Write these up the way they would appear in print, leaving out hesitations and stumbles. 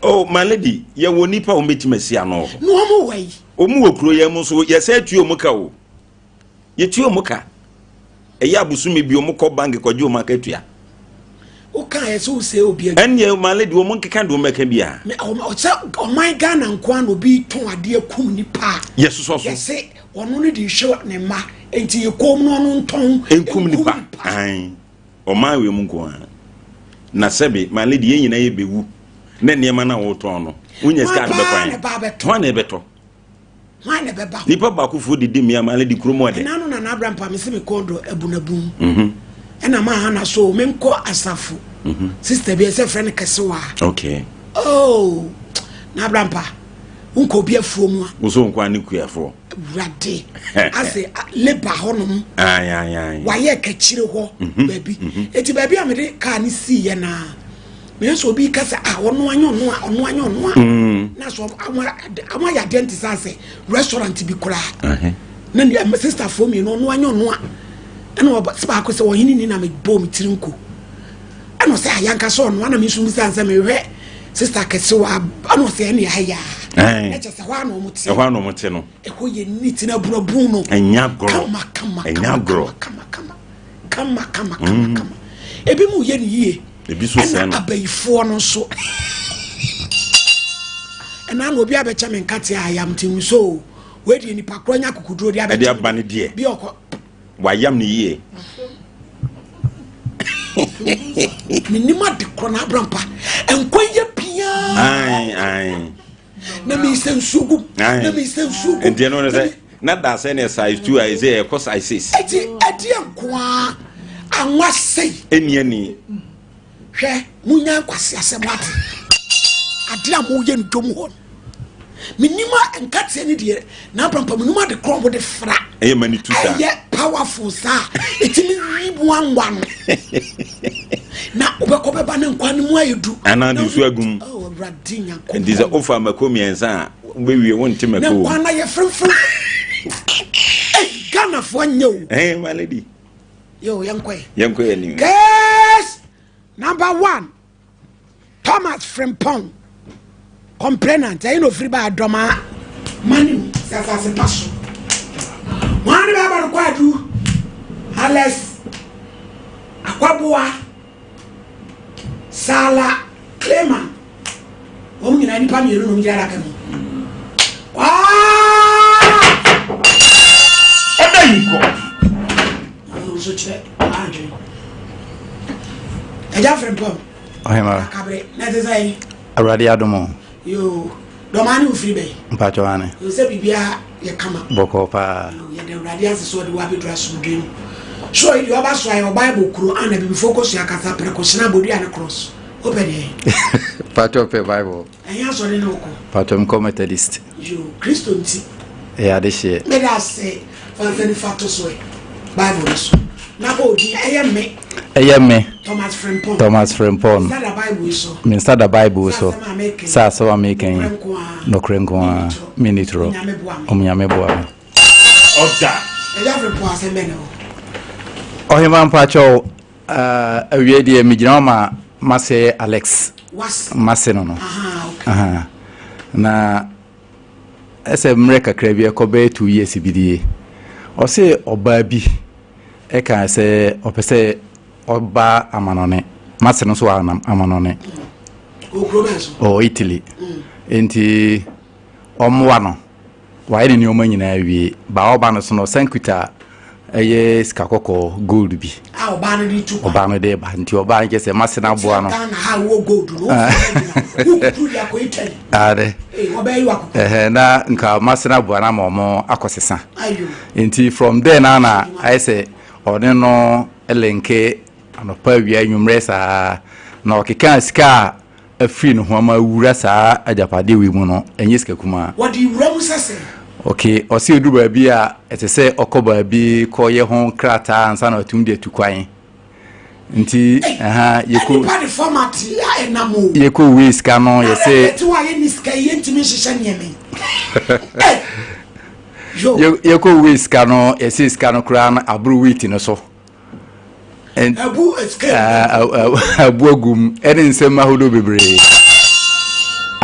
Oh, my lady, yɛwɔ nipa a wɔbɛtumi asi ano wɔ hɔ. Na wɔn wɔ yi. Wɔn wɔ kuro yɛn mu nso, yɛsɛ tua wɔn ka o. Yɛtua wɔn ka. Ɛyɛ abosome bi wɔn kɔ bank kɔgye wɔn akatua. Woka yɛ sɛ wosɛ obi adwuma. Ɛnneɛ my lady, wɔn nkeka deɛ wɔn bɛka biara. Sɛ ɔman Ghana nko ara na obi tɔn adeɛ kum nipa a. Yɛsosɔ so. Yɛse ɔno no de hwɛ ne mma nti yɛ kɔn mu no ɔno ntɔn. Nkum nipa. Ae. Ɔman wei mu nko ara. Na sɛbe, my lady, yɛn nyinaa yɛbɛwu na nneɛma no a wotɔn no, wonya sika de bɛkɔ he? Hwan na ɛbɛtɔ? Hwan na ɛbɛba hɔ? Nipa baakofoɔ didi mmea, my lady, kurom ɔdɛ. Ɛna no Nana Abrampa mese me kɔn dɔ abunabun. Ɛna maa hana so menkɔ asafo. Sister bi ɛsɛ frɛ no kɛsewa. Okay. Oh, na Abrampa wonkɔ obi afuo mu a. Wosɛ wonkɔ ane kuafoɔ. Awurade ase labour hɔnom. Wayɛ kakyire hɔ baabi. Eti baabi a mede kaa ne sii yɛ naa. Meyɛ sɛ obi kasa a ɔno anyɛ ɔno a ɔno anyɛ ɔno a. Na so àwọn ayɛ adeɛ nte sɛ asɛ restaurant bi koraa. Na ne sister foɔ mmienu ɔno anyɛ ɔno a. Ɛna ɔba sɛ baako sɛ ɔhene ni na mebɔ me tiri nko. Ɛna ɔsɛ ayanka sɛ ɔno ana me nso bisa sɛ mehwɛ sister kɛse wa ɛna ɔsɛ ɛne ayɛ a. Ɛkyɛ sɛ hɔ a na ɔmo te. Ɛhɔ a na ɔmo te no. Ɛhɔ yɛ neat na abunabun no. Ɛnya gorɔ. Kama kama Ɛnya gorɔ. kama kama kama kama kama kama. Ebi mu yɛ ne yie. Ebi so sɛ Ɛna no. abayifoɔ no nso. Ɛna na obi abɛkyɛ me nkate a ayam ti nso wei deɛ nipa korɔ nya akokoduro de abɛkyɛ Ɛde aba ne deɛ. Bi ɔkɔ. Wayam ne yie. Menim ade korɔ na abrampa. Nkwa yɛ piaa. Ae ae. Na mi sɛ nsuo gum. Na mi sɛ nsuo gum. Nti ɛno ne sɛ na da sɛ ne size 2 a ɛsɛ ɛkɔ size 6. Ɛti ɛdeɛ nkoa anwa sei. Ɛni ani. Hwɛ munya nkwasi asɛm ate. Ade a moyɛ no dwom hɔ no. Menim a nkateɛ ne deɛ na abrampa menim ade korɔ mo de fra. Ɛyɛ ma ne tu saa. Ɛyɛ powerful saa. Ɛtumi wi mu anwa no. Na wobɛkɔ bɛba ne nkwa no mu ayɛ du. Anaa de nsuo agum. Oh, Awurade Nyankopɔn. Nti sɛ wofa mako mmiɛnsa a wobɛwie wonte mako Na wɔ nkwa mu. no ayɛ fremfrem. Hey, Ghanafoɔ nyɛ o. Hey, my lady. Yo, yɛnkɔ yɛ. Yɛnkɔ yɛ anim. Case number 1. Thomas Frimpong, complainant, ɛyi na ofiri ba adɔma mani mu sɛ asase pa so. Wɔn ne bɛbɔ no kwadu, Alex Akwaboa, Sala Clayman, wɔn nyinaa nipa mmienu na wɔn gyina adaka mu. Ɔda yi kɔ. Ɔno nso kyerɛ adwene. Ɛgya Frimpong. Ɔhema. Akabre na ɛte sɛ. Awurade adom o. Yoo, dɔmaa ne ofiri bɛyi. Mpakyɛw ane. Yoo, sɛ biribiara yɛ kama. Bɔkɔɔ paa. Yoo, yɛda Awurade ase sɛ ɔde wo abɛduru asomdwoe mu. So yi deɛ ɔba so ayɛ ɔbible kuro ana bibifoɔ kɔ sua kasa prɛko hyena abɔdua ne cross. Wopɛ deɛ? Mpakyɛw pɛ Bible. Ɛnyɛ asɔre ne wokɔ? Mpakyɛw mekɔ Methodist. Yoo, Kristo nti. Ɛyɛ adehyeɛ. Meda ase fa nsa nifa to so ɛ Bible no so. Na bɔ odin ɛyɛ me. Ɛyɛ me. Thomas Frimpong. Thomas Frimpong. Nsa da Bible yi so. Me nsa da Bible so. Sɛ asɛm a meka yi. Nokorɛ nko ara. Menni torɔ. Onyame boa me. Ɔda. Ɛyɛ Frimpong asɛm bɛn na ɛwɔ? Ɔhema mpakyɛw awie deɛ megyina hɔ ma mase Alex. Mase no no. Aha, okay. Na ɛsɛ mmerɛ kakra bi ɛkɔ bɛyɛ 2 years bi die. Ɔse ɔbaa bi ɛka sɛ ɔpɛ sɛ ɔba amanɔne. Mase no nso wɔ amanɔne. Ɔwɔ Italy. Nti ɔmmoa no. Wayɛ ne nneɛma nyinaa wie. Ba ɔba no so no ɔsan kuta ɛyɛ sika kɔkɔɔ gold bi. A ɔbaa no de tu kwan. Ɔbaa no de ba nti ɔbaa no kyɛ sɛ mase no aboa no. Ghana ha wɔ gold no. Wokuru de akɔ Italy. Ade. Ɔbɛyɛ yi wakoko. Ɛhɛ na nka mase no aboa no ama ɔmo akɔsesa. Ayo. Nti from there na na ayɛ sɛ ɔne no linke anɔpa awia anwummerɛ saa na ɔkeka sika a afiri ne ho ama awura saa agyapadeɛ wei mu no ɛnyɛ sika kumaa. Wɔde wura mu sɛ sɛ. Okay, ɔsɛ edu baabi a ɛsɛ sɛ ɔkɔ baabi kɔyɛ ho krataa ansa na ɔtumi de atu kwan. Nti ɛha yɛkɔ. Nipa de format a ɛnam o. Yɛkɔ wei sika no yɛsɛ. Ɛte hɔ a yɛnni sika yi yɛntumi nhyehyɛ nneɛma yi. Yɛkɔ wei sika no yɛsɛ sika no koraa no aboro wheat no so. Abu abu agum ɛne nsɛm ahodoɔ bebree.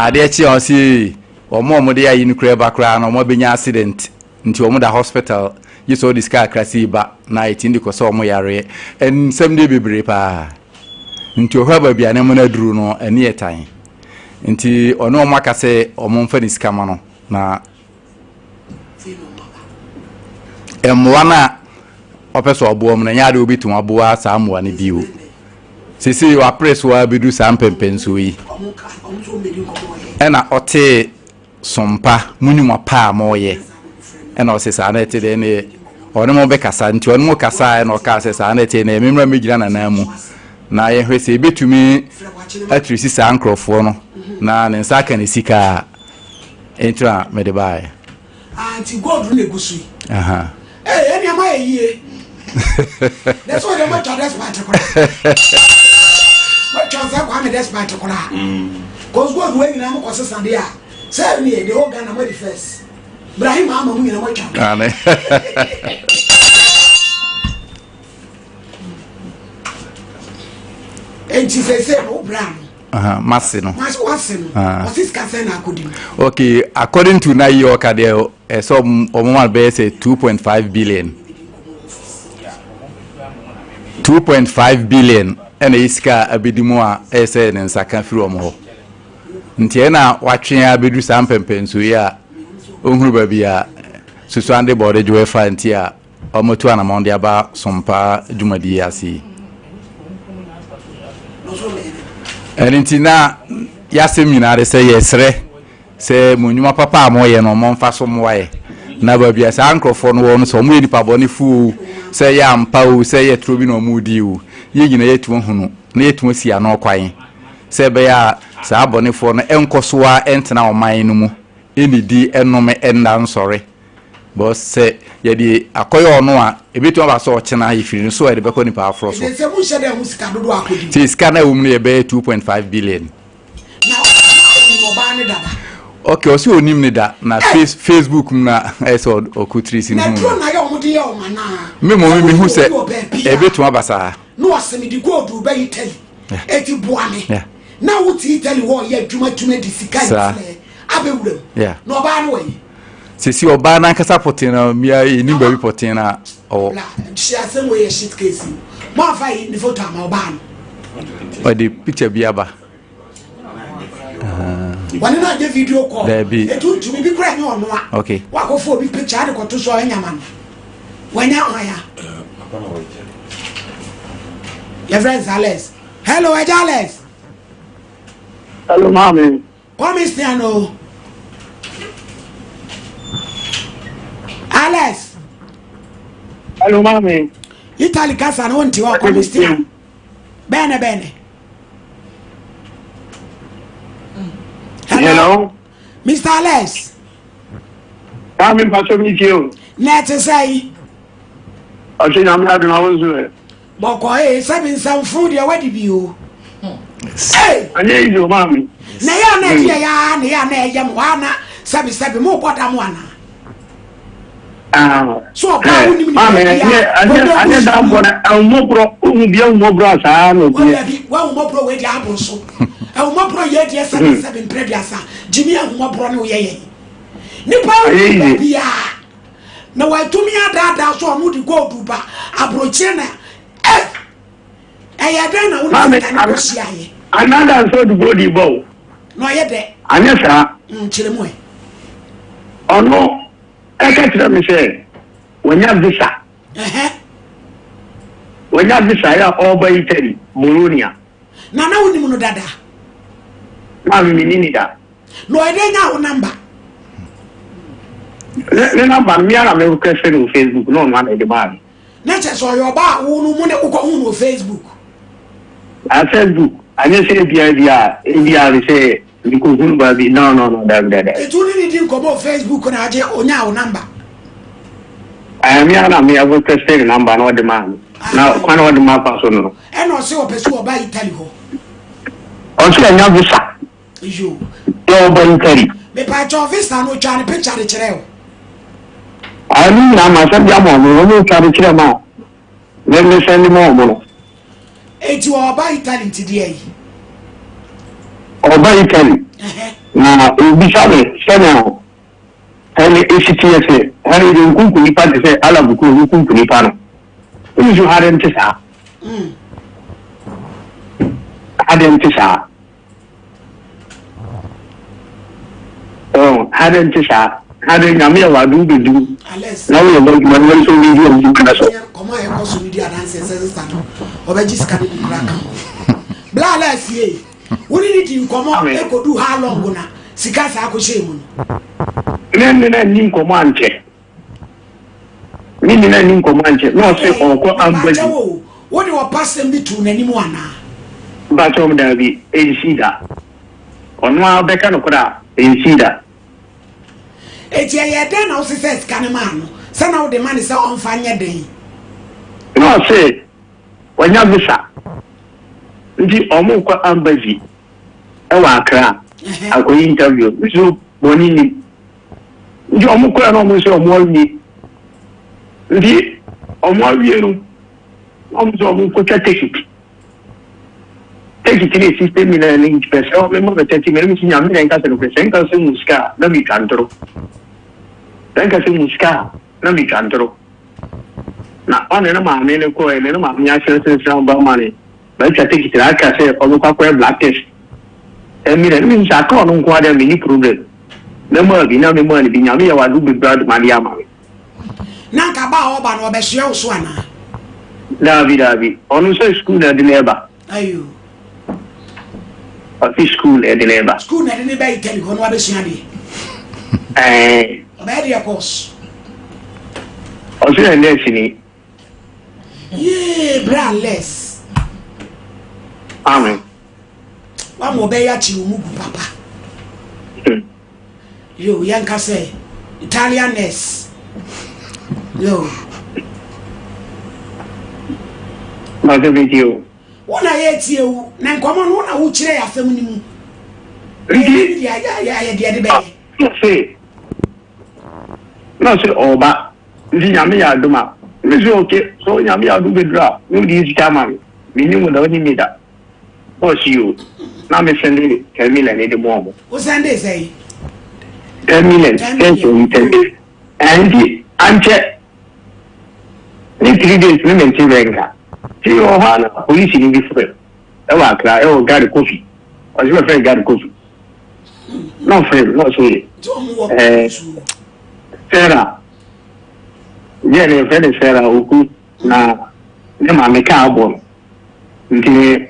Adeɛ kye a ɔse wɔn a wɔde ayi no koraa ba koraa no wɔn abɛnya accident nti wɔn da hospital gye sɛ ɔde sika kakra sei ba na ɛtumi de kɔ sɛ wɔn yareɛ. Nsɛm deɛ bebree paa. Nti ɔhwɛ baabi a nneɛma no aduru no ani yɛ tan. Nti ɔne wɔn aka sɛ wɔn mfa ne sika ma no na mmoa no a ɔpɛ sɛ ɔboa mu no ɛnyɛ adeɛ wobɛtumi aboa saa mmoa no bio. Sisi wapere so ara bɛdu saa mpɛmpɛnsoɔ yi ɛna ɔtee sompa mo nnwuma pa a moyɛ ɛna ɔse saa na ɛte deɛ ne ɔne mo bɛkasa nti ɔne mo kasa ɛna ɔkaa sɛ saa na ɛte ne memmra mɛgyina nanan mu na yɛhwɛ sɛ ɛbɛtumi atirisi saa nkurɔfoɔ no na ne nsa aka ne sika a ɛnti na mede baeɛ. Ah, nti gold no na egu so yi. Ee, ɛni ama yɛ yie. Na sɛ ɔde mo atwa despite koraa. Mo atwa sɛ Kwame despite koraa. Cause gold wɔ nyinaa mo kɔ sesa deɛ a, sɛ ɛni yɛ the whole Ghana mo di first. Ibrahim ama mo nyinaa mo atwa. Ane. Enti sɛ sɛ no wo bra no. Mase no. Mase wase no. Ɔse sika sɛn na akɔdi mu. Okay, according to na yi ɔka deɛ ɛsɛ ɔmo ma bɛyɛ sɛ 2.5 billion. 2.5 billion ɛna ɛyɛ sika a abɛdi mu a ɛyɛ sɛ ne nsa ka firi ɔmo hɔ. Nti ɛna watwe abɛdu saa mpɛmpɛnsoɔ yi a ɔhunu baabi a Susuande bɔɔde dwoɛ fa nti a wɔatu anamɔn de aba Sompa dwumadi yi ase yi. Ɛno nti na yɛasɛm nyinaa de sɛ yɛsrɛ sɛ mo nnwuma papa a moyɛ no momfa so mmoa yɛ na baabi a saa nkurɔfoɔ no wɔ no sɛ wɔyɛ nipa bɔnefo o sɛ ɛyɛ ampa o sɛ ɛyɛ toro bi na wɔredi o yɛn nyinaa yɛatumi ahunu na yɛatumi asi ano kwan sɛ ɛbɛyɛ a saa abɔnefoɔ no nkɔ so ara ntena ɔman no mu nnidi nnome nna nsɔre. Because sɛ yɛde akɔyɛ ɔno a, ebetumi aba sɛ ɔkyena yɛfiri no so a yɛde bɛkɔ nipa aforɔ so. Sɛ mo nhyɛ dɛ ho sika dodoɔ akɔdi mu. Ti sika na ɛwɔ mu no yɛ bɛyɛ 2.5 billion. Na ɔnim ɔbaa ne dada. Okay, ɔsi onim ne da na face Facebook mu na ɛyɛ sɛ ɔkɔ tiri si ne ho. Na duro na yɛ ɔmo de yɛ ɔmo anaa. Me mo mi hu sɛ ebetumi aba saa. Na ɔsɛ mi de gold bɛ Italy. Eti boa me. Na wo ti Italy hɔ yɛ adwuma tumi de sika yi abɛwura mu. Na ɔbaa no wɔ yi. Sisi ɔbaa n'ankasa pɔtee na mmea enim baabi pɔtee na ɔwɔ. La hyɛ asɛm wɔ yɛ shit case yi. Mo afa yi ne photo ama ɔbaa no. Ɔde picture bi aba. Wɔne no anyɛ video call. Daabi. Etu ntumi bi kura nyɛ ɔno a. Okay. Wakɔfo obi picture ade kɔto so a ɛnya ma no. Wanya hwan ya. Yɛfrɛ no Alex. Hello, Ɛgya Alex. Hello, maame. Commission o. Alex. Hello, maame. Italy kasa no wonte hɔ commission. Bɛn ne bɛn ne. Hello. Mr. Alex. Maame mpasɔ mi tie o. Na ɛte sɛ yi. Ɔsɛ nyame adom awo nso ɛ. Bɔkɔ ee sɛ me nsɛmfo deɛ wadi bi o. Ee. Anyɛ easy o maame. Na yɛ ana ɛdi yɛ ya na yɛ ana ɛyɛ mo ana sɛbi sɛbi mo bɔ da mo ana. Ah. So ɔbaa wo nim ne Maame baabi a. ɛnyɛ ɛnyɛ ɛnyɛ da bɔ na ɛwomɔborɔ ohun bi ɛwomɔborɔ asaa na obi. Dabi wahumɔborɔ wei deɛ aboro so. Ɛwomɔborɔ yɛ deɛ sɛbi sɛbi mpere duasa gyimi ahumɔborɔ ne woyɛ yɛ. Nipa Anyɛ ewu easy. baabi a. Na watumi adaadaa so ɔno de gold ba aburokyire na eh ɛyɛ dɛn na wo ne sika no kɔhyia yɛ. Anada nso de gold bɔ o. Na ɔyɛ dɛ. Anyɛ saa. Nkyerɛ mu ɛ. Ɔno ɛka kyerɛ me sɛ wanya visa. Wanya visa yɛ a ɔreba Italy, Bologna. Na na wonim no dada. Maame mi ni ni da. Na ɔyɛ dɛ nya wo namba. Ne namba no mea na me request no wɔ Facebook na ɔno ana ɛde maa me. Na kyerɛ sɛ ɔyɛ ɔbaa a wo no mu ne wokɔ hu no wɔ Facebook. Na Facebook anyɛ sɛ ebia ebia ebia ne sɛ mekɔ hu no baabi no no no dabi dabi. Etu ne ne di nkɔmɔ wɔ Facebook na agye onya wo namba. Ɛɛ mea na me request ne namba na ɔde maa me. Na kwan a ɔde maa fa so no. Ɛna ɔse ɔpɛ sɛ ɔba Italy hɔ. Ɔse ɔnya visa. Yo. Yɛ ɔba Italy. Mepaakyɛw visa no otwaa ne picture de kyerɛɛ wo. Ayi ne nyinaa ma sɛn de ama ɔmo ɔmo twa de kyerɛ ma me me sɛn de ma ɔmo no. Eti ɔba Italy nti deɛ yi. Ɔba Italy. Obisa me sɛnea hɛn esi tseɛ sɛ hɛn dze nkunku nipa te sɛ Arab kuro no kunku nipa no. Wonim so ha de nte saa. Ha de nte saa. Oh, ha de nte saa. Ha de nyame yɛ wado wobɛduru na woyɛ hɔ adwuma no wɔde sɛ wobɛdi wɔn adwuma no so. Kɔmɔ a ɛkɔ so no di adanseɛ sɛ sista no ɔbɛgye sika no bi kora ka ho. Bla Alex ye. Wo ne no dii nkɔmmɔ kɔduu how long na sika saa kɔhyɛɛ mu no? Me ne no anni nkɔmmɔ ankyɛ. Me ne no anni nkɔmmɔ ankyɛ. Na ɔse ɔrekɔ Ambaji. Mpakyɛw o, wo de ɔpasɛm bi too n'anim anaa? Mpakyɛw daabi, ɛnsii da. Ɔno ara bɛka nokorɛ a, ɛnsii da. Enti ɛyɛɛ dɛn na wosesɛɛ sika no maa no? Sɛ na wode ma no sɛ ɔmfa nyɛ dɛn? Na ɔse wanya visa nti ɔmo kɔ embassy ɛwɔ Accra akɔyɛ interview nso bɔne nnim nti ɔmo kɔɛ na ɔmo sɛ ɔmo awie nti ɔmo awie no na ɔmo sɛ ɔmo kɔtwa ticket ticket ne sixty million ne nti pɛ sɛ ɔmo ma bɛ thirty million nti nyame na nka sɛ nokorɛ sɛ nka sɛ mu sika a na metwa ntoro sɛ nka sɛ mu sika a na metwa ntoro Na ɔne ne maame no kɔe, ne ne maame ahyerɛnhyerɛn ba ma no matwa tekiti na aka sɛ ɔbɛkɔ akɔyɛ blood test. Ɛmi na menim sɛ aka ɔno nko ara deɛ menni problem. Mɛmaa bi na memaa no bi, Nyame yɛ w'adom bebree adom adeɛ ama me. Na nka ba a ɔba no ɔbɛsoɛ wo so anaa? Daabi daabi, ɔno sɛ sukuu na ɛde no ɛba. Ayo. Ɔse sukuu na ɛde no ɛba. Sukuu na ɛde no ba Italy hɔ na wabɛsua adeɛ. Ɛɛ. Ɔbɛyɛ deɛ course. Ɔse yɛ nurse ni. Yee bra less. Amen. Wama ɔbɛyɛ akyere wo mu gu papa. Yo yɛnka sɛ Italian nurse. Yo. Mate video. o. Wo na yɛtie wo na nkɔmmɔ no wo na wokyerɛ yɛ asɛm no mu. Nti. Ayɛ deɛ de bɛyɛ. Ɔse na ɔse ɔɔba nti nyame yɛ adom a me so ok so nyame yɛ adom bɛduru a ne wode sika ama me menim wo da wonim me da na ɔse yoo na me sɛnde 10 million de mɔɔ mo. Wo sɛnde sɛn? 10 million 10 ten ɛnti ankyɛ ne 3 days ne mente bɛ nka nti wɔ hɔ a na polisi ni bi frɛ ɛwɔ Accra ɛwɔ Gare Kofi ɔse bɛfrɛ Gare Kofi na ɔfrɛ me na ɔse ɛɛ Sarah deɛ ne yɛfrɛ no Sarah Oku na ne maame kaa abɔ no nti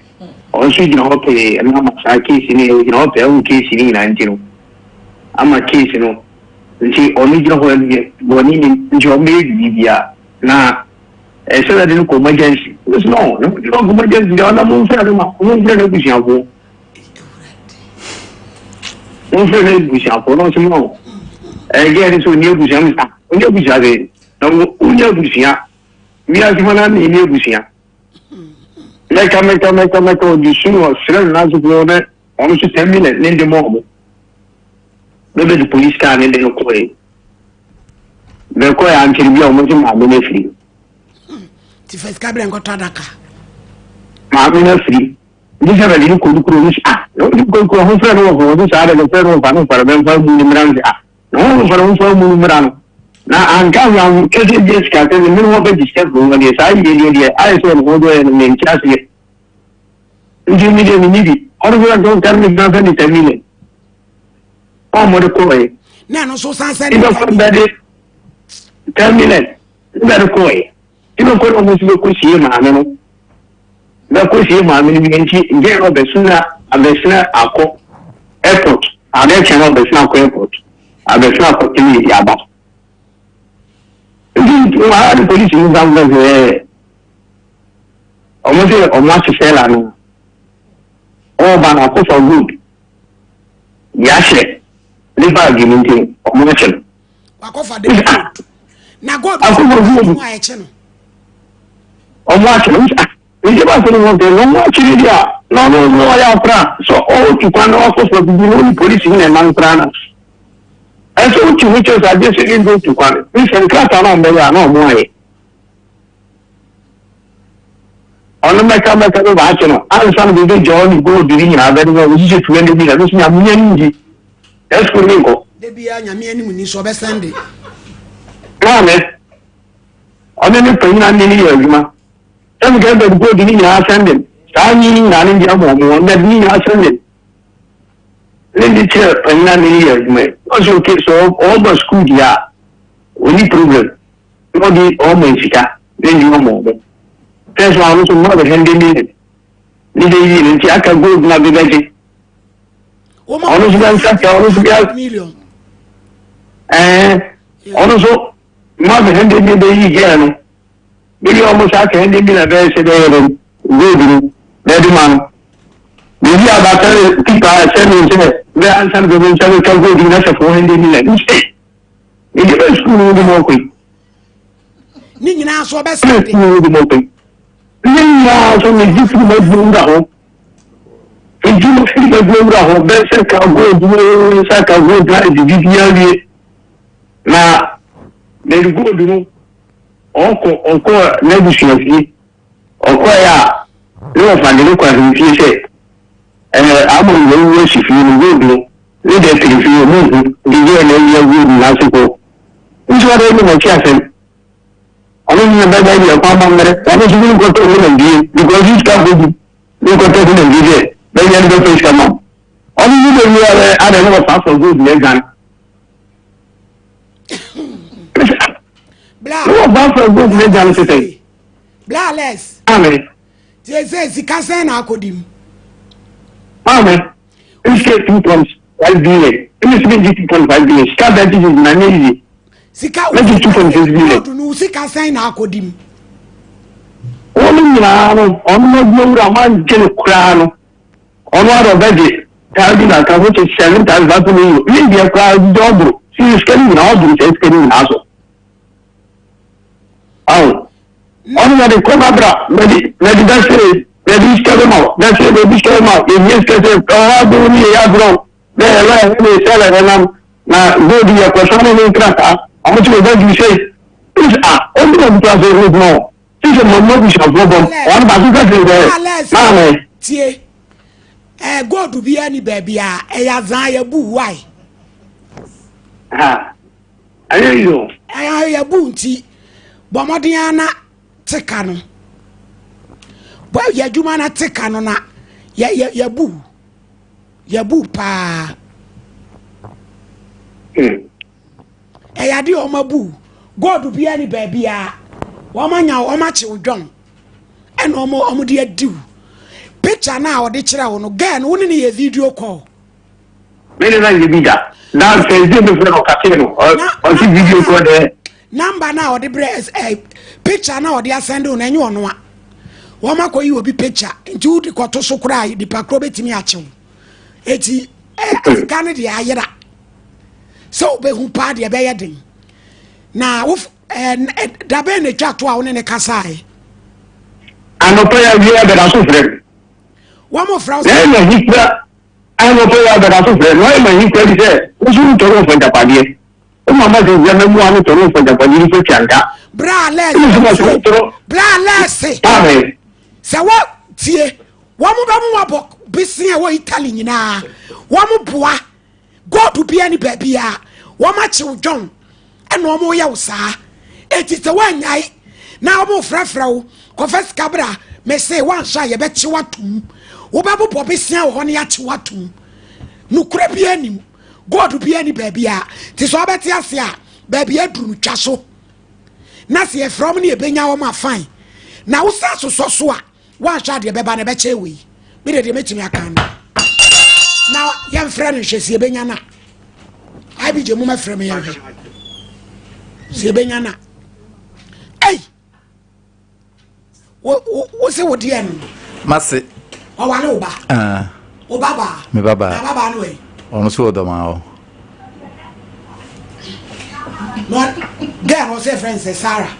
ɔno nso gyina hɔ pɛɛ ɛna ama saa keesi no ɔgyina hɔ pɛɛ ɛwɔ keesi no nyinaa nti no ama keesi no nti ɔno gyina hɔ ɛdeɛ bɔne nim nti ɔmo yɛ biribiara na ɛsɛ sɛ de no kɔ emergency no no no kɔ emergency deɛ ɔnam mfrɛ no ma ɔmo mfrɛ no abusuafoɔ. Wofrɛ no abusuafoɔ na ɔsɛ no ɛgɛ ne sɛ ɔni abusua no sa ɔni abusua sɛ na ɔni abusua wiase ma no na ɛni abusua mɛka mɛka mɛka mɛka ɔde su no ɔsrɛ no n'asefoɔ ne ɔno nso ten million ne de mɔ ɔmo bɛbɛ de police car ne de no kɔɛ bɛkɔɛ ankyere bi a ɔmo sɛ maame no afiri ti fɛ sika brɛ nkɔtɔ adaka maame no afiri Nti sɛ bɛde no kɔ no kuro no sɛ ah na wode kɔ kuro ho frɛ no wɔfa wɔde saa de frɛ no wɔfa no mfa no bɛmfa mu no mmra no sɛ ah na wɔn mfa no mfa mu no mmra no na anka ahwɛ kɛsɛ gye sika sɛ ne mene wɔbɛgye sika firi wɔn deɛ saa yie deɛ deɛ ayɛ sɛ ɔno ho deɛ no mente aseɛ nti me deɛ menni bi ɔno sɛ nka nka no megyina sɛ ne 10 million ɔmmɔde kɔɔɛ na ɛno nso san sɛ ne bɛde 10 million ne bɛde kɔɔɛ Nna ɔkɔ na ɔmo so bɛkɔ sie maame no. Bɛkɔ sie maame no wie nti gɛɛ no ɔbɛsena abɛsena akɔ airport. Adeɛ kyɛ no ɔbɛsena akɔ airport. Abɛsena akɔ tumi de aba. Nti wɔn de polisi no nsa mfɛ sɛ ɔmo sɛ ɔmo ahyehyɛ la no. Ɔba no akɔfa gold. Yɛahyɛ ne baagi no nti ɔmo ahyɛ no. Wakɔfa de gold. Na gold akɔfa gold mu a ɛkyɛ no. Ɔmo akyɛ no ah nti ba sɛ no wɔn sɛ ɔmo akyɛ no deɛ a na ɔno nso ɔyɛ afra sɛ ɔretu kwan na wakɔfa bibi na ɔne polisi na ɛnam koraa na ɛsɛ wotu ho kyerɛ sɛ agye sɛ ne nso tu kwan ne sɛ nkrataa na ɔmo bɛyɛ a na ɔmo ayɛ ɔno mɛka mɛka no baakye no ansa no bɛbɛ gya ɔne gold ne nyinaa bɛde ma ɔsisi 200 million no so nyame nyɛ ne ndi. Ɛ sukuu mi nkɔ. Da biara nyame anim ni so ɔbɛsɛn de. Maame, ɔne ne panyin ane ne yɛ adwuma. Sɛ meka bɛde gold ne nyinaa sɛn de. Saa nyi ne nyinaa ne deɛ ama ɔmo wɔn bɛde ne nyinaa sɛn de. Ne de kyerɛ panyin ane ne yɛ adwuma yi. Ɔsɛ oke sɛ ɔba sukuu deɛ a, ɔni problem. Na ɔde ɔma sika ne de ɔma ɔmo. Sɛ sɛ ɔno nso mma bɛhwɛ ndɛ million. Ne de yie no nti aka gold na bɛbɛgye. Ɔno nso bɛ nsa ka ɔno nso bɛ ɛɛ ɔno nso mma bɛhwɛ ndɛ million bɛyi gɛɛ no. Bɛyi ɔmo sa aka ndɛ million bɛyɛ sɛ bɛyɛ dɛm gold no bɛde ma no. Biribi a bata tipa sɛ ne sɛ bɛ ansa no bɛbɛ nsa bɛka gold no sɛ 400 million. Nse ɛdi bɛ sukuu no wode mɔkɔ yi. Ne nyinaa so ɔbɛsɛ de. Sukuu no wode mɔkɔ yi. Ne nyinaa so ne gye firi m'adwuma wura hɔ. Egye no firi m'adwuma wura hɔ bɛ sɛ ka gold no sɛ ka gold na ɛde bibi awie. Na mede gold no ɔkɔ ɔkɔ n'abusuafie. Ɔkɔɛ a ne wɔfa de no kɔ ahemfie sɛ ɛɛ ama no wawu asi fie no gold no ne deɛ tiri fie ɔmo nhu de yɛɛ na awia gold no ase kɔ. Nso ɔde ne n'akyi asɛm. Ɔno ne bɛbɛ yɛ kwan ma mmerɛ ɔno nso ne nkɔtɔ ne nandie because sika nkɔgu ne nkɔtɔ ne nandie sɛ bɛyɛ no bɛfɛ sika ma ɔno nso bɛ wia bɛ adɛ ne wɔfa afa gold na adwane Bla. Ne wɔfa afa gold na adwane sesɛ. Bla Alex. Maame. Tie sɛ sika sɛn na akɔdi mu. Maame. Nse 2.5 billion. Ɛna sika gye 2.5 billion. Sika bɛɛ ti na ne yiye. Sika wo sika gold no sika sɛn na akɔdi mu. Wɔn nyinaa no ɔno ma adwuma wura ma ngye no koraa no ɔno ara ɔbɛgye thousand and thousand which is 7,500 euro. Ne deɛ koraa gye ɔboro si sika no nyinaa ɔboro sɛ sika no nyinaa so. Awo ɔno na de kɔba bra mɛde mɛde bɛsere mɛde sika bɛma wo bɛsere mɛde sika bɛma wo yɛhia sika sɛ ɔwɔ ado ne yɛyɛ agorɔ bɛyɛ lɛ ɛne sɛ lɛ ɛnam na gold yɛ kɔsɔ ne ne nkrataa ɔmo sɛ wɔbɛ du sɛ is a ɔmo na buta sɛ ɛne adwuma wɔ sisɛ mɔ mɔ busuafoɔ bɔm ɔno baako ka kyerɛ sɛ maame. Tie ɛɛ gold bi ani baabi a ɛyɛ azan yɛ bu why. Ha ɛyɛ yi o. Ɛyɛ yɛ bu nti bɔ mmɔden ara na te ka no bɔ yɛ adwuma na te ka no na yɛ yɛ yɛ bu yɛ bu paa. Ɛyɛ adeɛ a wɔn abu gold biara ni baabi a wɔn anya wɔn akyew dwɔn ɛna wɔn wɔn de adiw picture na a wɔde kyerɛ wo no girl no wo ne ne yɛ video call. Me ne na yɛ bi da. Na Thursday me frɛ no ɔkase no ɔsi video call dɛ. Number na ɔde brɛ ɛ picture na ɔde asɛnde wo na ɛnyɛ ɔno a. Wɔn akɔyi obi picture nti wode kɔto so koraa nipa korɔ bɛtumi akyew. Eti ɛ sika no deɛ ayera sɛ wobɛhu paa deɛ ɛbɛyɛ den. Na wo ɛ dabɛn na etwa to a wo ne ne kasae. Anɔpa yɛ awia bɛda so frɛ me. Wɔn mo frɛ wo sɛ. Na ɛna hikura Anɔpa yi abɛda so frɛ no, ɔyɛ ma ahi koraa bi sɛ, Wo nso wotɔ no mfɔntapwadeɛ. Wo mama sɛ nsia mɛmoa no tɔ no mfɔntapwadeɛ bi fa tua nka. Bra Ɛna sɛ lɛse, masɛ tɔrɔ. bra lɛse. Amen. Sɛ wɔ tie, wɔn bɛ mo abɔ besia wɔ Italy nyinaa. Wɔn boa God bia ne baabi a wɔn akyew John. Ɛna wɔn yɛ wo saa. Eti sɛ wɔanyae na wɔn frɛfrɛ wo kɔfɛ sika bra mese wɔanhyɛ a yɛbɛkye watom. Wobɛbobɔ besia wɔ hɔ na yɛakye watom. Nokorɛ bi anim. God bi ani baabi a te sɛ ɔbɛte ase a baabi aduru no twa so. Na sɛ yɛfrɛ wɔn ne yɛbɛnya wɔn a fine. Na wosan sosɔ so a woanhwɛ adeɛ bɛba no ɛbɛkyɛ wei. Me deɛ deɛ mɛtumi aka no. Na yɛmfrɛ no nhwɛ sɛ yɛbɛnya no a. IBJ mu mɛfrɛ me yɛnhwɛ sɛ yɛbɛnya no a. Ei! Wo wo wo se wo deɛ no. Mase. Ɔwale wo ba. Ah. Wo ba baa. Me ba baa. Na ba baa no ɛ. Ɔno so wɔ dɔm ahɔ. Na girl no ɔsɛ friend sɛ Sarah.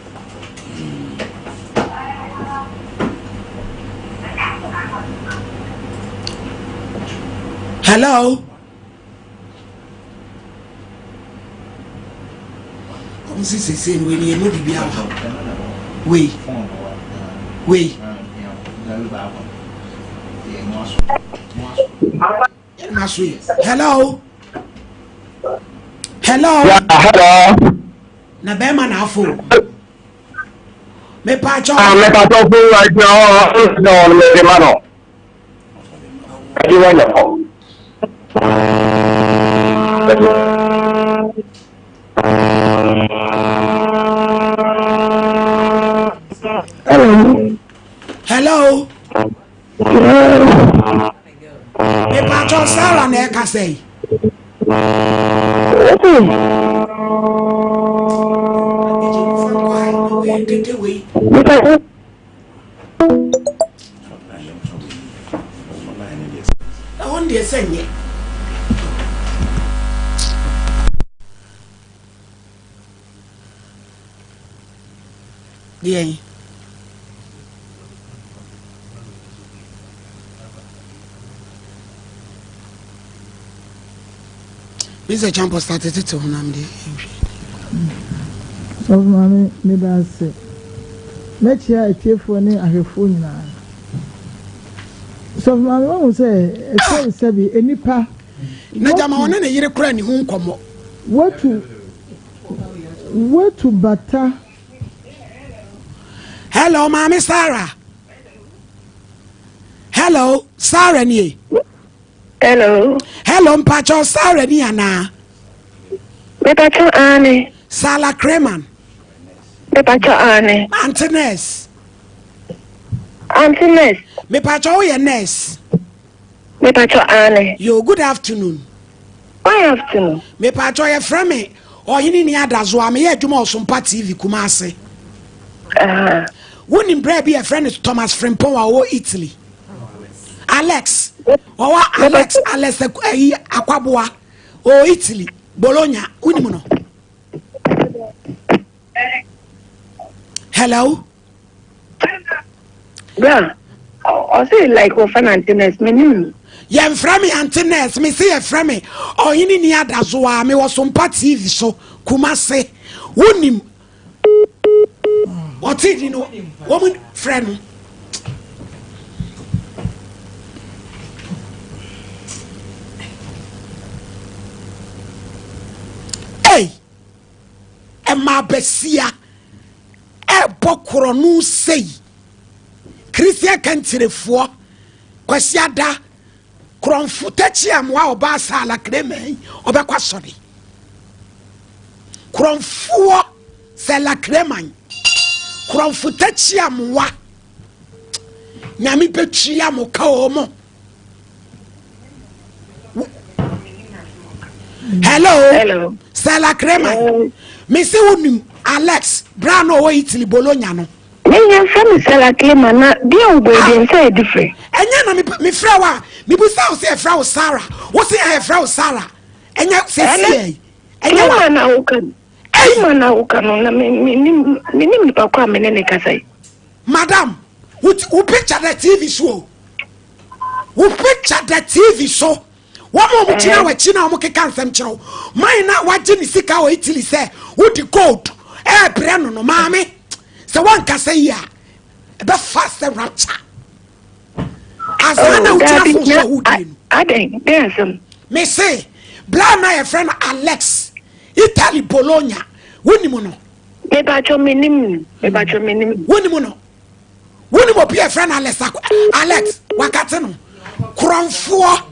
Hello. Ɔmo si sese no wei ni emu bibi awa. Wei. Wei. Ɛna so yi. Hello. Hello. Yeah, hello. Na bɛrima na afo. Mepatwɔ. Ah, mepatwɔ fún wa ti ɔ ɔ na ɔno mɛ ma no. Ɛdi wɔ nyɛ kɔ. Hello. Hello. Mepatwɔ Sarah na ɛkasa yi. Ɛhɔ deɛ sɛ nyɛ. Deɛn? Mr. Champo start tete honam de nhwɛ. Sɔfo maame meda ase. Mɛkyia atiefoɔ ne ahwɛfoɔ nyinaa. Sɔfo maame wahu sɛ ɛsɛbi sɛbi nnipa. Na gyama ɔne ne yere kora ne ho nkɔmmɔ. Watu watu bata. Hello, Maame Sarah. Hello, Sarah nie. Hello. Hello, mpakyɛw Sarah ni anaa? Mepakyɛw aane. Sarah Kreman. Mepakyɛw aane. Auntie nurse. Auntie nurse. Mepakyɛw woyɛ nurse. Mepakyɛw aane. Yo, good afternoon. Good afternoon. Mepakyɛw yɛfrɛ me Ɔhene ni Adazoa, meyɛ adwuma wɔ Sompa TV Kumase. Uh-huh. Wonim berɛ bi yɛfrɛ no Thomas Frimpong a ɔwɔ Italy. Alex, ɔwɔ Alex, Alex ayi Akwaboa, ɔwɔ Italy, Bologna, wonim no? Hello? Bra, ɔse like wɔfa no ante nurse, menim no. Yɛmfrɛ me ante nurse, me se yɛfrɛ me ɔhene ni adazoa, mewɔ Sompa TV so, Kumase. Wonim ɔte di no, wɔn frɛ no. Hey, ɛma abasia. ɛrebɔ korɔno sei Christian kantirefoɔ Kwasiada korɔnfo takyi amoa ɔbaa saa lakrema yi ɔbɛkɔ asɔre korɔnfoɔ sɛ lakreman korɔnfo takyi amoa nyame bɛtua mo ka o mo hello hello Stella Kreman me se wo nim Alex bra no ɔwɔ Italy Bologna no Me yɛn fɛ me Stella Kreman na deɛ wo bɔ deɛ nsa yɛ different. Ɛnyɛ na me frɛ wo a me busa wo sɛ yɛfrɛ wo Sarah wo se yɛfrɛ wo Sarah ɛnyɛ sɛ si yɛ ɛnyɛ wa Kreman na wo ka Kreman na wo ka no na me me nim me nim nipa ko a me ne ne kasa yi. Madam wo wo picture da TV so o. Wo picture da TV so. Wɔn a wɔgyina w'akyi na wɔkeka nsɛm kyerɛ wo. Man na wagye ne sika wɔ Italy sɛ wode gold ɛrebrɛ no no maame. Sɛ woankasa yi a ɛbɛfa sɛ rapture. Azaa na wogyina fo so a wodie no. Adɛn dɛn asɛm? Me se bra na yɛfrɛ no Alex Italy Bologna wonim no? Mepakyɛ menim no. Mepakyɛ menim. Wonim no? Wonim obi a yɛfrɛ no Alex Alex wakate no korɔmfoɔ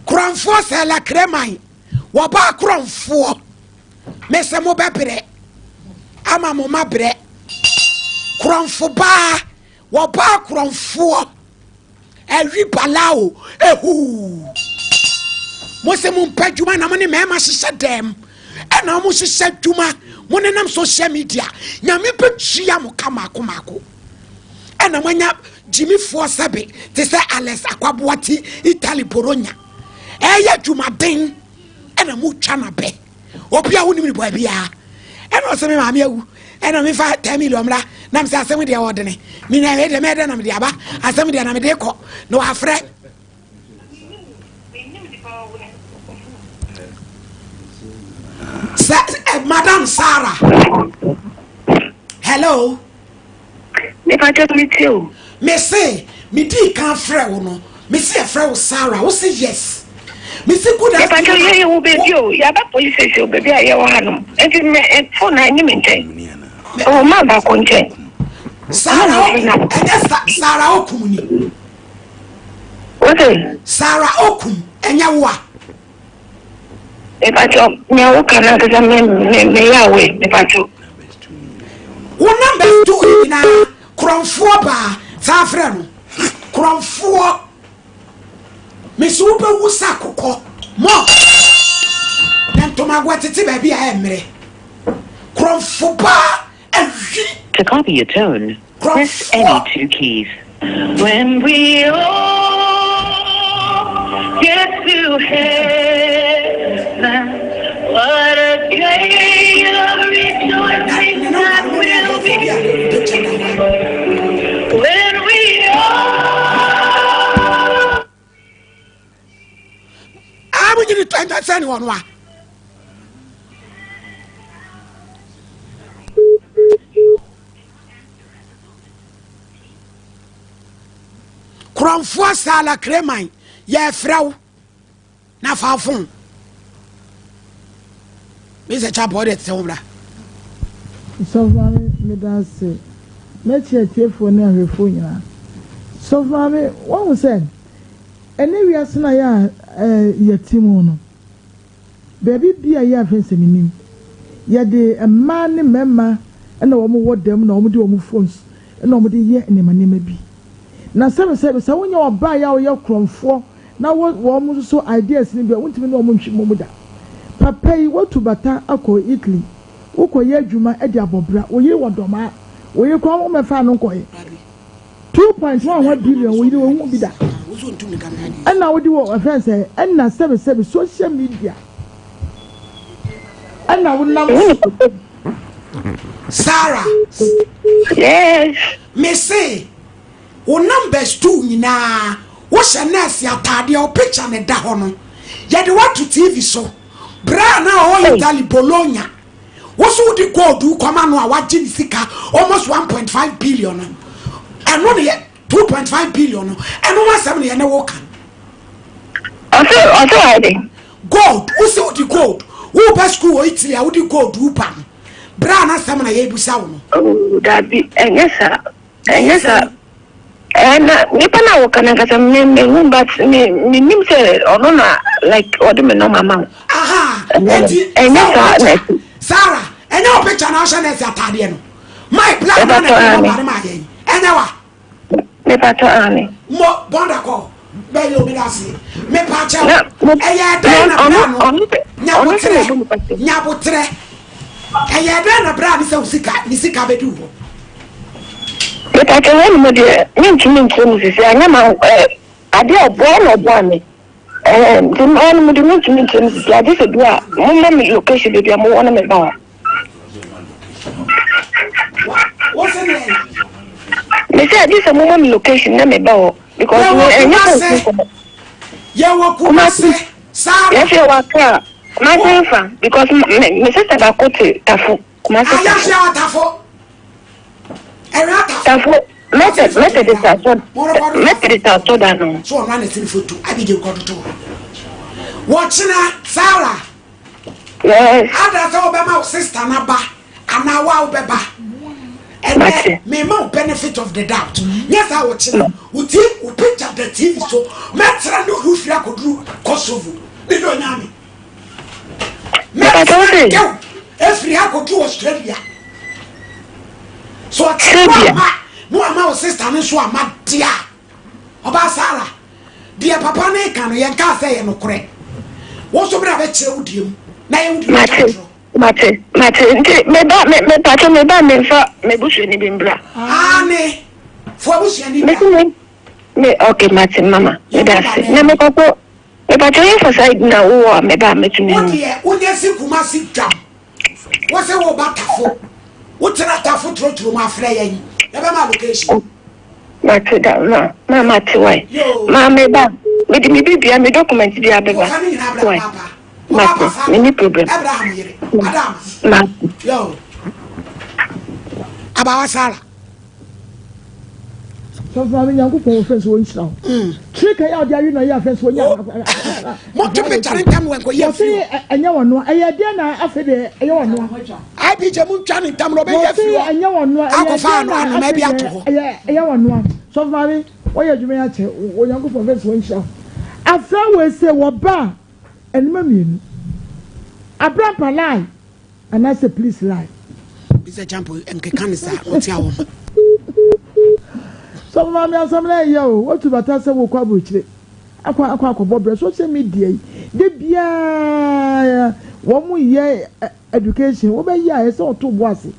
korɔmfoɔ sɛ lakraman wɔbaa korɔmfoɔ mesɛ mo bɛbrɛ ama mo ma brɛ korɔmfo baa wɔbaa korɔmfoɔ Ɛwi balao ehuu. Mo se mo mpɛ adwuma na mo ne mmarima hyehyɛ dɛm ɛna mo hyehyɛ adwuma mo nenam social media nyame bɛtua mo ka maako maako ɛna mo anya gyimifoɔ sɛbe te sɛ Alex Akwaboa ti Italy Bologna ɛyɛ adwumaden ɛna mo twa na bɛ obi a wonim ne baabiara ɛna ɔsɛ me maame awu ɛna mefa 10 million mmra na mesɛ asɛm deɛ ɔdene menya wei deɛ mɛdɛ na mede aba asɛm deɛ na mede kɔ na wafrɛ sɛ eh, madam Sarah hello Mepakyɛ me tie o. Me se me dii kan frɛ wo no me se yɛfrɛ wo Sarah wo se yes. Mesi good afternoon. Mepatwa yɛ yɛ wɔ baabi o yaba police station baabi a yɛwɔ ha nom nti mɛ phone na ɛni mi nkyɛn ɛwɔ maa baako nkyɛn. Sarah Okum ɛnyɛ Sarah Okum ni. Wose. Sarah Okum ɛnyɛ wo a. Mepatwa nea woka no ankasa me me me yɛ awe mepatwa. Wo numbers to nyinaa korɔmfoɔ baa saa frɛ no korɔmfoɔ. Mese wobɛwu sɛ akokɔ mɔ na ntomagoa tete baabi a ɛmmere. Korɔmfo baa awi. To copy a tone, press any two keys. When we all get to heaven, what a day of rejoicing that will be. When we all Ah, mo nyini tɔ ntɔ sɛ ne wɔn wa. Kurɔnfoɔ Sala Kreman yɛfrɛ wo na fa fon. Mr. Chapo ɔde tete ho bra. Sɔfo Maame meda ase. Mɛkyia atiefoɔ ne ahwɛfoɔ nyinaa. Sɔfo Maame wahu sɛ ɛnɛ wiase no a yɛ a yɛte mu no baabi bi a yɛ afei sɛ menim yɛde mmaa ne mmarima na wɔn wɔ dɛm na wɔn de wɔn phones na wɔn de yɛ nneɛma nneɛma bi. Na sɛbesɛbe sɛ wonyɛ ɔbaa yɛ a woyɛ korɔmfoɔ na wɔ wɔn nso so ideas no bi a wontumi ne wɔn ntwe mmɔ mu da. Papa yi woatu bata akɔ Italy wokɔ yɛ adwuma de abɔ bra wo yere wɔ dɔmaa wo yere koraa wo mmɛfaa no nkɔɛ 2.11 billion wo yere ɔnhu bi da ɛna wode wɔ ɛfɛn sɛ ɛna sɛbe sɛbe social media ɛna wonam so. Sarah. Yes. Me se Wo numbers two nyinaa wohyɛ nurse ataadeɛ wo picture na ɛda hɔ no yɛde wo ato TV so berɛ a na ɔwɔ Italy Bologna wo so wode gold kɔma no a wagye ne sika almost 1.5 billion no ɛno ne yɛ 2.5 billion no ɛno ho asɛm ne yɛne wo ka ɔsɛ ɔsɛ wayɛ de gold wo sɛ wode gold woba school wɔ Italy a wode gold woba no berɛ a na asɛm na yɛbusa wo no oh, dabi ɛnyɛ saa Ɛnyɛ saa. Ɛɛ na nipa no a wɔka no ankasa me mehu but me menim sɛ ɔno na like ɔde me nɔma ma wo. Aha, eti ɛnyɛ saa na ɛti. Sarah, ɛnyɛ wo picture na ɔhyɛ nɛɛse ataadeɛ no. My black man na ɛde nɔma no ma yɛn. Ɛnyɛ wa. Mepatɔ ane. Mo bɔnda kɔ bɛyɛ omi da se. Mepa kyɛw. Ɛyɛ dɛn na bra no. Nyabotrɛ. Nyabotrɛ. Ɛyɛɛ dɛn na bere a ne sɛ wo sika ne sika bɛduu hɔ? Mepakyɛ hɔ nom deɛ mentumi nkyerɛ mu sisi anyɛ ma ɛɛ adeɛ a ɔboa na ɔboa me ɛɛ nti hɔ nom deɛ mentumi nkyerɛ mu sisi agye sɛ bi a moma me location baabi a mowɔ na meba hɔ. Mese agye sɛ moma me location na meba hɔ because ɛnyɛ sɛ Yɛwɔ Kumase. Sarah. Yɛsɛ yɛwɔ Accra. Kumase nfa because me me sister baako te Tafo. Kumase ah, Tafo. Ayɛ Tafo. Ɛwɛ Tafo. Tafo Method Methodist asɔ Methodist asɔ da no. So ɔno ana tiri foto Abigail kɔ toto. Wɔkyena Sarah. Yes. Ada sɛ wɔbɛma wo sister na ba anaa wo a wobɛba. Ɛnɛ mema wo benefit of the doubt. Nyɛ saa wɔkyena wo ti wo picture da TV so mɛtra ne huru firi akɔduru Kosovo. Ne dɔ nyame. Mɛtra dew efiri akɔduru Australia. So ɔkyena wo ama na wama wo sister no nso ama dea. Ɔbaa Sarah, deɛ papa no reka no, yɛnkaa sɛ ɛyɛ nokorɛ. Wo nso bra bɛkyerɛ wo deɛ mu na yɛhu deɛ ɔtwa Mate, torɔ. mate, mate. Nti meba, me, mepatwo meba memfa m'abusuani bi mbra. Aane, fa w'abusuani bra. Mese me, me, okay, mate mama, meda ase. Na mepatwo, mepatwo yɛmfa side na wowɔ a meba a mɛtumi Wo ahu. deɛ, wonya si Kumasi dwam. Wo se wo ba Tafo. Wo tena Tafo trotro mu afrɛ yɛn. Yɛbɛma location. Mate da ma ma mate wai. Ma me ba me de me bibia me document bia bɛba. Wai. Mate me ni problem. Abraham yere. Adam. Mate. Yo. Abawa Sara. Sɔfo maame Nyankopɔn wɔ fɛn so wɔnhyira wo. Tiri ka yɛ a ɔde awe no yɛ afɛn so wɔnyɛ. Moto picture ne ntam wɔ nkɔyɛ firi. Wɔse ɛnyɛ wɔn noa ɛyɛ deɛ na afei deɛ ɛyɛ wɔn noa. IBJ mu ntwa ne ntam na ɔbɛyɛ firi hɔ. Wɔse ɛnyɛ wɔn noa ɛyɛ deɛ na afei deɛ ɛyɛ ɛyɛ wɔn noa. Sɔfo maame wɔyɛ adwuma yi akyɛ Onyankopɔn fɛn so wɔnhyira wo. Afra wei se wɔba a ɛnima mmienu. Abrampa lie. Anaasɛ please lie. Bisa champo nkeka ne saa ɔte awɔ ma. Sɔfo maame asɛm no ɛyɛ o watu bata sɛ wokɔ aburokyire akɔ akɔ akɔbɔ brɛ social media yi de biara wɔn yɛ education wobɛyɛ a ɛsɛ ɔto bo ase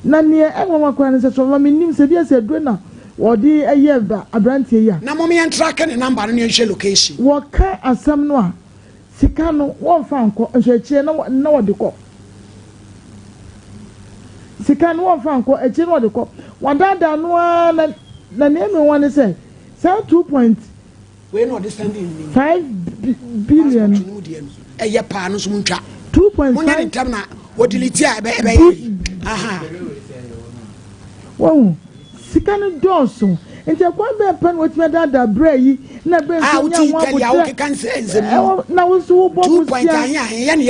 na neɛ ɛnwanwa koraa ne sɛ sɔfo maame nim sɛ bi ɛsɛ aduro na wɔde ɛyɛ aberanteɛ yi a. Na mom yɛn track ne number no ne yɛnhwɛ location. Wɔka asɛm no a Sika no wɔnfa nkɔ nso akyire no na wɔde kɔ. Sika no wɔnfa nkɔ akyire no wɔde kɔ. Wɔadaadaa no ara na na nea ɛmi nwa ne sɛ saa 2.5 billion. Ɛyɛ paa no nso mo ntwa. 2.5. Mo nyɛ ne ntɛm na wɔdelete a ɛbɛ ɛbɛyɛ yi. Aha. Wahu? Sika no dɔɔso. Nti ɛkwan bɛn pɛ na watumi adaadaa berɛ yi na berɛ nso nya ho aboterɛ ɛwɔ na wo nso wobɔ bosea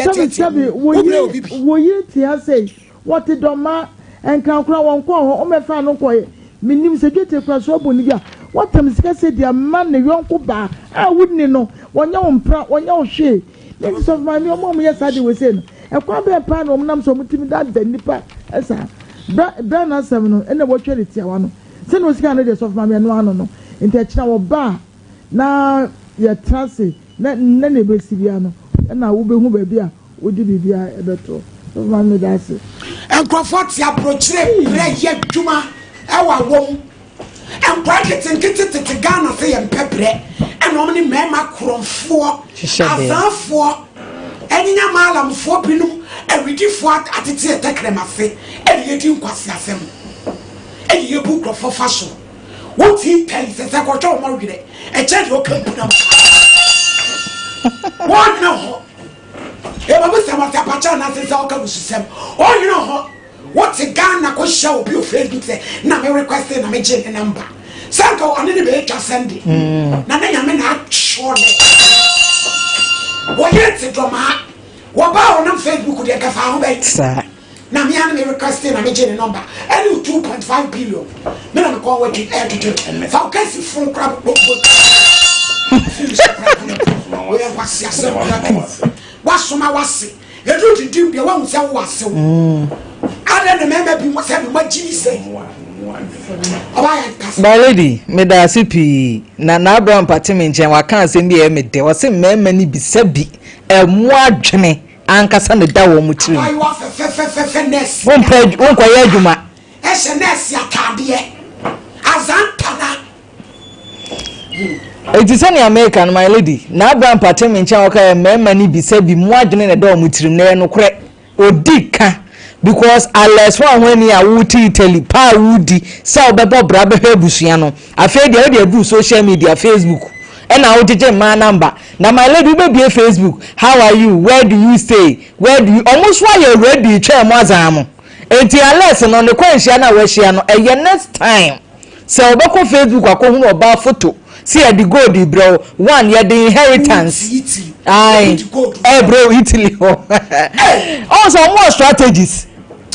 sɛbi sɛbi wo yere wo yere te ha sei wɔte dɔma nkrankora wɔn kɔɔ hɔ wɔmmɛfaa no nkɔɛ menim sɛ dwetire kora so abu no bi a watam sika sɛ di ama ne yɔnko baa a wonni no wɔnyɛ wo mpra wɔnyɛ wo hwee ne nti sɔfo maame wɔn a wɔyɛ saa de wɔ sei no ɛkwan bɛn paa na wɔn nam so wɔn tumi daadaa nnipa saa Bra bra n'asɛm no ɛna wɔtwa ne tiawa no sɛnea osi kan no deɛ sɔfo maame ɛno ano no nti ɛkyena wɔba a na yɛtra ase na na nea ebesi biara no ɛna wobɛhu baabi a wode biribiara ɛbɛto sɔfo maame meda ase. Nkurɔfoɔ te abrokyire brɛ yɛ adwuma ɛwɔ awɔ mu. Nkwadaa nketenkete tete Ghana sɛ yɛmpɛ brɛ ɛna wɔn ne mmarima korɔmfoɔ, azaafoɔ, anyinya maalamfoɔ binom, awidifoɔ atete yɛ tɛkrɛma ase ɛna yɛdi nkwaseasɛm ɛna yɛbu nkurɔfoɔ fa so. Wote Italy sɛ sɛ kɔhwɛ wɔn werɛ ɛkyɛ deɛ ɔka mpunam wɔnyina hɔ ɛbɛbu sɛ wɔsɛ apakyɛ anaasɛ sɛ ɔka bususɛm wɔnyina hɔ. Wote Ghana kɔ hyia obi wɔ Facebook sɛ na me request na me gye ne number. Sɛ nka ɔne ne bɛyɛ twa sɛnde. Na ne nyame na atwerɛ ne. Wɔyere te dɔmaa. Wɔbaa ɔnam Facebook deɛ nka fa ho bɛyi. Saa. Na me ano me request na me gye ne number. Ɛne wo 2.5 billion. Me na me kɔn watwi ɛtwetwe. Fa wo kɛse fon kora bɔ bɔ. Wɔyɛ nkwasi asɛm kora. Wasoma wase. Yɛduru dindin deɛ wahu sɛ wowɔ asew. Adɛn na mmarima bi sɛ me moagye ni sɛ ɔbaa yɛ kasa. My lady, meda ase pii. Na na Abraham pate me nkyɛn, waka asɛm bi a ɛyɛ me dɛ. Ɔse mmarima no bi sɛbi ɛmo adwene ankasa na ɛda wɔn tirim. Abaayewa fɛfɛfɛfɛ nɛɛse. Wompɛ wonkɔyɛ adwuma. Ɛhyɛ nɛɛse ataadeɛ. Azantana. Enti sɛnea meka no, my lady, na Abraham pate me nkyɛn a ɔka yɛ mmarima no bi sɛ bi mu adwene na ɛda wɔn tirim na ɛyɛ nokorɛ. Ɔdi ka because Alex ho ahoani a wote Italy paa wodi sɛ wobɛbɔ bra bɛhwɛ abusua no. Afei deɛ wode aduru social media, Facebook ɛna wogyegye mmaa number. Na my lady wobɛbie Facebook, how are you, where do you stay, where do you, wɔn nso ayɛ ready twɛn mo azan mo. Enti Alex no ne kwanhyia no a wahyia no ɛyɛ next time. Sɛ ɔbɛkɔ Facebook akɔhunu ɔbaa foto sɛ yɛde gold rebrɛ wo, one yɛde inheritance ae ɛrebrɛ wo Italy hɔ. Ɔn sɛ ɔmo wɔ strategies.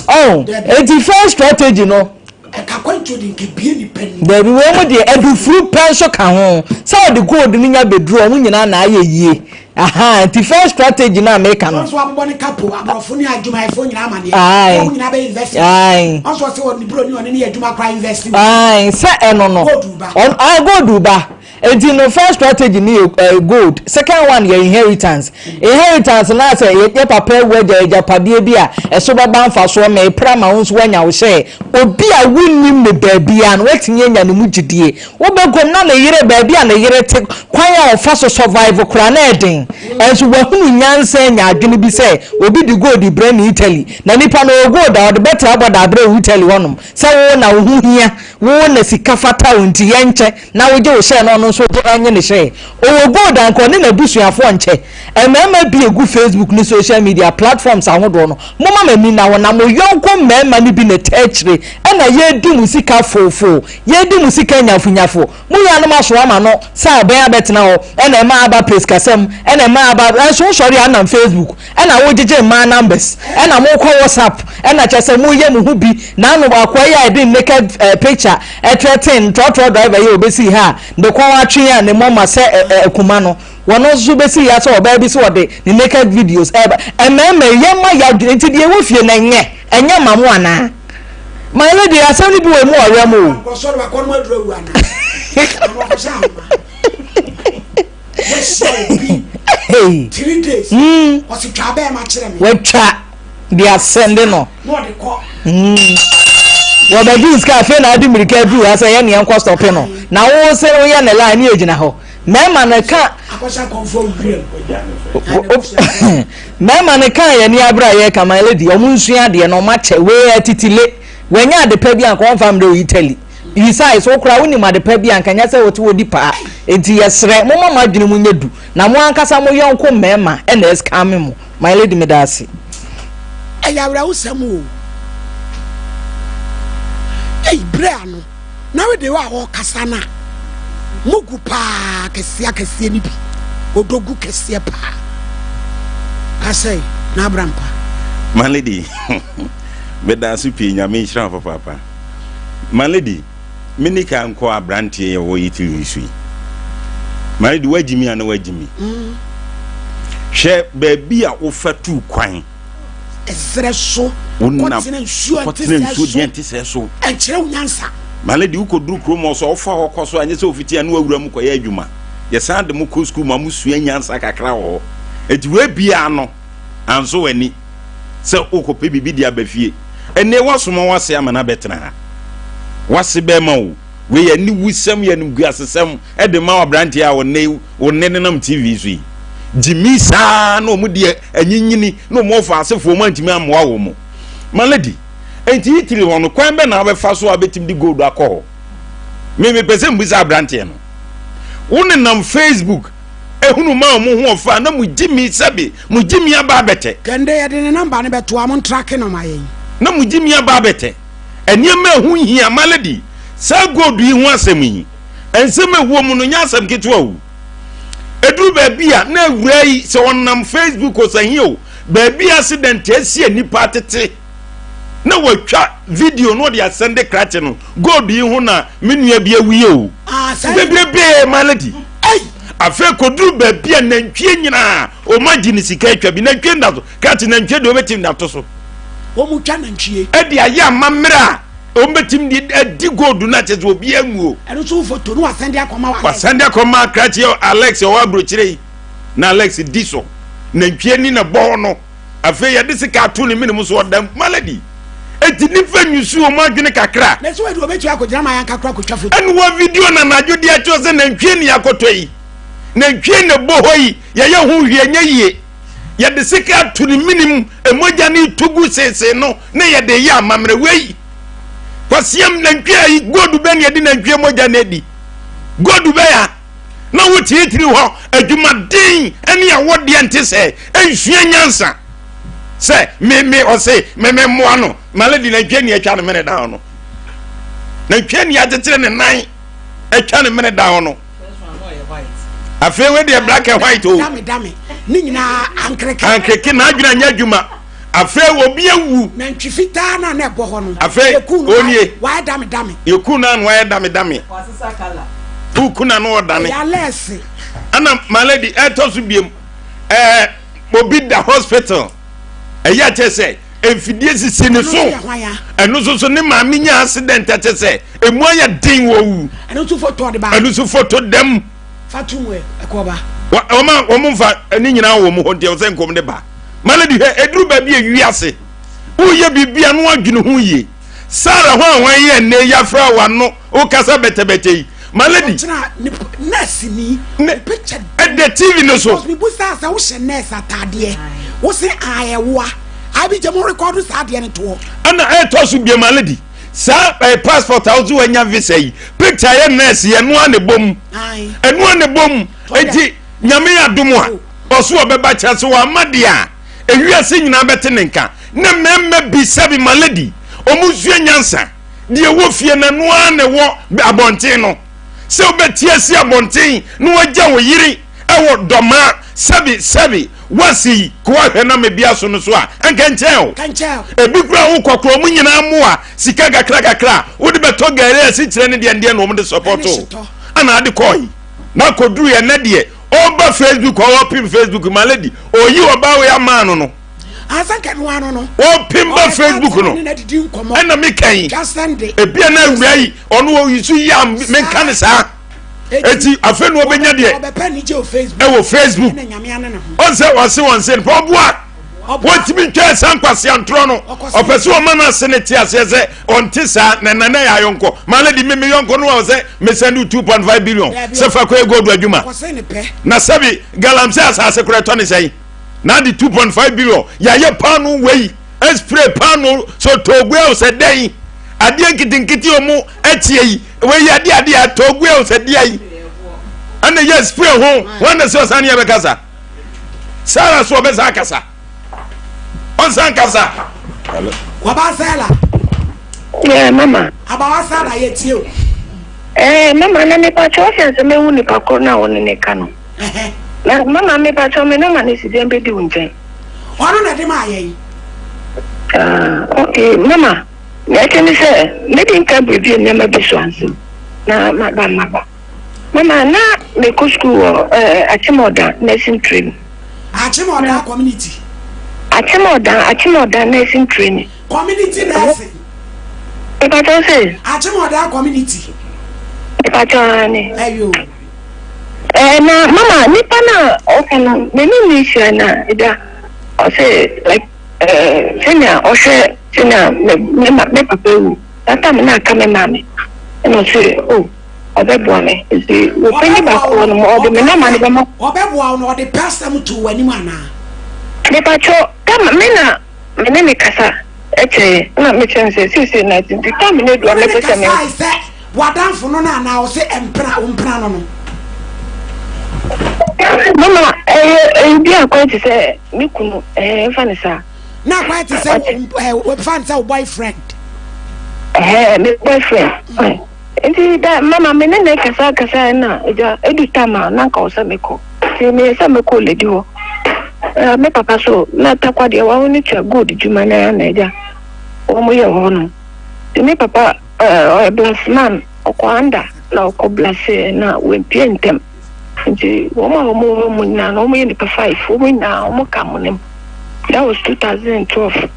Ɔn eti first strategy no. Dabi wei mu deɛ adufuru pɛ nso ka ho sɛ ɔde gold no nya bɛduru ɔmo nyinaa na ayɛ yie. Ahaa nti first strategy no a meka no. Ɔnso abobɔ ne kapo aborɔfo ne adwumayɛfoɔ nyinaa amaneɛ. Ae. Wɔn nyinaa bɛ invest. Ae. Ɔnso ɔsɛ ɔne buroni ɔne ne yɛ adwuma koraa invest. Ae sɛ ɛno no. Gold ba. Ɔn ae gold ba. Nti no first strategy no yɛ eh, gold. Second one yɛ inheritance. Inheritance no asɛ yɛ yɛ papa awu agya agyapadeɛ bi a ɛso bɛba mfasoɔ ma ɛpira ma wo nso woanya wo hyɛ. Obi a wonnim no baabiara no woatumi anya ne mu gyidie. Wobɛkɔ mu na ne yere, baabi a ne yere te, kwan a ɔfa so survive koraa na ɛden. Ɛnso wahunu nyansa anya adwene bi sɛ obi de gold brɛ no Italy. Na nipa no ɔwɔ gold a ɔde bɛtra bɔda abrɛ wo Italy hɔnom. Sɛ wo na wo ho hia. Wo na sika fata wo nti yɛnkyɛ na wogye wo hyɛɛ na ɔno nso gye ɛnye ne hyɛɛ. Ɔwɔ gold a nka ɔne n'abusuafoɔ nkyɛ. Mmarima bi egu Facebook ne social media platforms ahodoɔ no, momma mo ani nna hɔ na mo yɔnko mmarima no bi na ɛtaa akyire ɛna yɛredi mo sika foofoo, yɛredi mo sika nyafunyafo. Mo nuanom asoa mo ano sɛ abɛn abɛtena hɔ ɛna ɛma aba peskasɛm ɛna ɛma aba ɛnso wosɔre a nam Facebook ɛna wogyegye mmaa numbers ɛna mokɔ WhatsApp ɛna kyerɛ sɛ moyɛ mo ho bi na ano akoa yi a ɛde naked eh, picture ɛtrɛten trɔtrɔ driver yi a obesi ha a ne kɔn atwe a ne mɔma sɛ akuma no wɔn nso besi ya sɛ ɔbaa bi sɛ ɔde ne naked videos ɛba mmarima yi yɛma yɛadwene nti deɛ ɛwɔ fie no ɛnyɛ ɛnyɛ ma mo anaa my lady asɛm no bi wɔ mu ɔwerɛ mu o. Nkɔsɔre wakɔ no aduru awu anaa? Ɔkɔhyɛ ahoma. Wahyia obi 3 days. Ɔsi twa bɛɛ ma kyerɛ me. Watwa de asɛnde no. Na ɔde kɔ. Wɔbɛgye sika afei na ade mmirika aduru ha sɛ yɛ neɛ nkɔ stɔpe no na wo sɛ woyɛ ne line ne yɛgyina hɔ mmarima no ka Akɔhyɛ akɔmfo wuram. Mmarima no kaa yɛn ani abere a yɛreka my lady ɔmo nsua adeɛ na ɔmo akyɛ wei atitile wanya ade pa bi anka ɔmfa mmerɛ Italy besides wo koraa wonim ade pa bi anka nyɛ sɛ wote hɔ di paa enti yɛsrɛ momma mo adwene mu nyɛ du na mo ankasa mo yɔnko mmarima na ɛscame mo my lady meda ase. Ɛyɛ awerɛhosɛm o. Ei berɛ ano na wede wo a ɔrekasa no a mogu paa akɛseɛ akɛseɛ no bi ɔdɔ gu kɛseɛ paa kasɛe na abra mpa. My lady, meda ase pii nyame nhyira wo papaapa. My lady, me nika nkɔ abranteɛ yɛ wɔ Italy yi so yi. My lady, wagyi mi ana wagyi mi? Mm. Hwɛ baabi a wofa tu kwan. Ɛserɛ so. Wonam kɔtena nsuo kɔtena nsuo deɛ nte sɛ so. Ɛnkyerɛ wo nyansa. My lady, wokɔduru kurom hɔ so a wofa hɔ kɔ so a nyɛ sɛ ofiti a ne wawura mu kɔyɛ adwuma. Yɛsan de mo kɔ sukuu ma mo sua nyansa kakra wɔ hɔ. Enti wei biara no anso w'ani sɛ wokɔpɛ biribi de aba fie. Ɛnneɛ woasoma w'ase ama no abɛtena ha. W'ase bɛrima o, wei yɛ aniwusɛm, yɛ animguasesɛm de ma aberanteɛ a ɔne wo nne nenam TV so yi. Gyimi saa na wɔn deɛ anyinyini na wɔn ɔfa asefoɔ wɔn antumi ammoa wɔn. My lady, enti Italy hɔ no kwan bɛ na wobɛfa so a wobɛtumi de gold akɔ hɔ? Me mepɛ sɛ mbisa aberanteɛ no. Wo nenam Facebook ehunu ma wɔn ho ɔfa na mo gyimi sɛbe mo gyimi aba abɛtɛ. Kɛnde yɛde ne namba no bɛto a mo ntrake no ma yɛn. Na mo gyimi aba abɛtɛ. Nneɛma ɛho hia my lady, saa gold yi ho asɛm yi, nsɛm a ɛwɔ mu no nyɛ asɛm ketewa o. Ɛduru baabi a na awuraa yi sɛ ɔnam Facebook o sɛ he o, baabi accident asi a nnipa atete na watwa video na ɔde asɛnde krakye no gold yi ho na me nua bi awie o. Ah, bebrebe my lady. Afei kɔduru baabi a nantwie nyinaa ɔma gye ne sika atwa bi nantwie nda so krakye nantwie deɛ ɔbɛtumi de ato so. Wɔn twa nantwie. Ɛde ayɛ amammerɛ a wɔn bɛtumi de adi gold no akyɛ sɛ obi anwuo. Ɛno nso foto no wasan de akɔma Alex. Wasan de akɔma krakye Alex ɔwɔ aburokyire yi na Alex di so nantwie ni na bɔ hɔ no afei yɛde sika ato ne mene mu so ɔda malady eti nipa nyusu wɔn adwene kakra. Na sɛ wɔde wɔbɛtumi akɔgyina ma yɛn kakra akɔtwa foto. Ɛna wɔ video na anadwo de akyerɛ sɛ nantwie ni akɔtɔ yi nantwie na bɔ hɔ yi yɛyɛ ho hwee nyɛ yie. Yɛde sika ato ne menem, mogya no retu gu seesei no, na yɛde yɛ amammerɛ. Wei, kwasiam nantwie ayi, gold bɛ ne yɛde nantwie mogya no adi. Gold bɛ ya, na wotiritiri hɔ, adwumaden ne awɔdeɛ nte sɛ, nsua nyansa. Sɛ, me, me, ɔse, me, me mmoa no, malady nantwie ne atwa ne mene da hɔ no. Nantwie ne akyekyere ne nan, atwa ne mene da hɔ no. Afei wei deɛ black and white o. Dame dame ne nyinaa ankereke. Ankereke n'adwene anyɛ adwuma. Afei obi awu. Nantwi fitaa na na ɛbɔ hɔ no. Afei onie. Wayɛ dame dame. Yɛku no ano wayɛ dame dame. Woku no ano ɔdane. Ɛyɛ alɛɛse. Ɛna my lady ɛtɔ so biem ɛɛ obi da hospital ɛyɛ akyɛ sɛ mfidie sisi ne so ɛno nso so ne maame nya accident ɛkyɛ sɛ emu ayɛ den wɔ wu ɛno nso foto ɔde ba ɛno nso foto dɛm fa tum ɛ ɛkɔ ba wɔn a wɔn nfa ne nyinaa wɔ mu hɔ nti ɔsɛ nkɔm de ba malady hwɛ eduru baabi ewi ase woyɛ biribi a no adwene ho yie Sarah ho a wɔn yɛ nne yafra wano wokasa bɛtɛbɛtɛ yi malady nurse ni picture ɛdɛ tv no so because busa sɛ wohyɛ nurse ataadeɛ wose ayɛwoa abi gye mo record saa adeɛ no toɔ ɛna ɛtɔ so bia malady. Saa eh, passport a wodze wanya visa yi, picture yɛ nurse yɛ ɛno ara na ɛbɔ mu. Ɛno ara na ɛbɔ mu. Enti Nyame yɛ adom a, ɔso ɔbɛba kyerɛ sɛ wamma deɛ a, ewiase nyinaa bɛte ne nka. Ne mmarima bi sɛbi my lady, wɔn sua nyansa. Deɛ ɛwɔ fie no ɛno ara na ɛwɔ abɔnten no. Sɛ wobɛte asi abɔnten na wagya wo yere ɛwɔ dɔmaa sɛbi sɛbi wasi yi ko ahwɛ na mebia so no so a ɛnka nkyɛn o. Ebi kura wo kɔkɔrɔ mu nyinaa mmoa sika kakra kakra a wode bɛtɔ gari asikyerɛ ne deɛ ndeɛ na wɔn de sɔpɔto ana ade kɔɔ yi na kɔduru yɛ nɛ deɛ ɔba Facebook ɔwɔ Facebook my lady oyi ɔbaa wei amaa no no. Ansa nka no ano no. Wɔpem ba Facebook no. Ɛna mi kan yi. Ebia na awura yi ɔno oyi so yi a menka ne saa. Eti afei na ɔbɛnya deɛ. Ɛwɔ Facebook. Ɔnsɛ ɔse wɔn se nipa ɔboa. Wɔntumi ntwa ɛsa nkwaseantorɔ no. Ɔpɛ sɛ ɔma no ase ne te aseɛ sɛ ɔnte saa na nana yɛ ayɔnkɔ. Maa lady me me yɔnkɔ no a ɔsɛ me send 2.5 billion sɛ fa kɔ ego do adwuma. Na sɛbi galamsey asase korɛ tɔ ne sɛn. Na de 2.5 billion yɛayɛ paano wei spray paano so toogu ɛwɔ sɛ dɛn adeɛ nketenkete ɔmo ɛteɛ yi wei yɛ adeɛ adeɛ toogu ɛwɔ sɛ deɛ yi ɛna yɛ spray ho wɔn na sɛ ɔsan yɛ bɛkasa Sarah so ɔbɛsa akasa ɔnsan kasa. Waba Sarah. Yeah, mama. Abawa Sarah yɛ tie o. Eh, mama na nipa kyɛ ɔsɛn sɛ mehu nipa koro na ɔne ne ka no. Na mama mepakyɛw me nɔma no si dɛn bedi wo nkyɛn? Ɔno na ɛde maa yɛn. Ah, okay, mama, nea ɛte ne sɛ medi nka biribi nneɛma bi so ansa na maba maba. Mama, na mekɔ sukuu wɔ eh, Akyemɔdan Nursing Training. Akyemɔdan Community. Akyemɔdan, Akyemɔdan Nursing Training. Community Nursing. Mepakyɛw se? Akyemɔdan Community. Mepakyɛw ane. Ɛyo. Eh na mama nipa no a ɔka no me ne no hyia na agya ɔse like eh sɛnea ɔhwɛ sɛnea me me ma me papa ewu that time na aka me maame ɛna ɔse oh ɔbɛboa me nti wɔ panyin baako hɔ no mo ɔde me nɔma no bɛma. Ɔbɛboa wo na ɔde pɛ asɛm too w'anim anaa? Mepakyɛw tam me na me ne ne kasa kyɛɛ na mekyerɛ no sɛ seesei na nti tam no edu a mɛpɛ sɛ me. Wo ne ne kasae sɛ W'adamfo no no anaa ɔse mpena wo mpena no no. Mama ɛyɛ ɛyɛ bi akwan te sɛ me kunu ɛhɛn nfa ne saa. Na akwan te sɛ ɛɛ fa ne sɛ wo boyfriend. Ɛhɛn me boyfriend. Mm. Nti da mama me ne ne kasa kasa na ɛgya edu tam a na nka ɔsɛ me kɔ. Nti meyɛ sɛ mekɔ lady hɔ. Ɛɛ me papa so na takwa deɛ wɔn ne tua gold dwuma na na ɛgya wɔn yɛ hɔ no. Nti me papa. Ɔyɛ blasman, ɔkɔ anda na ɔkɔ blase na wempue ntɛm. Nti wɔn a wɔn wɔ mu nyinaa no wɔn yɛ nipa five, wɔn nyinaa wɔn ka mo nem. That was 2012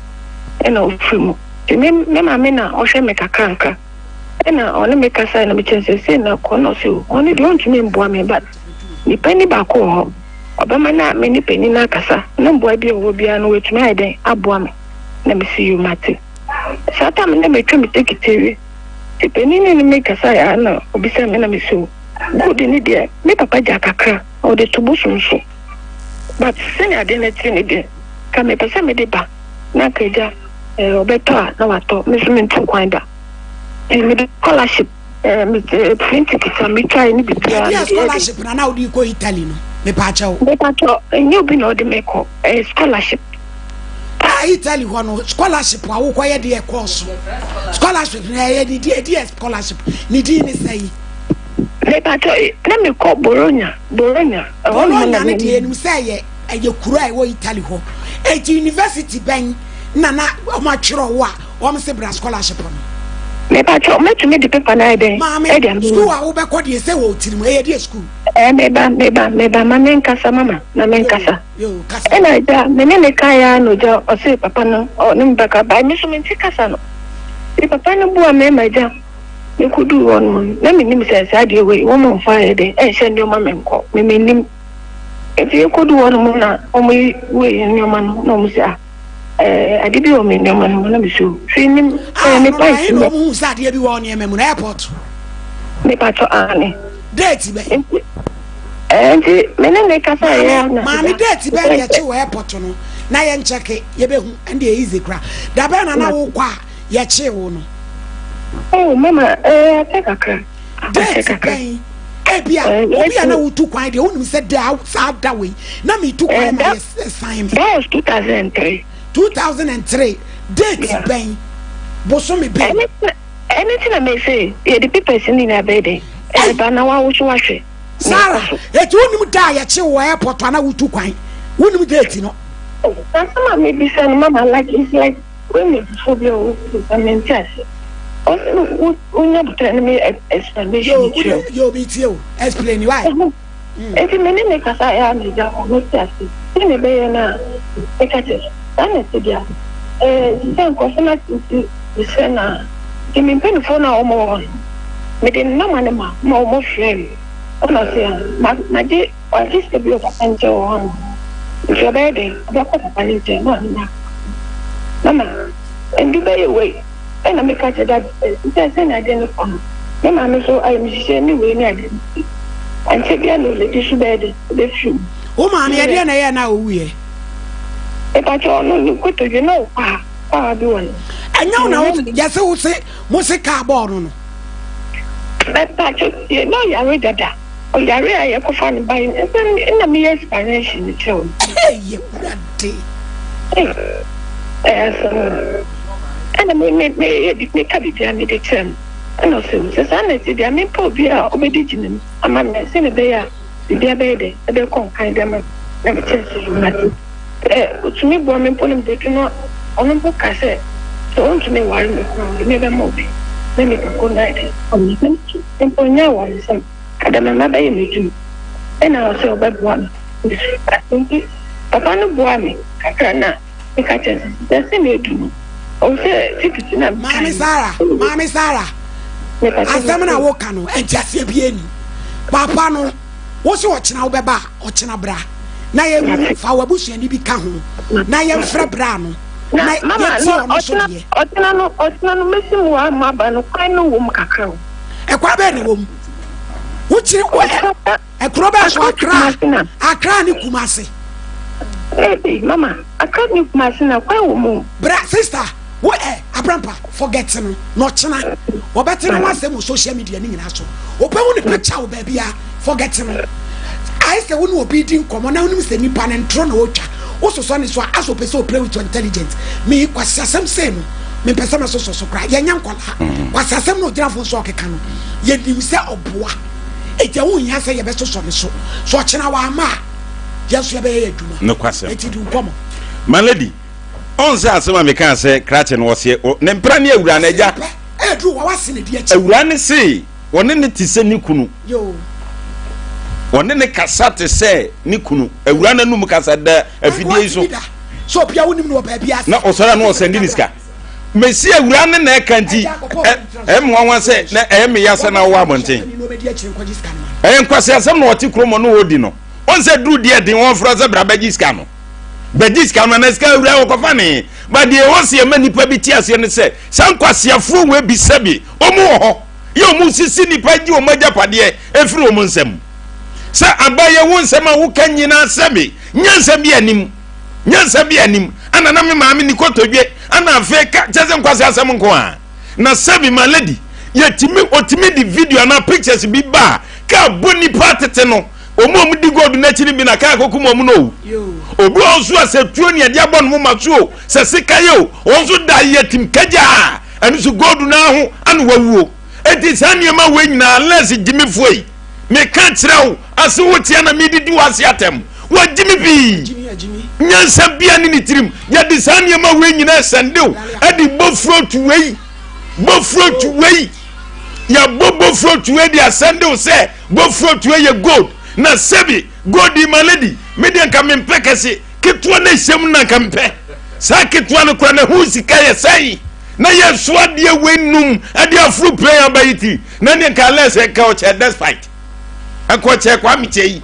ɛna ofiri mu. Nti me me maame na ɔhwɛ me kakrankra ɛna ɔne me kasa na mekyerɛ sɛ sei na kɔ na ɔse o ɔno deɛ ɔntumi mboa me but ne panyin baako wɔ hɔ ɔbɛma na me ne panyin no akasa na mboa bi a ɔwɔ biara no watumi ayɛ dɛn aboa me na mesi yo mate. Saa tam no na metwa me tekiti awie. Nti panin no ne me kasaeɛ ara na ɔbisaa me na me se o, gold no deɛ me papa gyaa kakra na ɔde to bosom so but sɛnea ade no te no deɛ nka mepɛ sɛ mede ba na anka agya eh, ɔbɛtɔ a na watɔ, me nso mentu kwan da. Nti mede scholarship eh, me eh, plane ticket a metwae ne biribiara Ɛdeɛ mede yɛ den. scholarship na na wode kɔ Italy no? Mepaakyɛw. Mepaakyɛw, ɛnyɛ obi na ɔde me kɔ, ɛyɛ scholarship. A Italy hɔ no scholarship a wokɔyɛ deɛ ɛkɔɔ so scholarship na ɛyɛ ne di ɛdi yɛ scholarship ne din ne sɛ yi. Mepatɔ na mekɔ Bologna Bologna ɛhɔ nom Bologna na ne deɛ ɛnim sɛ ɛyɛ ɛyɛ kuro a ɛwɔ Italy hɔ eti university bɛn na na wɔn atwerɛ wo a wɔn se bra scholarship no. Mepatɔ mɛtumi de paper no ayɛ dɛn Maame ɛde ama school a wobɛkɔ deɛ sɛ wɔ tirim ɛyɛ deɛ school. Ɛɛ meba meba meba ma menkasa mama ma menkasa. Ɛna agya me ne no kaeɛ ara na ogya ɔse papa no ɔne me bɛka but me nso mente kasa no nti papa no boa me ma agya me kɔduu hɔ nom no na mennim sɛ saa adeɛ wei wɔn mfa yɛ dɛn ɛnhyɛ nneɛma me nkɔ me mennim nti yɛkɔduu hɔ nom na wɔn yi wei nneɛma no na wɔn sɛ ah ɛɛ ade bi wɔ me nneɛma no mu na me so hwee nim ɛɛ me pa nti na wɔn hu sɛ adeɛ bi wɔ nneɛma mu na airport me pa tɔ aane date bɛ nti Ɛɛ nti me ne ne kasa yɛ na. Maame date bɛn na yɛkye wɔ airport no na yɛn kyɛke yɛbɛhu ɛnde yɛ easy kora da bɛn na na wokɔ a yɛkye wo no. Oh mama ɛɛ akyɛ kakra. Date bɛn? Ebia obi a na wotu kwan deɛ wonim sɛ da saa da wei na metu kwan ma yɛ sign me. That was 2003. 2003 date bɛn? Bosome bɛn? Ɛno nti na mese yɛde papers no nyinaa bɛyɛ dɛn ɛbɛba na wawo so wahwɛ. Sarah, eti wonim da a yɛkye wɔ airport a na wotu kwan? Wonim date no? Asɛm a mebisa no mama like it's like wei me fufuo bi a wobisa mente ase. Ɔse wonya botae no me explanation kyerɛ wo. Yo, me tie o. Explain why. Enti me ne no kasaeɛ ara na agya hɔ mete ase. Sɛdeɛ ɛbɛyɛ no a, meka kyerɛ sɛ, saa na ɛte deɛ a, ɛɛ, te sɛ nkurɔfoɔ no ate nti mesrɛ no a, nti me mpanimfoɔ no a wɔwɔ hɔ no, mede ne nɔma no ma ma wɔfrɛɛ me. Ɛna ɔse a, ma, magye, wagye sika bi wɔ papa nkyɛn wɔ hɔ nom. Nti ɔbɛyɛ dɛn? Ɔbɛkɔ papa no nkyɛn na ɔne no akasa. Mama, ndu bɛyɛ wei. Ɛnna meka kyerɛɛ Dad sɛ, Sɛ sɛnea ade no kɔ no, me maame nso ayamhyehye ne wei ne ade nti, ankyɛ biara na ɔbɛdi so bɛyɛ dɛn? Ɔbɛfiri mu. Wo maame, ɛdeɛn na ɛyɛɛ no a ɔwuiɛ? Mepakyɛ ɔno ne kotodwe na ɔwɔ ha paa bi wɔ ne. Ɛnyɛ wo na wo yɛse wo se mo se kaa bɔɔ no no. Mepakyɛ tie na ɔyare dada ɔyare a yɛkɔfa no bae no ɛna meyɛ explanation no kyerɛ wo no. Hey Awurade. Hey ɛyɛ asɛm o. Ɛna me me me meka biribiara mede kyerɛ no ɛna ɔse o sɛ saa na ɛte deɛ mempɛ obi a ɔbɛdi gyina mu ama me sɛdeɛ ɛbɛyɛ a biribiara bɛyɛ dɛ ɛbɛkɔ nkan de ama me na mekyerɛ sɛ mate sɛ ɔtumi boa me mpo no mede no ɔno mpo ka sɛ sɛ ɔntumi nware me koraa ɔde me bɛma obi na nipa ko no ayɛ dɛ ɔno mpo nyɛ awaresɛm adamama bɛyɛ m'adwuma ɛna ɔsɛ ɔbɛboa me nti papa no boa me kakra na meka kyerɛ no sɛ sɛ sɛnea edu no ɔwɔ sɛ tikiti na meka Maame Sarah, Maame Sarah, asɛm na woka no nteaseɛ bi ani. Papa no, wo se ɔkyena wobɛba a, ɔkyena bra na yɛhu fa w'abusuani bi ka ho na yɛmfrɛ bra no na yɛtie ɔno so deɛ. Ɔkyena no, ɔkyena no mɛsi mu a maba no kwan no wɔ mu kakra o. Ɛkwan bɛn na ɛwɔ mu? Wokyerɛ Ɛkuro bɛn so? Accra, Accra ne Kumasi. Hey, mama, Accra ne Kumasi na kwan wɔ mu. Bra, sister, wo ɛ Abrampa, forget no, na ɔkyena wɔbɛte ne ho asɛm wɔ social media ne nyinaa so. Wobɛhu ne picture wɔ baabi a, forget no. Ayɛ sɛ wo ne obi di nkɔmmɔ na wonim sɛ nipa no ntoro na ɔtwa. Wososɔ ne so a, asɛ ɔpɛ sɛ ɔplay with your intelligence. Me kwasi asɛm sei no, mempɛ sɛ mɛsosɔ so koraa. Yɛnyɛ nkwadaa. Kwasi asɛm na ɔgyina fo so ɔkeka no, yɛnim sɛ ɔboa. Enti ɛho nhia sɛ yɛbɛsosɔ ne so. So ɔkyena wamma a, yɛn nso yɛbɛyɛ yɛn adwuma. Nokwasɛm. Enti di nkɔmmɔ. My lady, ɔn sɛ asɛm a mekaa sɛ krakye no ɔseɛ, ne mpra ne awura no agya. Ɛduru wa wase ne di akyi. Awura no se ɔne ne te sɛ ne kunu. Ɔne ne kasa te sɛ ne kunu. Awura no anum kasa da afidie yi so. Sɛ obia wonim no wɔ baabi ase. Na ɔsɔre a na ɔsɛnde ne sika. Mesi awura ne na ɛka nti ɛyɛ me nwanwa sɛ na ɛyɛ me ya sɛ na wowɔ abɔnten. Ɛyɛ nkwasi asɛm na ɔte kurom no ɔdi no. Ɔn sɛ duru deɛ den wɔn frɛ sɛ bra bɛgye sika no. Bɛgye sika no na sika awura wɔkɔfa ne. Ba deɛ ɛwɔ sɛ yɛma nipa bi te aseɛ ne sɛ saa nkwasiafoɔ wei bi sɛbi wɔn wɔ hɔ yɛ wɔn sisi nipa gye wɔn agyapadeɛ efiri wɔn nsam. Sɛ abayɛ wo nsɛm a woka nyinaa sɛbi nyansa bi anim. Nyansa bi anim ana na me maame ni kotodwe ana afei ka kyɛ sɛ nkwasi asɛm nko a na sɛbi ma lady yɛtumi otumi de video anaa pictures bi ba a kaa bɔ nipa atete no wɔn a wɔn di gold n'akyi no bi na kaa kɔkum wɔn no o obi wɔn nso a sɛ tuo ne ɛde abɔ no moma so o sɛ sika yɛ o wɔn nso da yɛ tim kagya a ɛno nso gold no aho ana wawuo eti saa nneɛma wei nyinaa lɛs gyimifoɔ yi Meka kyerɛ wo, ase wo tea na medidi w'ase atɛm. Wagye me pii. Nyansa bia ne ne tirim. Yɛde saa nneɛma wei nyinaa sɛnde wo ɛde bɔ fruit wei. Bɔ fruit wei. Yɛabɔ bɔ fruit wei de asɛnde wo sɛ bɔ fruit wei yɛ gold. Na sɛbi gold yi my lady, me deɛ nka mempɛ kɛse. Ketewa na ɛhyɛ mu na nka mepɛ. Saa ketewa no kora na ho sika yɛ sɛn? Na yɛso adeɛ wei num ɛde aforo plane aba yi ti. Na ne nka lɛs nka ɔkyɛ despite nka ɔkyɛ kwame kyɛ yi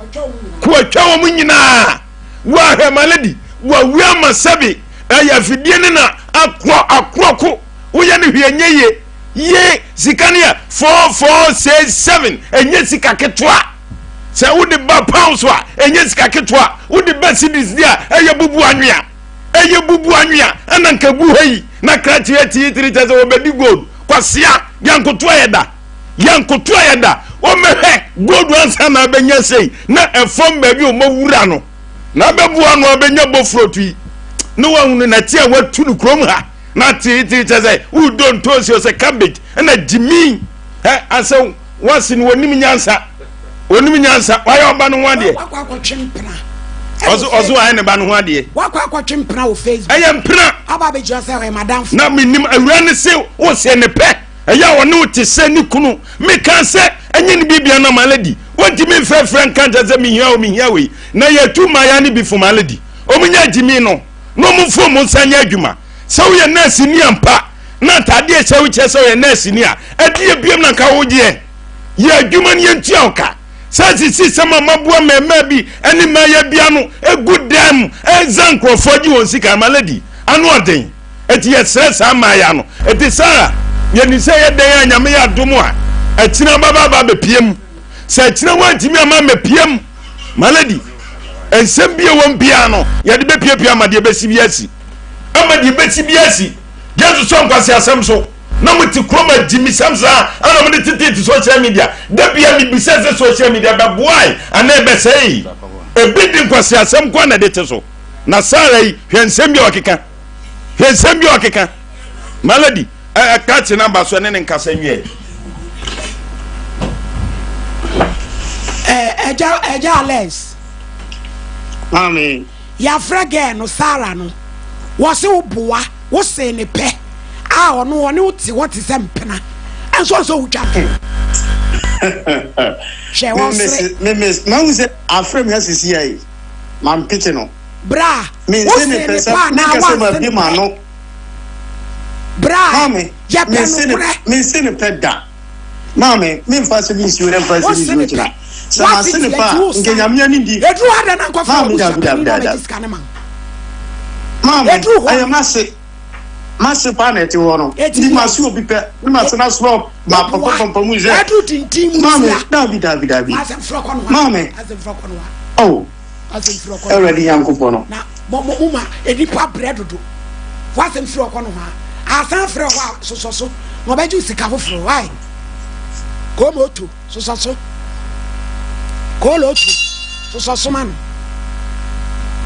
ko atwa wɔn nyinaa wɔahwɛ ma lady wɔawi ama sɛbi ɛyɛ afidie ne na akorɔ akorɔ ko woyɛ no hwee nyɛ yie yie sika no yɛ 4467 ɛnyɛ sika ketewa sɛ wode ba pounds a ɛnyɛ sika ketewa wode ba cedis di a ɛyɛ bubu anwea ɛyɛ bubu anwea ɛna nka gu ha yi na krakye ati tiri kyɛ sɛ wɔbɛdi gold. Kwasea, yɛnkoto ayɛ da. Yɛnkoto ayɛ da. Wɔmmɛhwɛ gold ansa na abɛnya sei na ɛfam baabi a wɔawura no. Na abɛboa ano abɛnya bofrot yi. Ne wahunu nɛte a watu no kurom ha. Na teetee kyɛ sɛ wodɔ ntoosi sɛ cabbage ɛna gyimi. Ɛ asɛ wase no wɔnim nyansa. Wɔnim nyansa. Wayɛ ɔba no ho adeɛ. Wakɔ akɔtwe mpena. Ɔso ɔso wayɛ ne ba no ho adeɛ. Wakɔ akɔtwe mpena wɔ Facebook. Ɛyɛ mpena. Aba abɛgyina sɛ ɔyɛ madamfo. Na menim awura ne se wosɛ ne pɛ. Ɛyɛ a ɔne wo te sɛ ne kunu. Meka sɛ ɛnyɛ ne biribia na malady. Wontumi mfrɛfrɛ nka nkyɛ sɛ mehia o mehia wei. Na yɛtu mmayewa no bi fo malady. Wɔn nyɛ gyimi no na wɔn mfa wɔn nsa nyɛ adwuma. Sɛ woyɛ nɛɛse ni ampa na ataadeɛ ɛhyɛ wo kyerɛ sɛ woyɛ nɛɛse ni a, ɛdeɛ biam na nka wogyeɛ. Yɛ adwuma no yɛntua wo ka. Sɛ sisi sɛm a maboa mmarimaa bi ne mmayewa bi ano gu dan mu ɛza nkurɔfoɔ gye wɔn sika malady ano ɔden. Eti yɛsrɛ saa mmayewa no. Eti Sarah, yɛnim sɛ ɛyɛ dɛn a Nyame yɛ adom a, akyina bɛba aba abɛpie mu. Sɛ akyina woantumi amma ammɛpie mu, my lady, nsɛm bi a ɛwɔ mu biara no, yɛde bɛpiapia ama deɛ ɛbɛsi bi asi. Ama deɛ ɛbɛsi bi asi. Yɛnsosɔ nkwaseasɛm so. Na mote kurom agyimisɛm saa ana mode tetete social media. Da bia mebisa sɛ social media bɛboae anaa ɛbɛsɛe. Ebi de nkwaseasɛm nko na ɛde te so. Na Sarah yi, hwɛ nsɛm bi a ɔkeka. Hwɛ nsɛm bi a ɔkeka. Malady, ɛka kye namba so ɛne ne nkasa nwiɛ. Ɛgya ɛgya Alex. Maame. Yɛafrɛ girl no Sarah no. Wɔse wo boa, wo see ne pɛ. A ɔno ɔne wo te hɔ te sɛ mpena. Ɛnso ɔsɛ wotwa to. Hwɛ wɔsere. Me me mahu sɛ afrɛ me asisi ayi. Mampeke no. Bra, wo see ne pɛ anaa wanse ne pɛ? Bra, yɛpɛ nokorɛ. Mense ne pɛ da. Maame, memfa asɛm yi nsi hɔ na mfa asɛm yi nsi hɔ kyena. Sɛ mase ne pɛ a, nka Nyame ani ndi. Ɛduru hɔ dɛn na nkɔfrɛ Maame, w'abusua dabi, dabi, panin na dabi, ɔmmɛgye sika no ma wo? Maame, Ɛduru hɔ ɛyɛ no. m'ase. M'ase paa na ɛte hɔ no. Eti Nti deɛ. mase obi pɛ, ne m'ase no asoma ma Woboa. papa pampa mu sɛ. Ɛduru tintin mu Maame, tia. dabi, dabi, dabi. Asɛm frɛ kɔ no hɔ. Maame, Asɛm frɛ kɔ no hɔ. oh. Asɛm firi ɔkɔ Awurade Nyankopɔn no. Na mo mo mo ma nnipa brɛ dodo. W'asɛm firi ɔkɔ no hɔ a, asan frɛ hɔ a sosɔ so na ɔbɛgye wo sika foforɔ. Why? Koomo oto sosɔ so. Koolo oto sosɔ so ma no.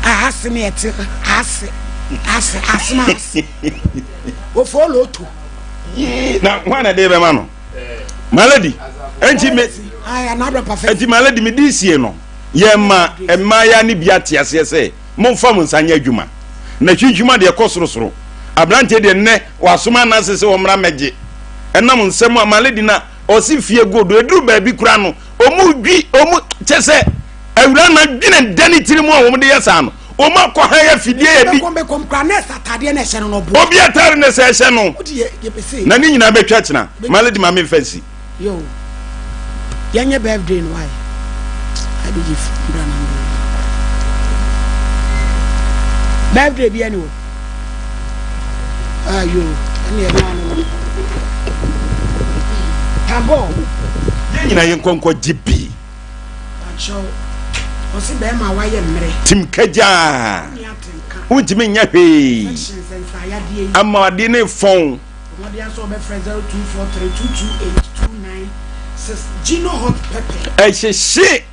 A ase ne ɛte ase ase ase ma ase. Ofoolo oto. Na hwan na de bɛma no? Malady. Enti me. Enti malady me di sie no. Yɛma mmayewa no bi ate aseɛ sɛ, Momfa mo nsa nyɛ adwuma, na hwinhwim adeɛ kɔ sorosoro. Aberanteɛ deɛ nnɛ wasoma ananse sɛ ɔmmra mmɛgye. Ɛnam nsɛm a Malady na ɔse fie godo, ɛduru baabi koraa no, ɔmu dwi, ɔmu, kyɛ sɛ awuraa no adwene da ne tiri mu a wɔn de yɛ saa no, wɔn akɔ han afidie yɛ bi. Obi atare na sɛ ɛhyɛ no, na ne nyinaa bɛtwa kyena. Malady ma memfa nsi. Yo, yɛnyɛ birthday no why? IBG bra na mbra. Birthday bi ɛni hɔ. Ah yo, ɛni ɛno ano no. Tabɔ. Yɛn nyinaa yɛn nkɔnkɔ gye bi. Akyɛw, ɔsi bɛrima wayɛ mmerɛ. Tim kagyaa. Wontumi nyɛ hwee. Ama ade ne fɔn. Ɛhyehye.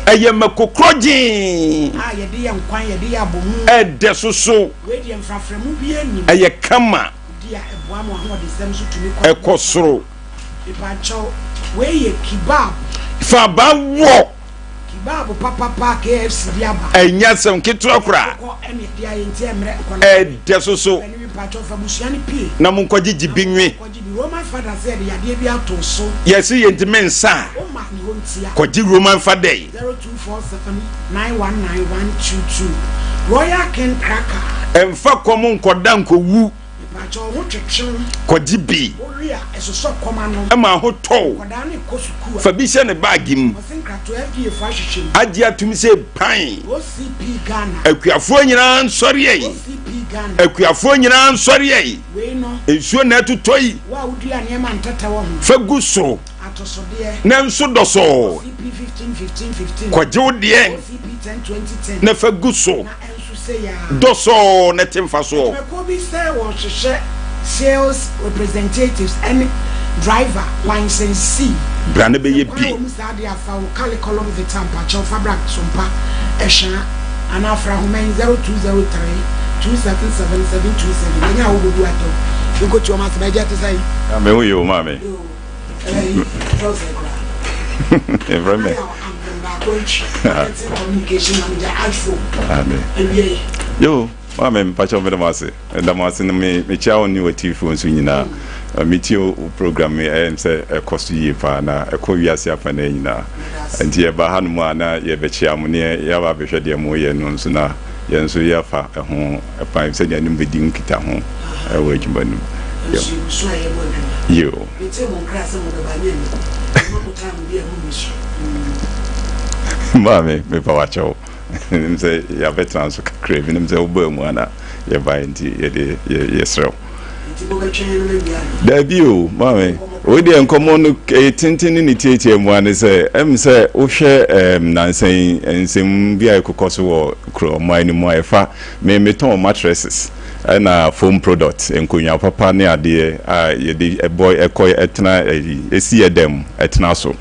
Ɛyɛ mako korɔgyee. Ɛdɛ soso. Ɛyɛ kama. Ɛkɔ soro. Fa ba wɔ. Kebab papapa KFC de aba. Ɛnyɛ asɛm ketewa koraa. Akokɔ ɛna ɛde ayɛ nti ɛmmerɛ nkɔ na. Ɛdɛ soso. Pɛ ne bi mpakyɛw fa busua no pie. Na mo nkɔ gyegye bi nwe. Kɔ gye bi. Roman fada sɛ yɛde yadeɛ bi ato so. Yɛse yɛntumi nsa a. Wo ma ne hɔ ntia. Kɔ gye Roman fada yi. 0247 919 122 Royal King Cracker. Ɛnfa kɔm nkɔda nkɔwu. Mepakyɛw ho twetwe wo. Kɔgye bi. Wowe a, ɛsosɔ kɔm ano. Ɛma ho tɔ wo. Nkwadaa no rekɔ sukuu a. Fa bi hyɛ ne baage mu. Ɔse nkratoɔ FDA foɔ ahwehwɛ mu. Agye atum sɛ pan. OCP Ghana. Akuafoɔ nyinaa nsɔre ei. OCP Ghana. Akuafoɔ nyinaa nsɔre ei. Wei no. Nsuo na ɛtotɔ yi. Wo a wodua nneɛma a ntɛtɛ wɔ ho. Fa gu so. Atosodeɛ. Na nso dɔsɔɔ. OCP 15 15 15. Kɔgye wo deɛ. OCP 10 20 10. Na fa gu so. Na ɛnso sei ara. Dɔsɔɔ na te mfasoɔ. Adwumakuo bi sɛ wɔrehwehwɛ Sales representatives ɛne driver licensee. Bra na bɛyɛ Sɛ kwan bi. wɔ mu saa deɛ a fa wo curriculum vitae mpakyɛw fa bra Sompa Ɛhwaa anaa fra Ahoma yi 0203 277 727 Yɛnyɛ a wobɔbu atɔ Yɛnkɔtu wɔn asɛm Agya te sɛn? Ah, me ho ye o maame. Yoo, ɛyi, ɛfrɛ wo sɛn koraa? Ɛfrɛ me. Nana Yaw Ampem Baako Antwi, Marketing Communication Manager, Ashfom. Amen. Awia yi. Yoo. Maame mpakyɛw meda mo ase meda mo ase na me mekyia wo ne w'atiefoɔ nso nyinaa metie wo program yi ɛyɛ sɛ ɛkɔ so yie paa na ɛkɔ wiase afanaa nyinaa nti yɛba hanom a na yɛbɛkyia mo ne yɛaba abɛhwɛ deɛ moyɛ no nso na yɛn nso yɛafa ɛho kwan sɛdeɛ ne mo bɛdi nkitaho ɛwɔ adwuma no mu. Yo. Maame mepa wakyɛw. Menim sɛ yɛabɛtena nso kakra bi, menim sɛ wobaa mu a na yɛbae nti yɛde yɛsrɛ wo. Daabi o, maame, wei deɛ nkɔmmɔ no ɛyɛ tenten ne ne tiatia mu a ne sɛ ɛm sɛ wohwɛ ɛm nansa yi nsɛm bi a ɛkokɔ so wɔ kuro ɔman no mu a ɛfa me metɔn mattresses ɛna foam product nkonnwa papa ne adeɛ a yɛde ɛbɔ ɛkɔ ɛtena ɛyi ɛsi yɛ dɛm ɛtena so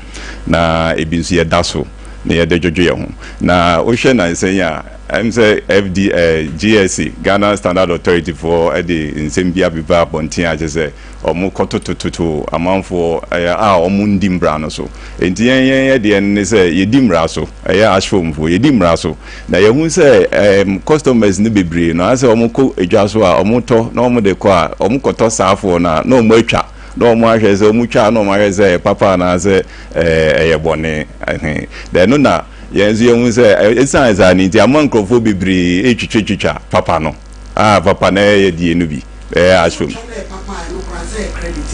na ebi nso yɛda so. na yɛde dwodwo yɛn ho. Na wohwɛ nnansa yi a, ɛm sɛ FD, eh, GSA, Ghana Standard Authority foɔ de nsɛm bi abeba abɔnten a kyerɛ sɛ wɔn kɔtotototo amanfoɔ eh, a wɔn ndi mmara no so. Enti yɛn yɛn yɛ deɛ ne sɛ yɛdi mmara so, ɛyɛ Ashfoam foɔ, yɛdi mmara so. Na yɛhu sɛ eh, customers no bebree no, asɛ wɔn kɔ edwa so a wɔn tɔ na wɔn de kɔ a, wɔn kɔtɔ saa foɔ no a na wɔn atwa. na wɔn ahwɛ sɛ wɔn twa na wɔn ahwɛ sɛ ɛyɛ papa anaasɛ ɛyɛ bɔne ɛhe na ɛno na yɛn nso yɛn ho sɛ ɛsan saa ne nti ama nkurɔfoɔ bebree etwitwatwitwa papa no a papa na ɛyɛ die no bi ɛyɛ ashfom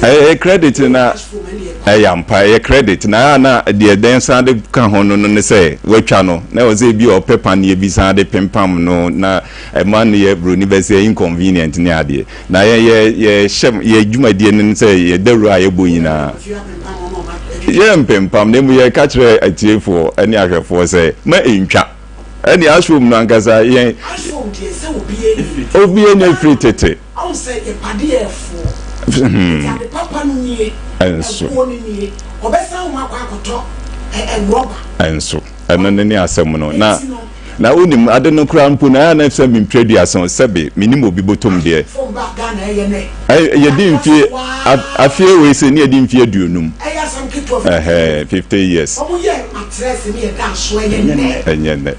ɛyɛ credit na ɛyɛ ampa ɛyɛ credit na na deɛ dɛn san de ka ho no no ne sɛ watwa no na ɛwɔ sɛ ebi ɔpɛ paneɛ bi san de pempam no na ɛma no yɛ broni bɛsɛ inconvenient ne adeɛ Na yɛn yɛ yɛhyɛ yɛ dwumadie no ne sɛ yɛ dawuro a yɛbɔ nyinaa yɛ mpempam na emu yɛka kyerɛ atiefoɔ ne ahwɛfoɔ sɛ ma ɛntwa ɛne ashwom no ankasa yɛn obi ani firi tete nso nso ɛno ne ne asɛm no na Na wonim, ade no koraa mpo no, ɛyɛ a na sɛ me mprɛduasa o, sɛbe, mennim obi botom deɛ. Ɛ, yɛdi mfie, afie wei sei ne yɛdi mfie aduonum. Ɛhɛɛ, 50 years. Ɛnyɛ nnɛ.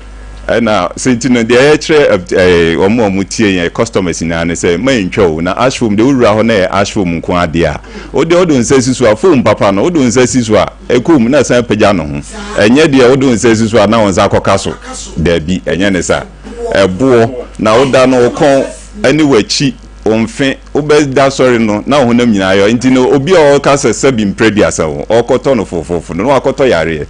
Ɛna, sɛ nti no, deɛ yɛkyerɛ ɛ, wɔn a wɔtie yɛn, customers nyinaa ne sɛ, mma ɛntwa o, na ash foam deɛ, wowura hɔ na ɛyɛ ash foam nko ara deɛ a, wo deɛ wode wo nsa si so a, foam papa no, wode wo nsa si so a, Ɛkɔ mu na san pagya ne ho. Ɛnyɛ deɛ wode wo nsa si so a na wo nsa akɔka so. Dabi, ɛnyɛ ne saa. Ɛboɔ na woda no, wo kɔn ne w'akyi, wo mfe, wobɛda sɔre no na wo honam nyinaa ayɔ. Nti no obi a ɔka sɛ sɛbi mprɛduasa o, ɔrekɔtɔ no fofoofo no na wakɔtɔ yareɛ.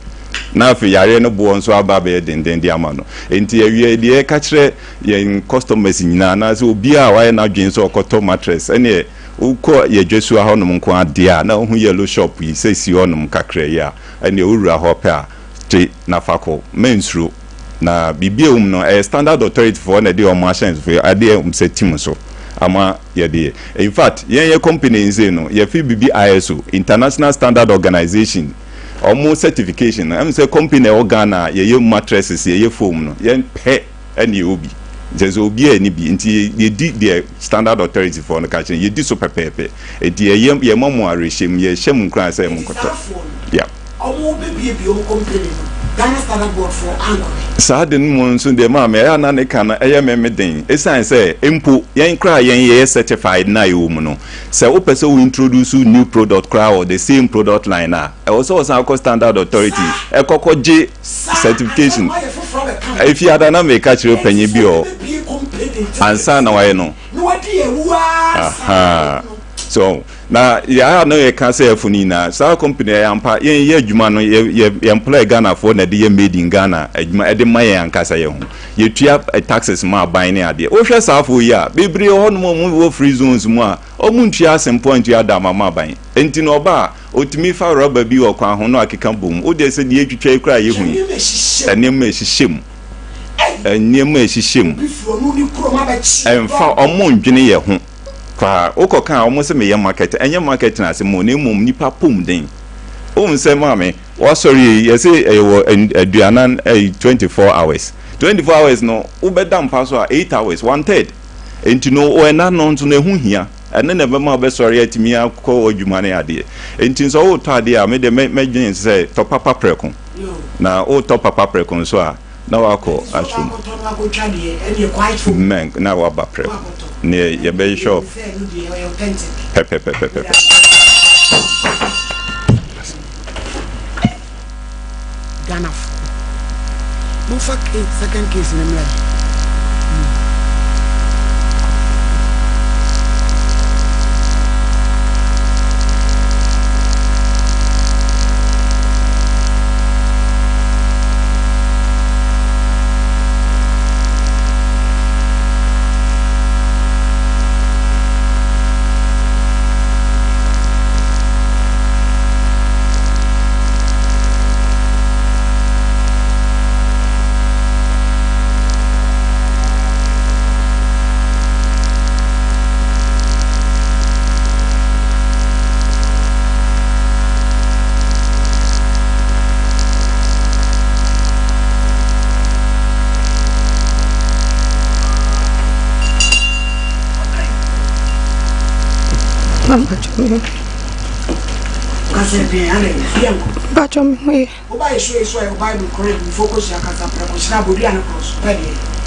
Na afei yareɛ no boɔ nso aba abɛyɛ denden de ama no. Nti awiei deɛ yɛka kyerɛ yɛn customers nyinaa anaasɛ obiara a wayɛ n'adwene sɛ ɔrekɔtɔ mattress ɛneɛ Wokɔ yɛ dwasua hɔnom nko ara deɛ a, na wohu yellow shop yi sɛ ɛsi hɔnom kakra yi a, ɛnneɛ wowura hɔ pɛ a, gye na fa kɔ. Mensuro. Na biribi a ɛwɔ mu no, ɛyɛ Standard Authority foɔ na ɛde wɔn ahyɛnsofoɔ adeɛ wɔn sɛ tim so ama yɛde yɛ. In fact, yɛn yɛ company yi sei no, yɛfe biribi ISO, International Standard Organization, wɔn certification no, ɛm sɛ company a ɛwɔ Ghana a yɛyɛ mattresses, yɛyɛ foam no, yɛn pɛ. ɛna yɛwɔ bi nkyɛ sɛ obiara nni bi nti yɛdi deɛ standard authority foɔ no ka kyerɛ yɛdi so pɛpɛɛpɛ nti yɛyɛ yɛma mo awerɛhyɛm yɛhyɛ mo nkuran sɛ mo nkɔtɔ yeah. Ɔmo bɛbiebie ɔmo company no Ghana Standard Board foɔ ankɔhwɛ. Saa de no mu nso deɛ maame ɛyɛ a na ne ka no ɛyɛ me me den ɛsiane sɛ mpo yɛn koraa yɛn yɛyɛ certified no a yɛwɔ mu no sɛ wopɛ sɛ wo introduce new product koraa wɔ the same product line a ɛwɔ sɛ wɔsan kɔ standard authority ɛkɔ kɔ gye certification efi ada na meka kyerɛ panyin bi ɔ ansa na wayɛ no aha so na yɛa na yɛka sɛ ɛfo no nyinaa saa company ɛyɛ ampa yɛn yɛ adwuma no yɛ yɛ yɛ employ Ghanafoɔ na ɛde yɛ made in Ghana adwuma ɛde ma yɛn ankasa yɛn ho yɛtua eh, taxes ma aban ne adeɛ wohwɛ saa afoɔ yi a bebree wɔ hɔnom a wɔn wɔ free zones mu a wɔn ntua asempɔ ntua da ama ma aban nti na ɔba a Otumi fa rɔba bi wɔ kwan ho na wakeka bom. Wo deɛ sɛ deɛ atwitwa yi koraa a yɛhu yi. Nneɛma ɛhyehyɛ mu. Nneɛma ɛhyehyɛ mu. Ɛmfa, wɔn ndwene yɛ ho. Koraa. Wokɔ ka a, wɔn se meyɛ marketing. Ɛnyɛ marketing asɛm o, na mmom nipa pomden. Wohu sɛ maame, wasɔre yi, yɛse ɛyɛ wɔ aduanan, ɛyi, 24 hours. 24 hours no, wobɛda mpa so a, 8 hours, one third. Enti no, wo ɛna no nso no, ɛho hia. Ɛno na ɛbɛma wobɛsɔre atumi akɔ w'adwuma ne adeɛ. Enti sɛ woretɔ adeɛ a, me deɛ mɛdwene sɛ tɔ papa prɛko. Na woretɔ papa prɛko nso a, na wakɔ asom. Mɛn na waba prɛko. Neɛ yɛbɛhwɛ pɛpɛpɛpɛpɛ. Ghanafoɔ momfa second case no mmra yi. Mpacho me ho ye.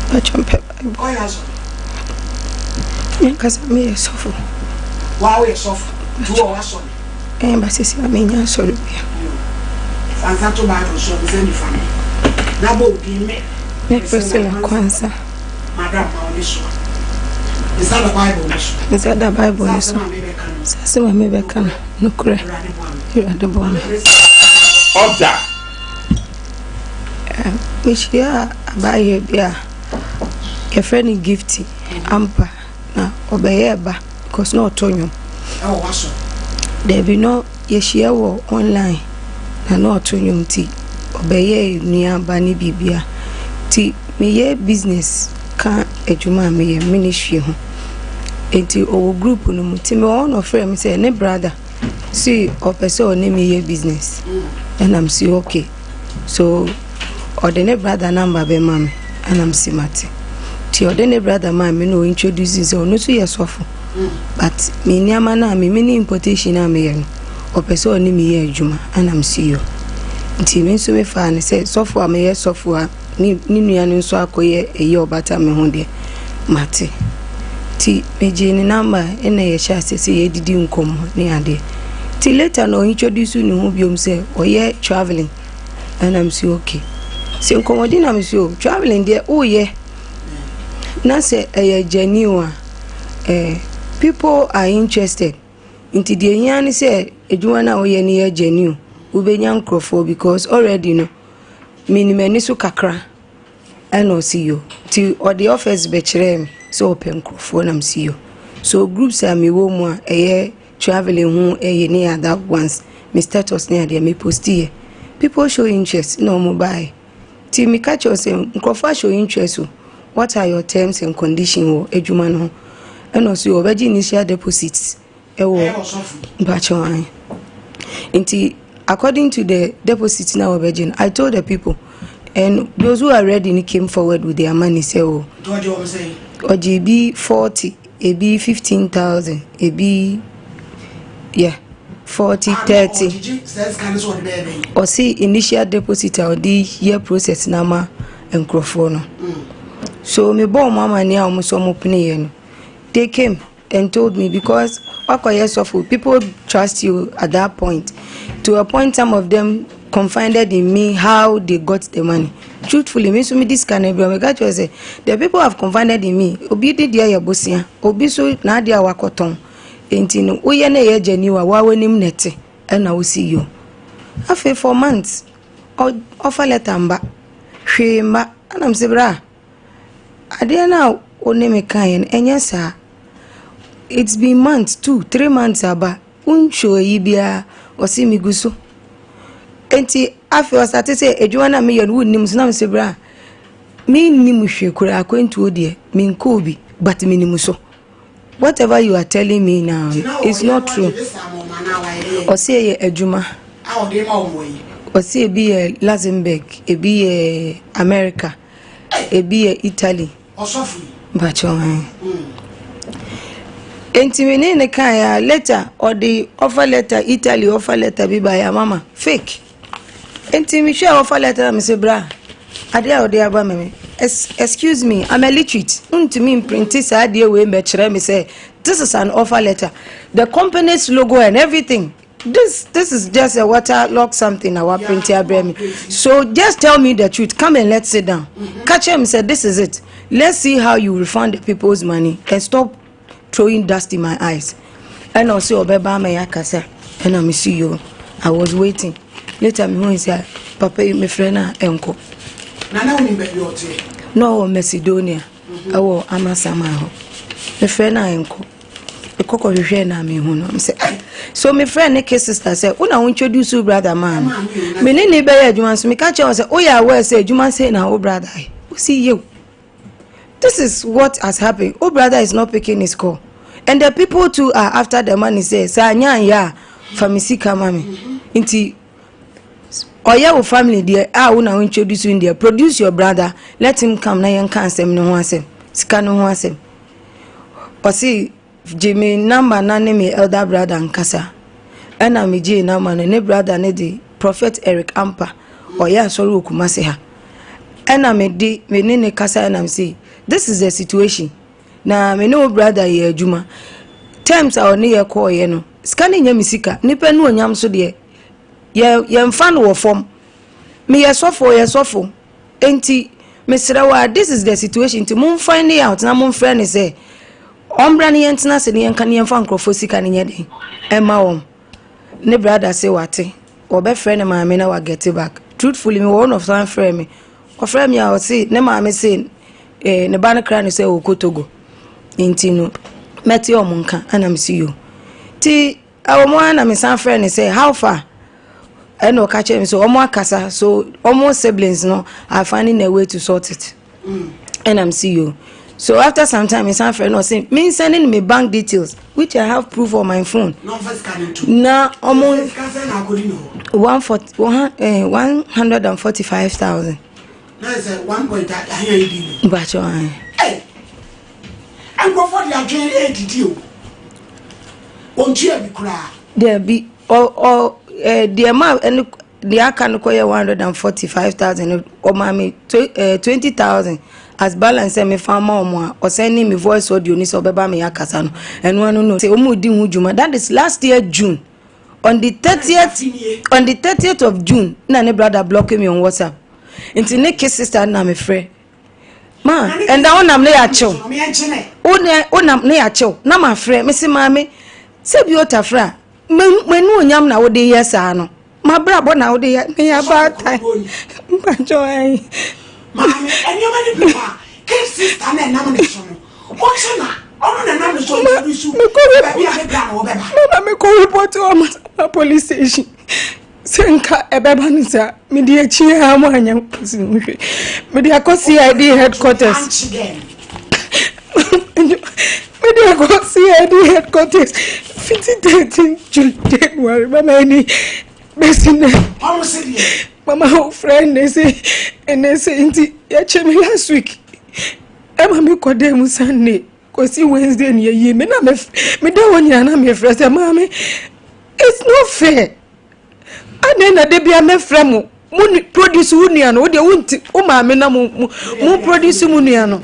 Mpacho mpɛ Bible. Me ankasa meyɛ sɔfo. Ɛɛ ba sisi a menya asɔre bia. Me Priscilla Kwansa. Nsa da Bible no so. Sɛ asɛm a mebɛka no, nokorɛ. Awurade boa me. Ɔda. Mehyiaa abaayewa bi a yɛfrɛ no Gifty ampa na ɔbɛyɛɛ ba because na ɔtɔ nnwom. Ɛwɔ w'asɔre? Dabi no yɛhyia wɔ online na na ɔto nnwom nti ɔbɛyɛɛ nuaba ne biribia nti meyɛ business ka adwuma a meyɛ ministry ho nti ɔwɔ group no mu nti mewɔ hɔ na ɔfrɛ me sɛ ne brother si ɔpɛ sɛ ɔne me yɛ business ɛna me si okay so ɔde ne brother number bɛma me ɛna me si mate nti ɔde ne brother maa me na ɔ introduce sɛ ɔno nso yɛ sɔfo but me nneɛma no a me me ne importation a meyɛ no ɔpɛ sɛ ɔne me yɛ adwuma ɛna me si yɔ nti me nso mefaa no sɛ sɔfo a meyɛ sɔfo a ne ne nua no nso akɔyɛ ɛyi a ɔbata me ho deɛ mate nti megyee ne number ɛna yɛhyɛ ase sɛ yɛdidi nkɔmmɔ ne adeɛ nti later na ɔintroduce ne ho biom sɛ ɔyɛ travelling ɛna mesi okay sɛ nkɔmmɔdi na mesi o travelling deɛ woyɛ na sɛ ɛyɛ genuine a eh, people are interested nti deɛ hia ne sɛ adwuma no a woyɛ no yɛ genuine wobɛnya nkurɔfoɔ because already no Menim ani so kakra ɛna ɔsi yo nti ɔde offers bɛkyerɛɛ me sɛ ɔpɛ nkurɔfoɔ na mesi yo so groups a mewɔ mu a ɛyɛ travelling ho ɛyɛ ne other ones me status ne adeɛ me posti yɛ people show interest na wɔn baeɛ nti meka kyerɛ sɛ nkurɔfoɔ ashow interest o what are your terms and conditions wɔ adwuma no ho ɛna ɔsi ɔbɛgye initial deposits ɛwɔ mpakyɛw an nti according to the deposit na wɔbɛgye no i told the people and those who are ready no came forward with their money sɛ o ɔgye ebi 40 ebi 15,000 ebi yeah 40 30 ɔsi initial deposit a ɔde yɛ process na ama nkurɔfoɔ no so mebɔ wɔn amaneɛ a wɔn nso wɔn peneeɛ no they came and told me because wakɔyɛ sɔfo people trust you at that point to a point some of them confided in me how they got the money truthfully me nso me di sika na ebi wɔn ka kyerɛ sɛ the people have confided in me obi di deɛ yɛ bosia obi so n'adeɛ a wakɔtɔn nti no woyɛ na ɛyɛ genuine a wawa nim na ɛte ɛna wosi yo afei for months ɔfa letter mba hwee mba ɛna mo sɛ bra. Adeɛ no a wo ne me kaeɛ no, ɛnyɛ saa. It's been months, two, three months aba. Wonhwɛ ayi biara. Ɔse megu so. Enti afei ɔsate sɛ adwuma no a meyɛ no wonnim so na mese bra mennim hwee koraa akwantuo deɛ menkɔɔ bi but menim so. Whatever you are telling me now is not true. Ɔse ɛyɛ adwuma. Ɔse ebi yɛ Luxembourg, ebi yɛ America, ebi yɛ Italy. Mpakyɛw hɛn. Enti me ne ne kaeɛ a later ɔde offer letter Italy offer letter bi baeɛ a mama fake. Enti mehwɛɛ offer letter na mese bra adeɛ a ɔde aba ma me excuse me I'm a literate wontumi mprinti saa adeɛ wei mbɛkyerɛ me sɛ this is an offer letter the company's logo and everything this this is just a water lock something na waprinti abrɛ me so just tell me the truth come and let's sit down ka kyerɛ me sɛ this is it let's see how you refund the people's money and stop throwing dust in my eyes ɛna ɔsɛ ɔbɛba ama yɛ akasa ɛna me si yo i was waiting later me hu sɛ papa yi mefrɛ no a ɛnkɔ na na wonim baabi ɔteɛ na ɔwɔ macedonia ɛwɔ amasama hɔ mefrɛ no a ɛnkɔ mekɔ kɔhwehwɛ na mehu no mesɛ ah so mefrɛ ne ke sister sɛ wo na wo introduce wo brother maa me me ne ne bɛyɛ adwuma nso meka kyerɛ wɔ sɛ woyɛ aware sɛ adwuma sei na wo brother yɛ wosi yew this is what has happened wo brother is not picking his call and the people too are after the money sɛ sɛ anya anyɛ a fa me sika ma me nti ɔyɛ wo family deɛ a wo na wo introduce no deɛ produce your brother let him come na yɛnka asɛm no ho asɛm sika no ho asɛm ɔse gye me number na ne me elder brother nkasa ɛna me gyee number no ne brother ne de prophet Eric Ampa ɔyɛ asɔre wɔ Kumasi ha ɛna me de me ne ne kasa ɛna me se this is the situation na me ne wo brother yɛ adwuma terms a ɔne yɛ kɔɔyɛ no sika ne nyɛ me sika nipa ne onyam so deɛ yɛ yɛmfa no wɔ fam meyɛ sɔfo ɔyɛ sɔfo Enti mesrɛ wo a this is the situation nti mo find out na mo mfrɛ no sɛ ɔmbra ne yɛntena ase ne yɛnka ne yɛmfa nkurɔfoɔ sika no nyɛ den ɛma wɔn. Ne brother se wate wɔbɛfrɛ ne maame na wa get back. Truthfully me wɔ hɔ na ɔsan frɛ me. Ɔfrɛ me a ɔse ne maame se eh, ne ba no kra no sɛ ɔkɔ Togo nti no mɛte ɔmo nka ɛna mese yo. Ti Ɛwɔ mu ara na me san frɛ no sɛ how far ɛna ɔka kyerɛ me sɛ wɔn akasa so wɔn siblings no are finding a way to sort it ɛna me si yo so after some time me san frɛ no ɔsɛ me nsɛn ne me bank details which I have proof on my phone na wɔn 145,000. Mpakyɛ ɔhan. Nkurɔfoɔ de adwene redidi o. Ɔntua bi koraa. Dabi, ɔ ɔ ɛɛ deɛ ma ɛne deɛ aka no kɔyɛ 145,000 no ɔmaa me 20,000 as balance sɛ mefa ma wɔn a ɔsɛn ne me voice audio ni sɛ ɔbɛba me akasa no ɛno ano no sɛ wɔn di ho dwuma that is last year June on the 30th on the 30th of June na ne brother block me on WhatsApp nti ne ke sister na me frɛ Ma, ɛnda wonam ne yɛakyew. Wonam ne yɛakyew. Na mafrɛ, mese maame, sɛ bi otafrɛ a, m'ani onyam na wode yɛ saa no. Mabrabɔ na wode yɛ, meyɛ abaatan. Mpakyɛ ayi. Maame, nneɛma no bi wɔ a, kid sister na ɛnam ne so no, wokye na ɔno na ɛnam ne so nti bi so, baabi a ne bra na wɔbɛba. Mama mekɔ report wɔ Masama police station. Sɛ nka ɛbɛba no saa, mede akyi ara mu anyɛ nkosi ho hwee. Mede akɔ CID headquarters. Mede akɔ CID headquarters fiti 13 June January mama ani bɛsi nɛ. Mama wo frɛ nnɛ sɛ ɛnɛ sɛ nti yɛkyɛ me last week ɛma mekɔ dan mu Sunday. Kɔsi Wednesday ni yɛyie me na meda hɔ nyinaa na mefrɛ sɛ maame it's not fair adɛn na da bia mɛfrɛ mo mo produce wo nua no wo deɛ wonti wo maame na mo mo mo produce mo nua no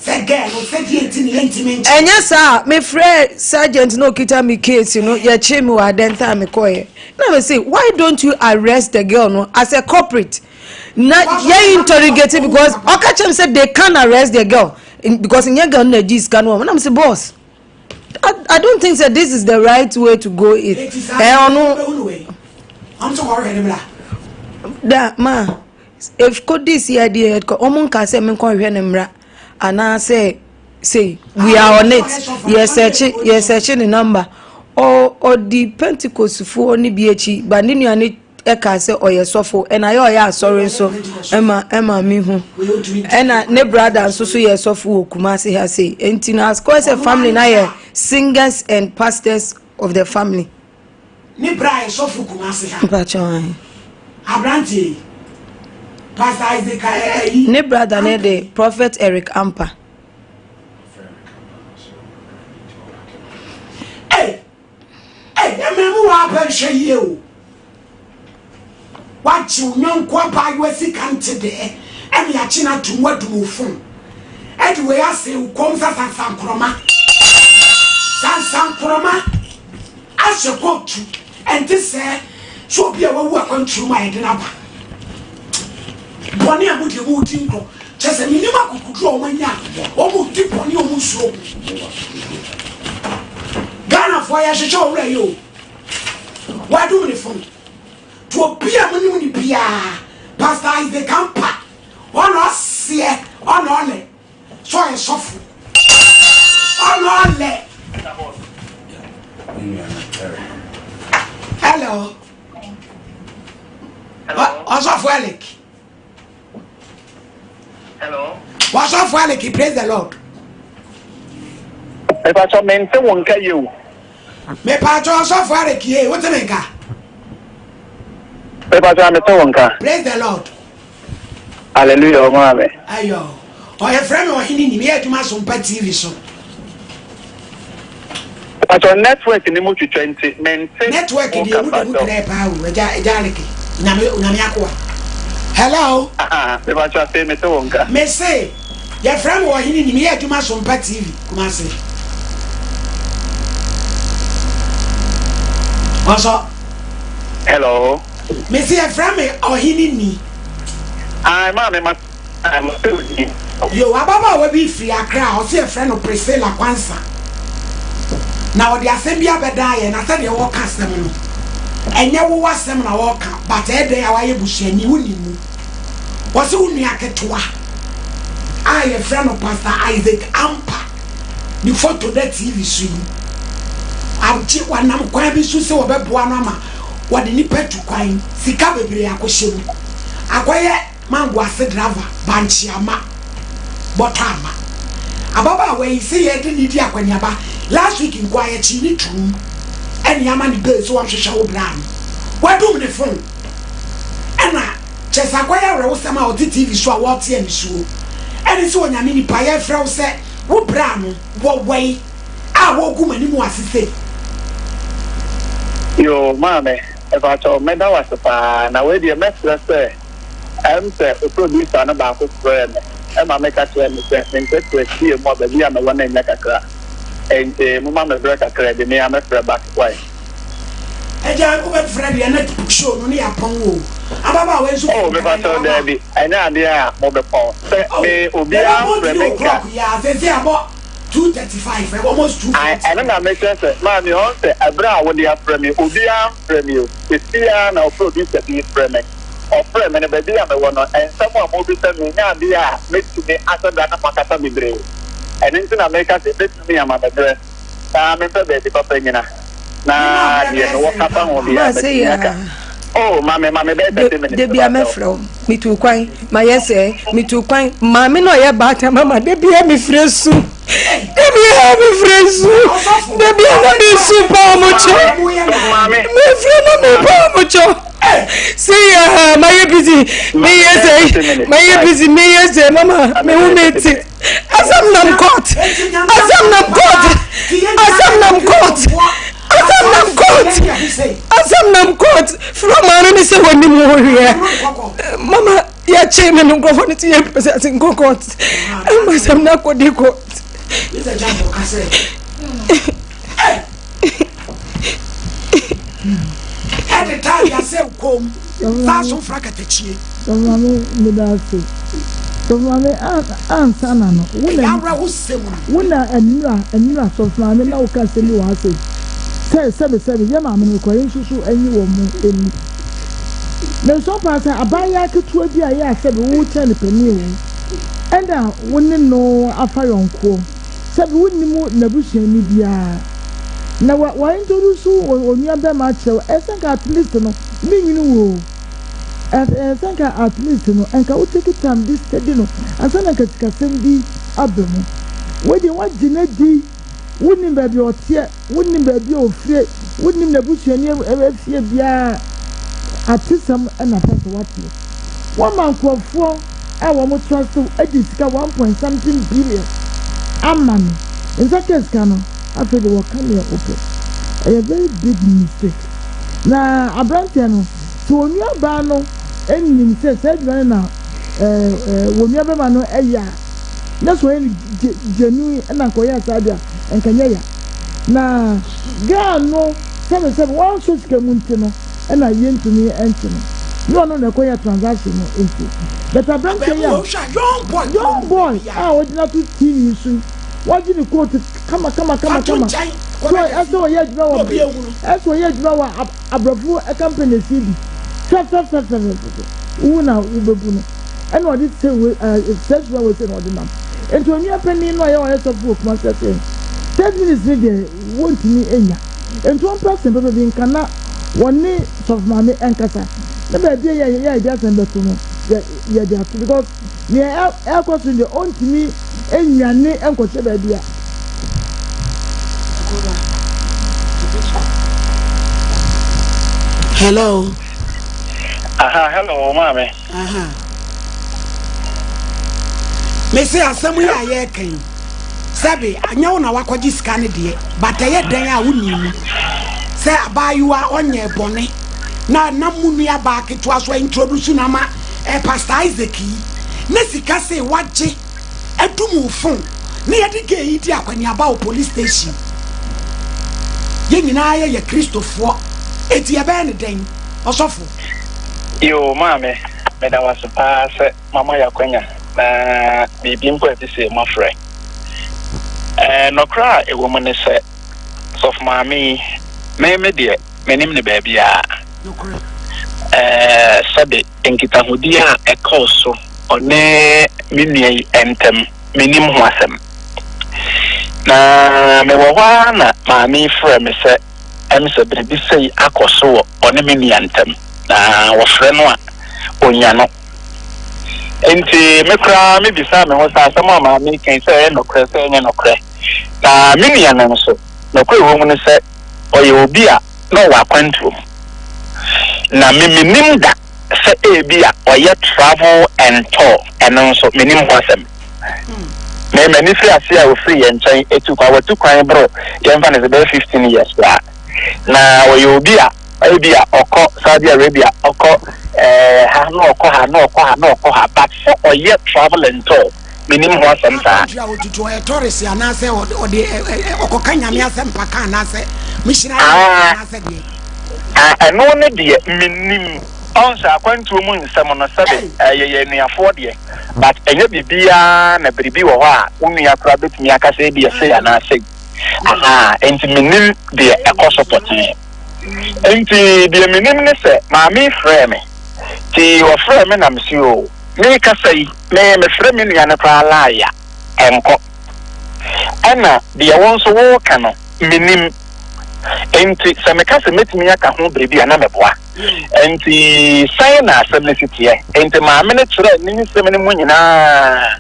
ɛnyɛ saa mefrɛ sergeant na okita me case no yɛkye me wɔ adɛnta a mekɔɛ na me say why don't you arrest the girl no as a culprit na yɛ interrogate because ɔka kyerɛ me sɛ they can arrest the girl because nyɛ girl no na gye sika no wɔn na me sɛ boss I, I don't think say this is the right way to go it ɛ ɔno da ma if kodi si ɛdeɛ ɔmo nka sɛ me nkɔ hwɛ ne mmra anaasɛ say we are on it yɛsɛkye yɛsɛkye ne number ɔ ɔdi pentecost foɔ ne bi akyi ba ne nua ne. ɛka sɛ ɔyɛ sɔfo ɛna yɛ ɔyɛ asɔre nso ɛma ɛma mi hu ɛna ne brother nso so yɛ sɔfo wɔ Kumasi ha sei nti na akɔyɛ sɛ family na yɛ singers and pastors of the family. Ne bra yɛ sɔfo Kumasi ha. Mpakyɛw ahe. Aberanteɛ yi Pastor Isaac ayi. Ne brother ne de Prophet Eric Ampa. Hey, hey, ɛmɛ mu wa apɛ nhwɛ yie o. Wagye wo nyɔnko abaayewa sika nte dɛɛ ɛne akye no atom wadum wo fon ɛde wei ase wo kɔm sɛ sansankorɔma sansankorɔma ahyɛ kootu ɛnte sɛ sɛ obi a wawu akwantuo mu a yɛde no aba bɔne a modeɛ modi nkorɔ kyɛ sɛ menim akokoduro a wɔanya a wɔdi bɔne a wɔnsuro Ghanafoɔ yɛhwehwɛ owura yi o wadum ne fon to obi a monim ne biara Pastor Isaac Ampa ɔna ɔseɛ ɔna ɔlɛ sɛ ɔyɛ sɔfo ɔna ɔlɛ hello ɔsɔfo Eric Hello. Wasɔfo Alec, praise the Lord. Mepatɔ mente wo nka yie o. Mepatɔ ɔsɔfo Alec yie, wote me nka? Mepatɔ mete wo nka. Praise the Lord. Hallelujah, ɔmo ame. Ayo, ɔyɛ frɛ me ɔhene ni, meyɛ adwuma so mpa TV so. Mpatsɔ network ni mu twitwa nti mente Network wo deɛ mu de mu kasa trɛ paa o agya agya aleke onyame onyame akoa hello. Ahaa mepatsɔ afei mete wo nka. Mese yɛfrɛ me ɔhene ni meyɛ adwuma Sompa TV Kumasi ɔsɔ. Hello. Mese yɛfrɛ me ɔhene ni. Ae maame ma. Yo, ababaawa bi firi Accra a ɔse yɛfrɛ no Priscilla Kwansa na ɔde asɛm bi abɛdan yɛn na sɛdeɛ ɔreka asɛm no ɛnyɛ wo asɛm na ɔreka but ɛyɛ dɛn a wayɛ busuani wonim mu. Ɔse wo nua ketewa a yɛfrɛ no Pastor Isaac Ampa ne photo da TV so yi agye wanam kwan bi so sɛ wɔbɛboa no ama wɔde nipa tu kwan sika bebree akɔhyɛ mu akɔyɛ Mango ase driver bankye ama bɔtɔ ama ababaawa yi sɛ yɛde ne di akwaniaba last week nkoa yɛkyee ne tuum ɛne ama ne bail sɛ wɔnhwehwɛ wo bra no wadum ne phone ɛna kyɛ sɛ akɔyɛ awerɛwosɛm a ɔte TV so a wɔte anisuo ɛne sɛ onyame nipa yɛfrɛ wo sɛ wo bra no wɔwɔe a wɔgu m'anim ase sei. Yoo maame mepakyɛw mɛda wo ase paa na wei deɛ mɛsrɛ sɛ Ɛm sɛ wo producer no baako frɛɛ me ma me ka kyerɛɛ me sɛ me nkyerɛkyerɛ fie mu a baabi a mewɔ no nyɛ kakra enti momma me berɛ kakra bi me ara mɛfrɛ back wai. Agya wo bɛ frɛ deɛ na show no ne yɛ apɔn wo o ababaawa yi nso Oh firi Ghana mepakyɛw yɛ waba daabi ɛnyɛ adeɛ a mobɛpɔn sɛ oh me yɛ bɛ obiara pɔn mfrɛ 3 me nka o'clock yi a sɛsɛ abɔ 2:35 almost Ae 2:40 ɛno na mekyerɛ sɛ maame ɔn sɛ ɛberɛ a wode afrɛ me obiara mfrɛ me o seesei ara na wo producer bi refrɛ me. Ɔfrɛɛ me no, baabi a mewɔ no, nsɛm a morebisa me yi nyɛ adeɛ a mɛtumi ahyɛ da ne mo akasa bebree. Ɛno nti na mereka sɛ mɛtumi ama me berɛ na mempɛ baabi papa nnyina, na deɛ mewɔ ka fa ho biara mɛtumi aka. Oh, ma me, ma me bɛyɛ 30 minutes, Da bia mepa kyɛw. mɛfrɛ wo, metu kwan, mayɛ sɛɛ, metu kwan, maame na ɔyɛ baatan mama, da bia mefrɛ su. Debia mi firi nsu. Debia na mi su pa ɔmo kyɛ. Mi firi na mi pa ɔmo kyɛ. Si ya ma yɛ busy mi yɛ sɛ ma yɛ busy mi yɛ sɛ mama mi hu mi ti. Asɛm nam court. Asɛm nam court. Asɛm nam court. Asɛm nam court. Asɛm nam court. Fura maa no ni sɛ wɔ ni mu hwɛ. Mama. Yɛkyee me no nkurɔfoɔ no te yɛ pɛ sɛ ase nkɔ court ɛma asɛm no akɔdi court. Ɛde taa yasɛ kom saa so mfra katakyie. Sɔfo meda ase. Sɔfo maame ansa na no. Wo na wo na ɛnura ɛnura sɔfo maame na wo ka asɛm bi wɔ ha sɛ sɛ sɛbe sɛbe yɛ maame no kɔ yɛn nso so ɛnyi wɔn mo ɛni. Mesɔ paa sɛ abaayaa ketewa bi a ɛyɛ a sɛbe wokyɛn no panin o, ɛna wo ne no afa yɔnkoɔ, sɛbe wonnim n'abusuani biara, na wa wa introduce wo onua bɛrima akyerɛ wo, ɛsɛ nka at least no. Menwene wo o. Ɛsɛ sɛ nka at least no nka wo take time bi steady no ansa na nka sikasɛm bi aba mu. Wei deɛ woagye no adi, wonnim baabi a ɔteɛ, wonnim baabi a ofire, wonnim n'abusuani efie biara, atesɛm na pɛ sɛ woateɛ. Woama nkurɔfoɔ a wɔn trust wo adi sika one point something billion ama no, nsa ka sika no, afei deɛ wɔka deɛ wopɛ. Ɛyɛ very big mistake. Na aberanteɛ no, sɛ onuabaa no nim sɛ saa adwuma no na wɔn nuabarima no yɛ a, na sɛ ɔyɛ no genuine na nka ɔyɛ saa deɛ a, nka nyɛ ya. Na girl no sɛbesɛbe wansɔ sika mu nti no ɛna yɛntumi nkye no. Nyɛ ɔno na ɛkɔyɛ transaction no nti. But aberanteɛ yi a, young boy a ɔgyina to TV so yi, wagye ne coat kama kama kama kama. So ɛsɛ ɔyɛ adwuma wɔ ɛsɛ ɔyɛ adwuma wɔ abrɔfo companies yi bi. Fɛfɛfɛfɛfɛfɛ. Wowu na wobɛbu no. Ɛna ɔde sɛ wei ɛɛ sɛ sua wei sɛ na ɔde nam. Nti onua panin no a yɛ ɔyɛ sɔfo wɔ Kumasi ase no, third minutes no deɛ wɔntumi nnya. Nti ɔmpɛ asɛm papa bi nka na wɔne sɔfo maame nkasa. Na baabi a yɛ yɛde asɛm bɛto no yɛ yɛde ato because nea ɛrekɔ so no deɛ ɔntumi nnwane nkɔhyɛ baabi a. Hello. Aha, hello, maame. Aha. Mese asɛm yi a yɛreka yi, sɛbe anyɛ wo na wakɔgye sika no deɛ, but ɛyɛ dɛn a wonni mu sɛ abaayewa ɔnyɛ bɔne na na mo nua baa ketewa so introduce no ama eh, Pastor Isaac yi na sika se wagye adum wo phone na yɛde gay yi di akwaniaba wɔ police station. Yɛn nyinaa yɛyɛ Kristofoɔ, enti yɛbɛyɛ ne dɛn? Ɔsɔfo. Yoo maame, meda wo ase paa sɛ moama yɛ akwanya na biribi mpo a ɛte sei moafrɛ. Ɛɛ nɔkorɛ a ɛwɔ mu ne sɛ, sɔfo maame yi, me me deɛ menim no baabiara. Ɛɛ sɛbe nkitahodie a ɛkɔɔ so ɔne me nua yi ntam, mennim ho asɛm. Na mewɔ hɔ ara na maame yi frɛɛ me sɛ ɛm sɛ biribi sei akɔ so wɔ ɔne me nua ntam, na wɔfrɛ no a, ɔnya no. Enti me koraa mebisaa me ho sɛ asɛm a maame yi ka yi, sɛ ɛyɛ nokorɛ sɛ ɛnyɛ nokorɛ. Na me nua no nso, nokorɛ ɛwɔ mu ne sɛ ɔyɛ obi a na ɔwɔ akwantuo mu. Na me mennim da sɛ ebia ɔyɛ travel and tour, ɛno nso mennim ho asɛm. Me m'ani firi ase a ɔfiri yɛn nkyɛn tu kwan, watu kwan boro yɛmfa no sɛ bɛyɛ 15 years koraa. Na ɔyɛ obi a ebia ɔkɔ Saudi Arabia, ɔkɔ eh, ha na ɔkɔ ha na ɔkɔ ha na ɔkɔ ha, but sɛ ɔyɛ travel and tour, mennim ho asɛm saa. Akwantu a ɔtutu ɔyɛ tourist anaasɛ ɔde ɔkɔka nyame asɛmpa ka anaasɛ missionary Ah, anaasɛ deɛ. Ah, ɛno ne deɛ mennim. Ɔn sɛ akwantuo mu nsɛm no sɛbe yɛyɛ anuafoɔ deɛ but ɛnyɛ biribiara na biribi wɔ hɔ a wo nua koraa bɛtumi aka sɛ ebia sei anaa sei. Ahaa, enti mennim deɛ ɛkɔ so pɔtee. Enti deɛ menim ne sɛ maame yi frɛɛ me. Nti ɔfrɛɛ me na mese oo, merekasa yi, me mefrɛ me nua no koraa line a, ɛnkɔ. Ɛna deɛ wo nso woreka no, mennim. Enti sɛ meka sɛ mɛtumi aka ho biribi a na meboa. Enti sɛn na asɛm no si teɛ? Enti maame no kyerɛɛ ne nsɛm no mu nyinaa.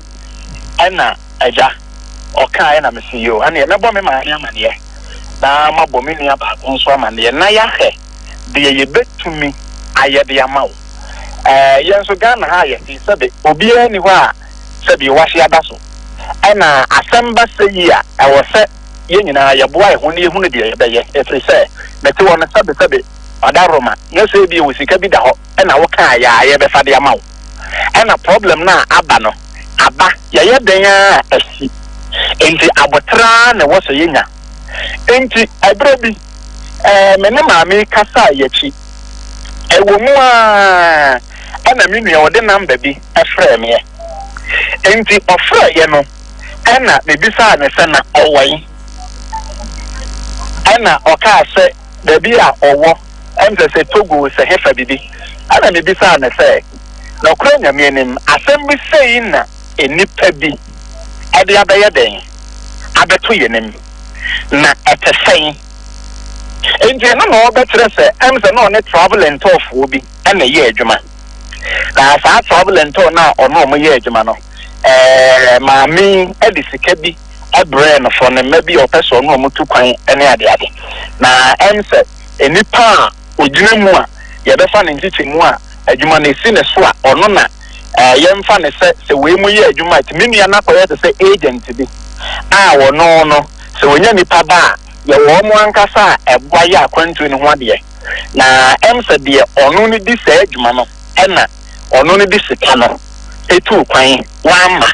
Ɛna agya, ɔkaeɛ na mese yoo, ɛneɛ mɛbɔ me maame amaneɛ na mabɔ me nua baako nso amaneɛ na yɛahwɛ deɛ yɛbɛtumi ayɛ de ama wo. Ɛɛ yɛn nso Ghana ha a yɛte sɛbe obiara nni hɔ a sɛbe wahye ada so. Ɛna asɛm ba sɛ yi a ɛwɔ sɛ yɛn nyinaa yɛboa yɛn ho na yɛhunu deɛ yɛbɛyɛ, ɛfiri sɛ mete hɔ no sɛbesɛbe ɔda Roma, nyɛ sɛ ebia wo sika bi da hɔ na wokaa yɛ a yɛbɛfa de ama wo. Ɛna problem no a aba no aba, yɛyɛ dɛn ara a asi. Enti aboterɛ ara na ɛwɔ sɛ yɛnya. Enti ɛberɛ bi eh, me ne maame yi kasaa yi akyi, ɛwɔ mu ara ɛna me nua ɔde number bi frɛɛ meɛ. Enti ɔfrɛeɛ no ɛna mebisaa no sɛ na ɔwɔ he? Ɛna ɔkaa sɛ baabi a ɔwɔ, ɛm sɛ sɛ Togo sɛ hefa bibi. Ɛna mebisaa no sɛ, nɔkorɛ Nyame anim, asɛm bi sei na nnipa bi ɛde abɛyɛ dɛn abɛto yɛn anim, na ɛte sɛn? Enti ɛno na ɔrebɛkyerɛ sɛ ɛm sɛ na ɔne travel and tour foɔ bi na ɛyɛ adwuma. Na saa travel and tour no a ɔne wɔn yɛ adwuma no, ɛɛ maame yi de sika bi brɛɛ no for ne mma bi a ɔpɛ sɛ ɔne wɔn tu kwan ne adeade. Na ɛm sɛ nnipa a ɔgyina mu a yɛbɛfa ne nkyekyɛmu a adwuma no ɛsi ne so a ɔno na ɛɛ yɛmfa ne sɛ sɛ wei mu yɛ adwuma a, nti me nua no akɔyɛ te sɛ agent bi a ɔno no sɛ ɔnya nnipa ba a yɛwɔ wɔn ankasa a ɛboa yɛ akwantuo no ho adeɛ. Na ɛm sɛ deɛ ɔno no di saa adwuma no ɛna ɔno no de sika no tuu kwan wamma.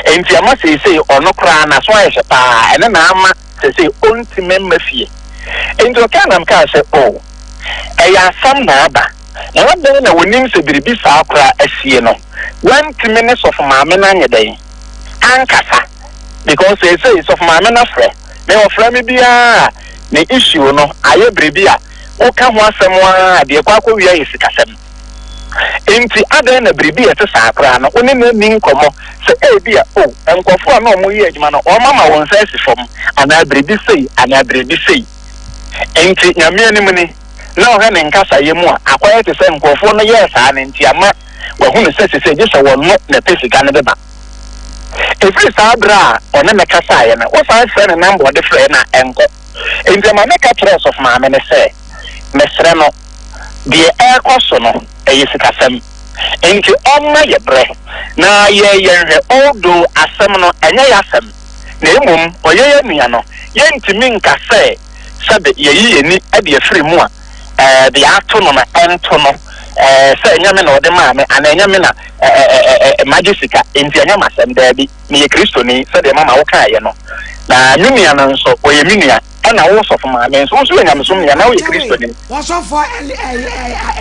Enti ama seesei ɔno koraa n'aso ayɛ hye paa, ɛno na ama seesei ɔntumi mma fie. Enti ɔkaa na mekaa sɛ, Oh, ɛyɛ asɛm na aba, na adɛn na wɔnim sɛ biribi saa koraa asie no, wantumi ne sɔfo maame no anyɛ dɛn ankasa? Because seesei sɔfo maame no afrɛ me, ɔfrɛ me biara a ne issue no ayɛ biribi a woka ho asɛm ara a deɛ ɛkɔ akɔwie ayɛ sikasɛm. Enti adɛn na biribi a ɛte saa koraa no, wo ne no anni nkɔmmɔ sɛ ebia, oh, nkurɔfo a na wɔreyɛ adwuma no, wɔama wɔn nsa asi fam, anaa biribi sei, anaa biribi sei. Enti, Nyame anim ni, na ɔhwɛ ne nkasayɛ mu a, akɔyɛ te sɛ nkurɔfoɔ no yɛɛ saa no nti ama wahunu sɛ seesei gye sɛ wɔno na ɛpɛ sika no de ba. Ɛfiri saa berɛ a ɔne me kasaeɛ no, wosan frɛ ne namba a ɔde frɛeɛ no a, ɛnkɔ. Enti ɛma meka kyerɛɛ ɔsɔfo maame no sɛ, Mesrɛ no, deɛ ɛrekɔ so no, ɛyɛ sikasɛm. Enti ɔmma yɛ berɛ na yɛ yɛnhwɛ, although asɛm no, ɛnyɛ y'asɛm, na mmom ɔyɛ yɛn nua no, yɛntumi nka sɛ sɛbe yɛyi yɛn ani de afiri mu a, ɛɛ, deɛ ato no no, ɛnto no, ɛɛ, sɛ ɛnyɛ me na ɔde maa me, anaa ɛnyɛ me na ɛ, ɛ, ɛ, ɛ, magye sika, enti ɛnyɛ m'asɛm. Daabi. Meyɛ Kristoni, sɛdeɛ mama wokaeɛ no, na me nua no nso, ɔyɛ me nua, ɛna wo sɔfo maame nso, wo nso yɛ nyamesom nua, na woyɛ Kristoni. Ɔsɔfoɔ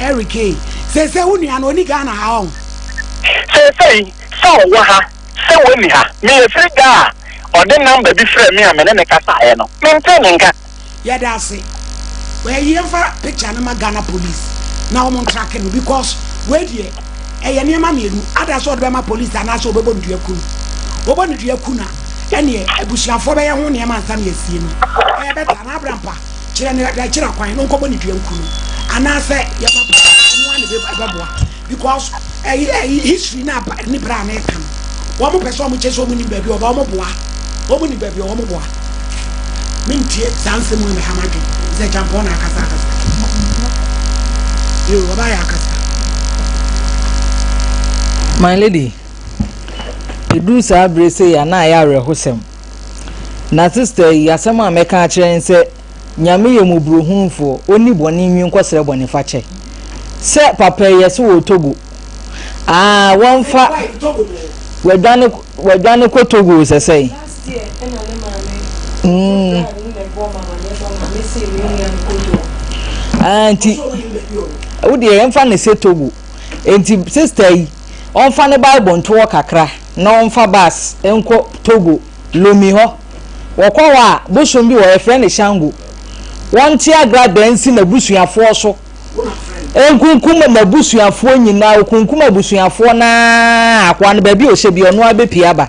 Eric ei, seesei wo nua no, ɔnni Ghana ha ɔn? Seesei, sɛ ɔwɔ ha, sɛ ɔnni ha, meyɛ firi da a ɔde number bi frɛɛ me a me ne no kasaeɛ no, mentee ne nka. Yɛda ase. Wei yɛmfa picture no ma Ghana police na wɔn ntrake no because wei deɛ ɛyɛ nneɛma mmienu ada sɛ ɔde bɛma police anaasɛ ɔbɛbɔ no dua ku no. Wɔbɔ no dua ku no a ɛneɛ abusuafoɔ bɛyɛ ho nneɛma ansa na yɛasie no. Ɛyɛ better anaa Abrampa kyerɛ no kyerɛ kwan na ɔnkɔbɔ no dua nku no anaasɛ yɛma police ɛno ara na ɛbɛboa. Because ɛyi ɛyi history na aba ne bra na ɛka no wɔn pɛ sɛ wɔn kyɛ sɛ wɔn nim baabi ɔba wɔn boa wɔn nim baabi wɔn boa mentie saa nsɛm mu ɛha madwen sɛ kyampɔn na akasa akasa yo ɔba yɛ akasa. My lady, ɛduru saa bere sei a na ayɛ awerɛhosɛm. Na sister yi, asɛm a mɛka akyerɛ ne sɛ, Nyame yɛ mmɔborɔhunufoɔ, ɔnni bɔne nwi nkɔsrɛ bɔnefakyɛ. Sɛ papa yi yɛse wɔ Togo, aa wɔmfa, wadwane, wadwane kɔ Togo sɛ sɛn? Mm. Ah, nti, wo deɛ yɛmfa ne sɛ Togo. Nti sister yi, ɔmfa ne Bible nto hɔ kakra na ɔmfa bus nkɔ Togo. Lomé hɔ. Wɔkɔ hɔ a, bosom bi wɔ hɔ, yɛfrɛ no Shango. Wɔnte agradaa nsi n'abusuafoɔ so nkunkum n'abusuafoɔ nyinaa. Ɔkunkum abusuafoɔ no ara, akoa no baabi a ɔhyɛ biara, ɔno ara bɛpue aba.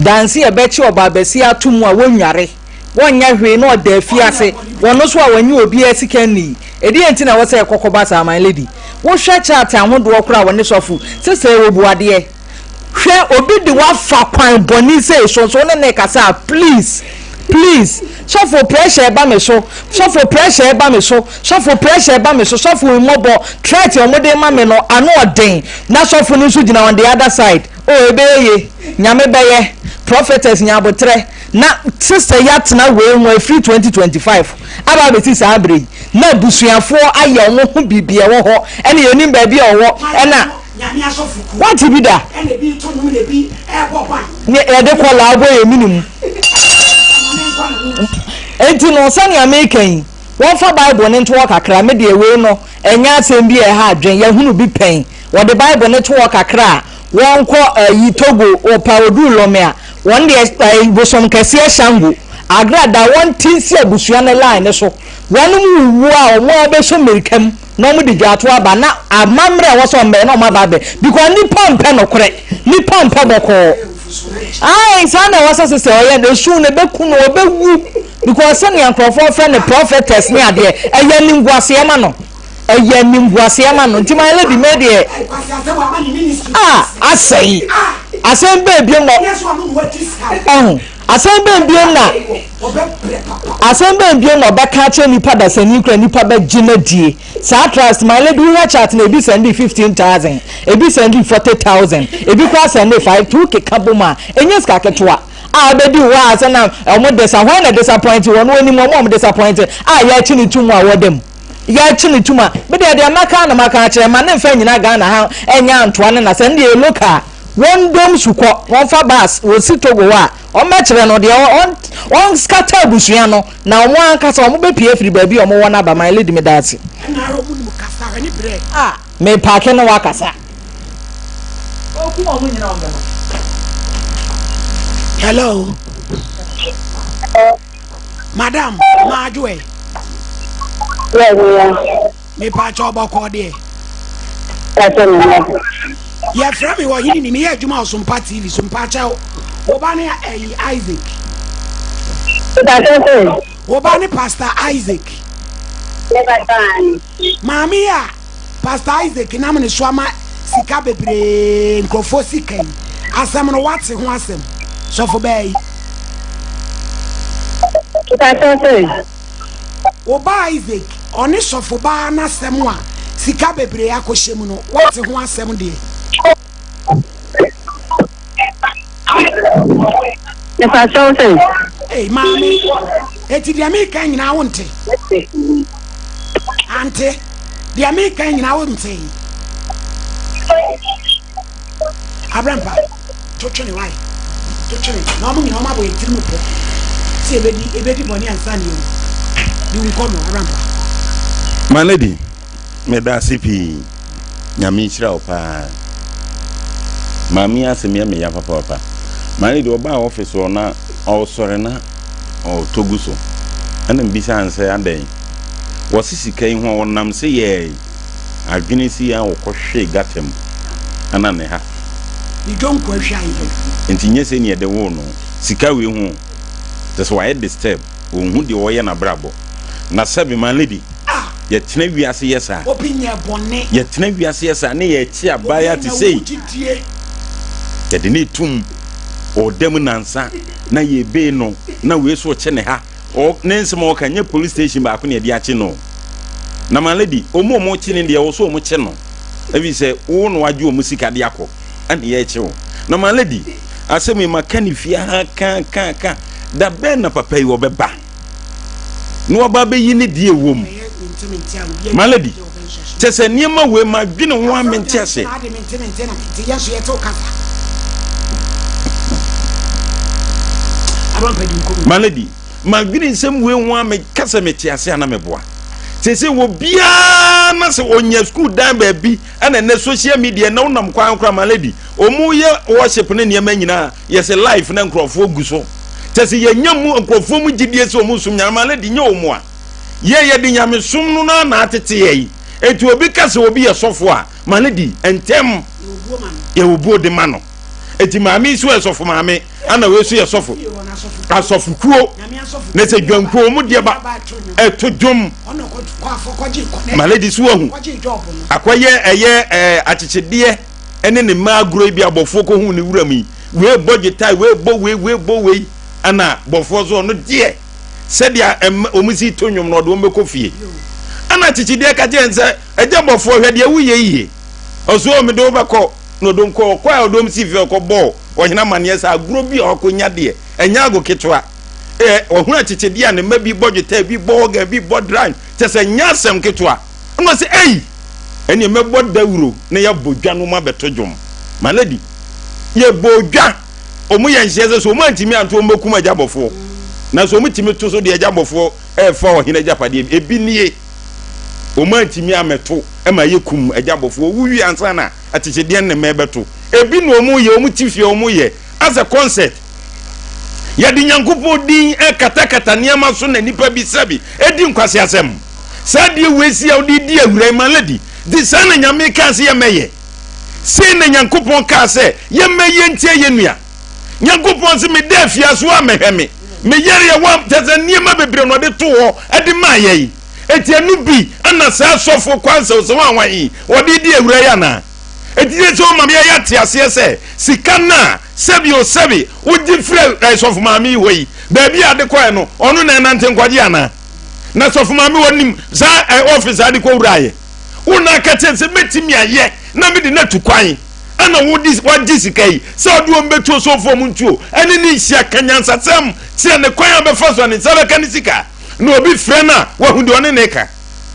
Danse a ɛbɛkye ɔbaabasia ato mu a wɔnnware, wɔnyɛ hwee na ɔda afiase, wɔno nso a wɔnnye obiara sika nnii. Ɛdeɛn nti na ɛwɔ sɛ ɛkɔkɔba saa, my lady? Wohwɛ chat ahodoɔ koraa a wɔne sɔfo, sesɛɛ wɔbu adeɛ. Hwɛ obi de wo afa kwan bɔne sei so nso wo ne no rekasa a please please sɔfo pressure ɛba me so sɔfo pressure ɛba me so sɔfo pressure ɛba me so sɔfo mmɔbɔ threat a wɔde ma me no ano ɔden na sɔfo no nso gyina on the other side oh ɛbɛyɛ ye nyame bɛyɛ prophetess nya abotrɛ na sister yi atena wei ho ɛfiri 2025 aba abɛsi saa berɛ yi na abusuafoɔ ayɛ wɔn ho biribi ɛwɔ hɔ ɛne yɛnim baabi a ɔwɔ ɛna Nyame asɔfo kuo. Woate bi da? Ɛna ebi to nnwom na ebi ɛbɔ ban. Ne yɛde kɔla abɔ yɛn mene mu. Enti no, sɛnea meka yi, wɔmfa Bible no nto hɔ kakra. Me deɛ, wei no, ɛnyɛ asɛm bi a ɛha adwene. Yɛahunu bi pɛn. Wɔde Bible no to hɔ kakra a, wɔnkɔ ayi Togo, wɔpa wɔduru Lome a, wɔn deɛ ayi bosom kɛseɛ Shango, Agrada, wɔnte nsi abusua no line no so. Wɔnom wuwu a, wɔn ara bɛsɔ mmirika mu. na wɔn de dwaato aba na amammerɛ a ɛwɔ sɛ wɔn bɛyɛ na wɔn aba abɛ because nipa mpɛ nokorɛ nipa mpɛ bɔkɔɔ ayi saa na ɛwɔ sɛ sɛ ɔyɛ no esu no ebeku no ɔbɛwu because sɛnea nkurɔfoɔ fɛ no prophetess ne adeɛ ɛyɛ animguaseɛ ma no ɛyɛ animguaseɛ ma no nti my lady mɛ deɛ a asɛe asɛm bɛɛ biom na ɔho asɛm bɛɛ biom na asɛm bɛɛ biom na ɔbɛka akyerɛ nipa dasani kura nipa bɛgye no adie saa trust my lady wohwɛ chat na ebi sɛnde 15,000 ebi sɛnde 40,000 ebi kora sɛnde 5 two keka bom a ɛnyɛ sika ketewa a bɛdi hɔ a sɛ na ɔmo desa hwan na disappoint wɔn wɔn anim ɔmo a ɔmo disappoint a yɛakyi ne tum a wɔda mu yɛakyi ne tum a bi deɛ deɛ maka na maka akyerɛ ma ne nfa nyina Ghana ha ɛnya ntoa ne na sɛ ne deɛ local wɔn dom sukɔ wɔn fa bus wɔsi Togo hɔ a wɔn bɛkyerɛ no deɛ wɔn wɔn scatter abusua no na wɔn ankasa wɔn bɛpie afiri baabi a wɔn wɔ n'aba. My lady, me da ase. A me paake no wakasa. Oku wɔn nyina wɔn bɛba. Hello. Madam, maadwoɛ. Mepaakyɛ ɔbɔkɔɔ deɛ. Yɛfrɛ me wɔ hene ni meyɛ adwuma wɔ Sompa TV so mpaakyɛw. Wo ba ne ɛyi Isaac. Wo ba ne Pastor Isaac. Maame yi a Pastor Isaac nam ne so ama sika bebree nkurɔfoɔ sika yi asɛm no wate ho asɛm sɔfo bɛɛ yi. Wo ba Isaac ɔne sɔfo baa n'asɛm a sika bebree akɔhyɛ mu no wate ho asɛm deɛ. Ei maame, eti deɛ meka nyinaa wo nte? Ante, deɛ meka nyinaa wo nte? Abrɛmpa, to twene wae, to twene na ɔmo nyinaa ɔmo abɔ yɛn tirim pɔ sɛ ebedi ebedi bɔne ansa na yɛwu. Di wo nkɔmmɔ, Abrɛmpa. My lady, meda ase pii. Nyame nhyira wo paa. Maame yi asɛm yɛ me ya papaapa. Maame deɛ ɔbaa office hɔ na ɔresɔre na ɔretɔ gu so. Ɛna mbisaa no sɛ adɛn? Wɔse sika yi ho a ɔnam se yɛɛ adwene si a ɔkɔhwee gata mu ɛna ne ha. Ne dwonku ahwa yi. Nti nyɛ sɛ nea yɛde woo no. Sika wei ho kyerɛ sɛ wayɛ disturb. Ɔnhu deɛ ɔyɛ n'abrabɔ. Na sɛbe my lady. Yɛtena wiase yɛ saa. Yɛtena wiase yɛ saa ne yɛkye abaayewa te sei. Yɛde ne tum ɔda mu nansa na yɛbee no na wei so ɔkyɛ ne ha. Ne nsɛm a ɔka nyɛ police station baako na yɛde akye no. Na my lady, ɔmo a ɔmo kye ne deɛ wɔ so ɔmo kye no. Ebi sɛ wo na wagye ɔmo sika de akɔ ɛna yɛkye wo. Na my lady, asɛm yi maka ne fie ha ka ka ka. Da bɛn na papa yi ɔbɛba? Na waba abɛyi ne deɛ ɛwɔ mu. My lady, kyɛ sɛ nneɛma wei ma dwene ho a mente ase. My lady, ma dwene nsɛm wei ho a meka sɛ mete ase a na meboa. Sɛ sɛ wɔ biara na sɛ ɔnya sukuu dan baabi ɛna ɛnɛ social media na wonam kwan koraa my lady, wɔn yɛ worship ne nneɛma nyinaa yɛsɛ life na nkurɔfoɔ gu so. Kyɛ sɛ yɛnya mu nkurɔfoɔ mu gyidie sɛ wɔn som nyame ale de nyɛ wɔn a yɛ yɛde nyamesom no na na atete yɛ yi. Eti obi ka sɛ obi yɛ sɔfo a ma ne di ntɛm yɛ obuo de ma no. Eti maame yi so yɛ sɔfo maame ana wei so yɛ sɔfo asɔfo kuo na sɛ dwankuo wɔn deɛ ba ɛto dwom ma ne di so ahu akɔyɛ ɛyɛ ɛɛ akyekyedeɛ ɛne ne mmaa agorɔ yi bi abɔfoɔ kɔhu ne wuram yi. Wei bɔ gyetae, wei bɔ wei, wei bɔ wei, ɛna bɔfoɔ so ɔno deɛ sɛdeɛ ɛmɛ wɔn si to nnwom no ɔde wɔn bɛkɔ fie. Ɛna kyekyedeɛ ka kyerɛ sɛ ɛgya bɔfoɔ hwɛ deɛ woyɛ yie. Ɔso o mede wo bɛkɔ na ɔde wɔn kɔ ɔkɔ a ɔde wɔn si fie ɔkɔ bɔɔ ɔhene amaneɛ sɛ agorɔ bi a ɔkɔnya deɛ ɛnyɛ ago ketewa. Ɛ ɔhunu akyekyedeɛ a ne mma bi bɔ gyetae, bi bɔ organ, bi bɔ drum kyɛ sɛ nyɛ asɛm ketewa. Ɛna ɔsɛ ei ɛneɛ mɛbɔ dawuro na yɛabɔ dwa no ma bɛto dwom. My lady, yɛbɔ dwa ɔmo yɛ nhyɛ sɛ sɛ ɔmo antumi anto ɔmo bɛkum agya bɔfoɔ na sɛ ɔmo tumi to so deɛ agya bɔfoɔ ɛɛfa ɔhene agyapadeɛ bi ebi nie ɔmo antumi amɛto ɛma yɛ kum agya bɔfoɔ owu wie ansa na akyekyedeɛ ne mɛ bɛto ebi na ɔmo yɛ ɔmo ti fie ɔmo yɛ asɛ concert yɛde Nyankopɔn din ɛkatakata nneɛma so na nipa bi sɛbi edi nkwasi asɛm. Saa adeɛ wei si a wode di awura yi, my lady, nti saa na Nyame kaa sɛ yɛmmɛyɛ? Sei na Nyankopɔn kaa sɛ yɛmmɛyɛ ntia yɛn nua? Nyankopɔn se meda afiase wo ammɛhwɛ me, me yareɛ wo kyerɛ sɛ nneɛma bebree na ɔde too hɔ de maa yɛn. Enti ɛno bi na saa sɔfo Kwansɛw sɛ hwan yi ɔde di awura yi anaa? Enti sɛ sɛ ɔma yɛyɛ ate aseɛ sɛ sika no a sɛbi o sɛbi wogye firi sɔfo maame yi hɔ yi baabi a ade kɔɛ no ɔno na ɛnante nkɔgye anaa? Na sɔfo maame ɔnim saa ɔfis a ade kɔ wuraeɛ. Wo na aka kyerɛ sɛ mɛtumi ayɛ na mede no atu kwan ɛna wode wagye sika yi sɛ ɔde wɔn bɛtu osomfoɔ mu ntuo ɛne ne nhyia ka nyansasɛm kyerɛ ne kwan a bɛfa so a ne nsa bɛka ne sika na obi frɛ no a wahu deɛ ɔne ne ka.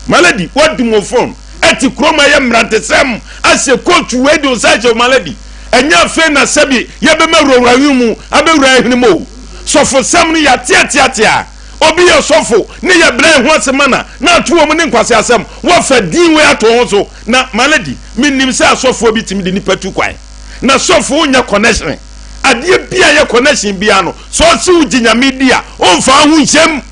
Malady wadum wo phone ɛte kurom ɛyɛ mmerantesɛm ahyɛ kootu wei de wo nsa ahyɛ Malady ɛnyɛ afei na sɛbi yɛbɛma wurawura hwene mu abɛwura yɛ hwene mu o sɔfosɛm no yɛateateatea obi yɛ sɔfo ne yɛ brɛ ho ase mana na ato wɔn ne nkwaseasɛm wɔfa din wei ato ho so na Malady menim sɛ asɔfoɔ bi tumi de nipa tu kwan na sɔfo wonyɛ connection adeɛ bi a yɛ connection biara no sɛ ɔse wogye Nyame di a womfa ho nhyɛm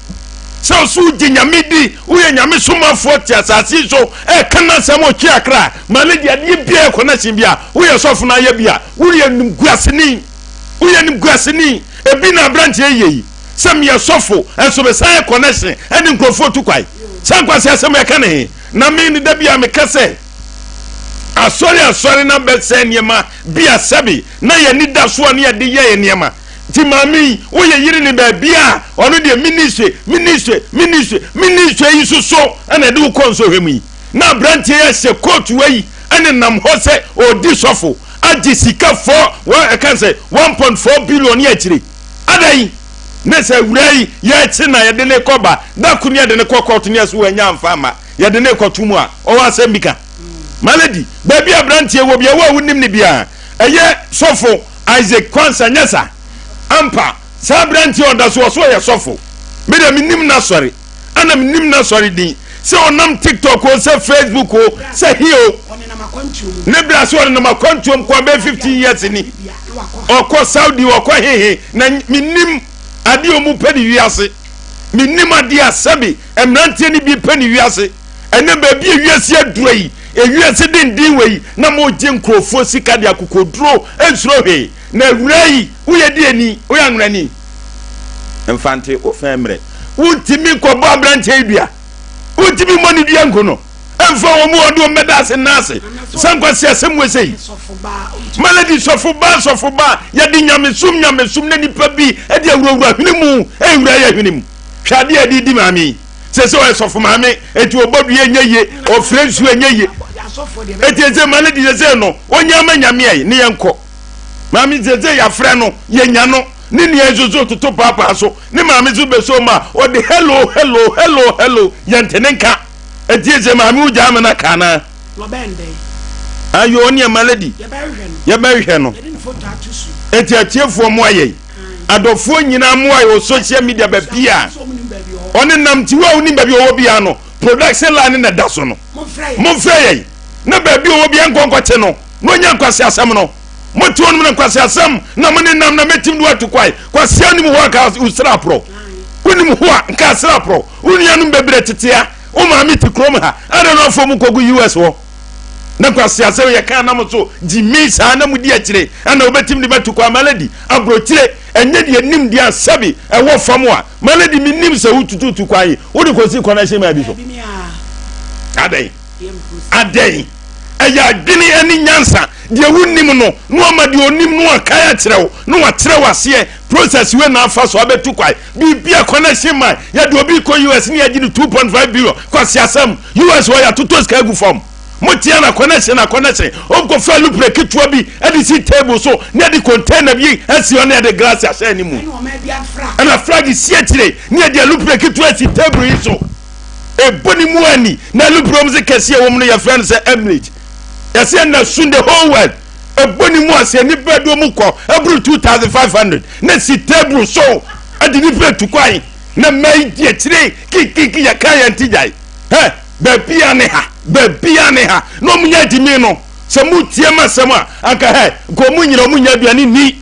Sɛ ɔso wogye Nyame di, woyɛ Nyame somafoɔ te asase yi so ɛka n'asɛm ɔtwe akra ma ne de adeɛ biara ɛkɔ n'ahyɛn bi a, woyɛ sɔfo no ayɛ bi a, woyɛ nimguaseni. Woyɛ nimguaseni. Ebi na aberanteɛ yɛ yi, sɛ meyɛ sɔfo, nso mesan yɛ connection ɛne nkurɔfoɔ tu kwae. Saa nkwasi asɛm ɛka ne he? Na me ne da bi a meka sɛ, asɔre asɔre na bɛsɛe nneɛma bi a sɛbe na yɛn ani da so a ne yɛde yɛ yɛn nneɛma. Nti maame yi woyɛ yere ne baabi a ɔno deɛ ministry ministry ministry ministry yi soso ɛna ɛde wo kɔ nsɔhwɛ mu yi na aberanteɛ yi ahyɛ kootu ayi ɛne nam hɔ sɛ ɔdi sɔfo agye sika fɔ wɔn ɛka sɛ 1.4 billion ne akyire adan ne sɛ awura yi yɛkye na yɛde ne kɔ ba da ko ne yɛde ne kɔ kɔɔto ne yɛso wɔanya amfa ama yɛde ne kɔto mu a ɔwɔ asɛm bi ka malady baabi aberanteɛ wɔ bia wo a wonim ne bia ɛyɛ sɔfo Isaac Quansah nyɛ sa? Ampa, saa aberanteɛ a ɔda so wɔ so ɔyɛ sɔfo. Me deɛ menim n'asɔre, ɛna menim n'asɔre din. Sɛ ɔnam TikTok o, sɛ Facebook o, sɛ he o. Ne bra sɛ ɔnenam akwantuom kɔ bɛyɛ 15 years ni. Ɔkɔ Saudi, ɔkɔ he he, na menim adeɛ ɔmu pɛ ne wiase. Menim adeɛ a sɛbe mmeranteɛ no bi pɛ ne wiase. Ɛnɛ baabi a wiase adura yi, ewiase denden wei na mogye nkurɔfoɔ sika de akokoduro nsuro hwee. Na awura yi, woyɛ deɛni? Woyɛ anwonani? Mfante, wo fɛn mmerɛ. Wontumi nkɔbɔ aberanteɛ yi dua. Wontumi mmɔ ne dua nku no. Ɛmfa wɔn mu ɔde wɔn bɛda ase nna ase. Sɛ nkwasi asɛm wɔ sɛ yi. Malady sɔfo baa sɔfo baa yɛde nyamesom nyamesom na nipa bi de awurawura hwene mu ɛwura yɛ hwene mu. Hwɛ adeɛ a yɛde di maame yi. Sɛ sɛ ɔyɛ sɔfo maame eti ɔbɔ dua ɛnyɛ yie ɔfrɛ nsuo ɛnyɛ yie eti ɛsɛ maame di sɛ no ɔnyɛ ama nyame ayi ne yɛn kɔ maame sɛ sɛ yɛafrɛ no yɛnya no ne nua nso so toto paapaa so ne maame nso bɛ so ma ɔde hello hello hello hello yɛn te ne nka eti ɛsɛ maame wogya ama no aka anaa ayo ɔne ɛma lady yɛbɛhwehwɛ no eti atiefoɔ mo ayɛ yi. Adɔfoɔ nyinaa mmoa yɛ wɔ social media baabi a ɔne nam nti wo a wonim baabi ɔwɔ biara no production line na ɛda so no momfrɛ yɛn na baabi ɔwɔ biara nkɔ nkɔkye no na ɔnya nkwasi asɛm no mote hɔ nom na nkwasi asɛm na mo ne nam na mɛtim de watu kwae kwasia nim hɔ a nka wosra aporɔ wonim hɔ a nka asra aporɔ wo nuanom bebree tetea wo maame te kurom ha ɛna no afɔ mu kɔgu US hɔ na nkwaseasɛm yɛ kan nam so gyimi saa na mudi akyire ɛna wobɛtumi de bɛto kwan malady aburokyire ɛnyɛ deɛ nim deɛ asɛbi ɛwɔ fam a malady menim sɛ wotututu kwan yi wode kɔsi connection maa bi so adɛn adɛn ɛyɛ adwene ɛne nyansa deɛ wonim no na wama deɛ onim no akae akyerɛ wo na wakyerɛ wo aseɛ process wei na afa so abɛtu kwan biribi a connection man yɛde obi kɔ us ne yɛgye no 2.5 billion kwasiasɛm us hɔ yɛatotɔ sika agu fam motea na connection na connection ɔnkɔfa alupere ketewa bi de si table so ne yɛde container bi asi hɔ ne yɛde glass ahyɛ ne mu ɛna flag si akyire ne yɛde alupere ketewa si table yi so ɛbɔ ne mu ani na alupere wɔn sɛ kɛseɛ wɔm no yɛfrɛ no sɛ emirate yɛsɛ ɛna soon the whole world ɛbɔ ne mu aseɛ nipa de wɔn kɔ ɛboro 2500 na si table so ɛde nipa etu kwan na mmaa yi di akyire kikiki yɛka yɛn ti gyae hɛ baabia ne ha baabia ne ha na wɔn nyɛ gyimi no sɛ mo tie ma sɛm a anka hɛ nka wɔn nyina wɔn nyɛ aduane ni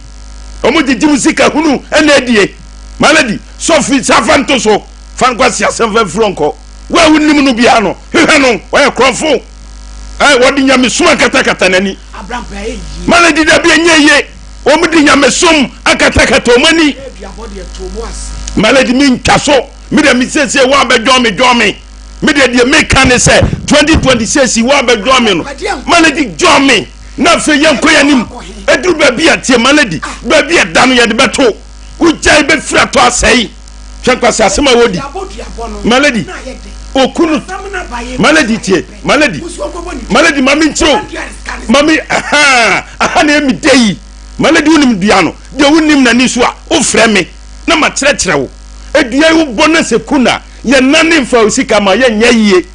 wɔn gyegye mu sika hunu ɛna adie maladi sɔfi safa nto so fa nkwa si asɛm fa firi nkɔ. Wo a wonim no biara no, hwehwɛ no, ɔyɛ korɔmfo. Ɛ, wɔde nyamesom akatakata n'ani. Malady, dabi, ɛnyɛ yie. Wɔn de nyamesom akatakata wɔn ani. Malady, mentwa so. Me deɛ mesiesie wo abɛdwɔn me dwɔn me. Me deɛ deɛ meka ne sɛ 2026 wo abɛdwɔn me no. Malady, dwɔn me. Na afei yɛnkɔ yɛn anim. Ɛduru baabi a tie Malady, baabi a ɛda no yɛde bɛto. Wogyae bɛfiri atɔ asɛe. Hwɛ nkwaseasɛm a wɔdi. Malady, oku no. Malady tie, Malady, Malady ma me nkyerɛ o. Ma me, aha, aha na ɛmi dɛ yi. Malady wonim dua no, deɛ wonim n'ani so a, wofrɛ me na makyerɛkyerɛ wo. Edua yi wobɔ na sɛ ku na yɛnane mfa wo sika ma yɛnyɛ yie.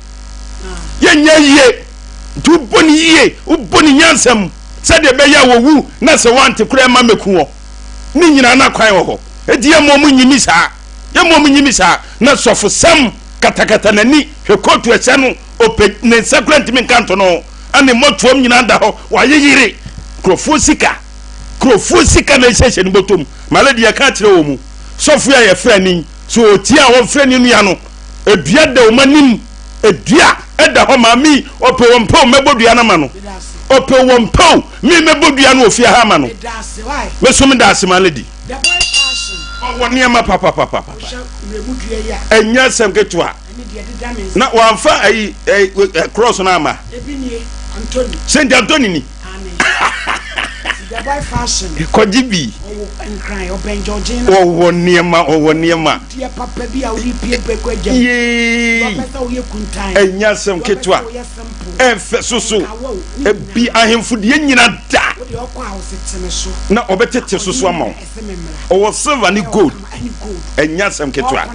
Yɛnyɛ yie. Nti wobɔ ne yie, wobɔ ne nyansam sɛdeɛ ɛbɛyɛ a wɔwu na sɛ woante koraa ɛma mɛku wɔ. Ne nyinaa na kwan wɔ hɔ. Enti yɛmma ɔmo nyi me saa. Yɛmma ɔmo nyi me saa. Na sɔfosɛm katakata n'ani, hwɛ kootu ɛhyɛ no, ɔpɛ ne nsa koraa ntumi nka nto no, ɛne mmɔtoam nyinaa da hɔ, wayeyere nkurɔfoɔ sika, nkurɔfoɔ sika na ɛhyehyɛ ne bɔtɔ mu. Malady yɛka akyerɛ wɔn mu, sɔfo yi a yɛfrɛ no yi, sɛ ɔtie a ɔmfrɛ ne nua no, dua da wɔn anim, dua da hɔ, maame yi, ɔpɛ o ɔmpɛ o, mɛbɔ dua no ama no, ɔpɛ o ɔmpɛ o, me mɛbɔ dua no wɔ fie ha ama no. Me so meda ase Malady. Ɔwɔ nneɛma papapapapa. Ɛnyɛ asɛm ketewa. Na wamfa ayi ɛ cross no ama. Saint Anthony ni. Kɔgye bi. Ɔwɔ nneɛma ɔwɔ nneɛma. Yee. Ɛnyɛ asɛm ketewa. Ɛfɛ soso. Ebi ahemfo deɛ nyina da. Na ɔbɛtete so so ama wo. Ɔwɔ silver ne gold. Ɛnyɛ asɛm ketewa.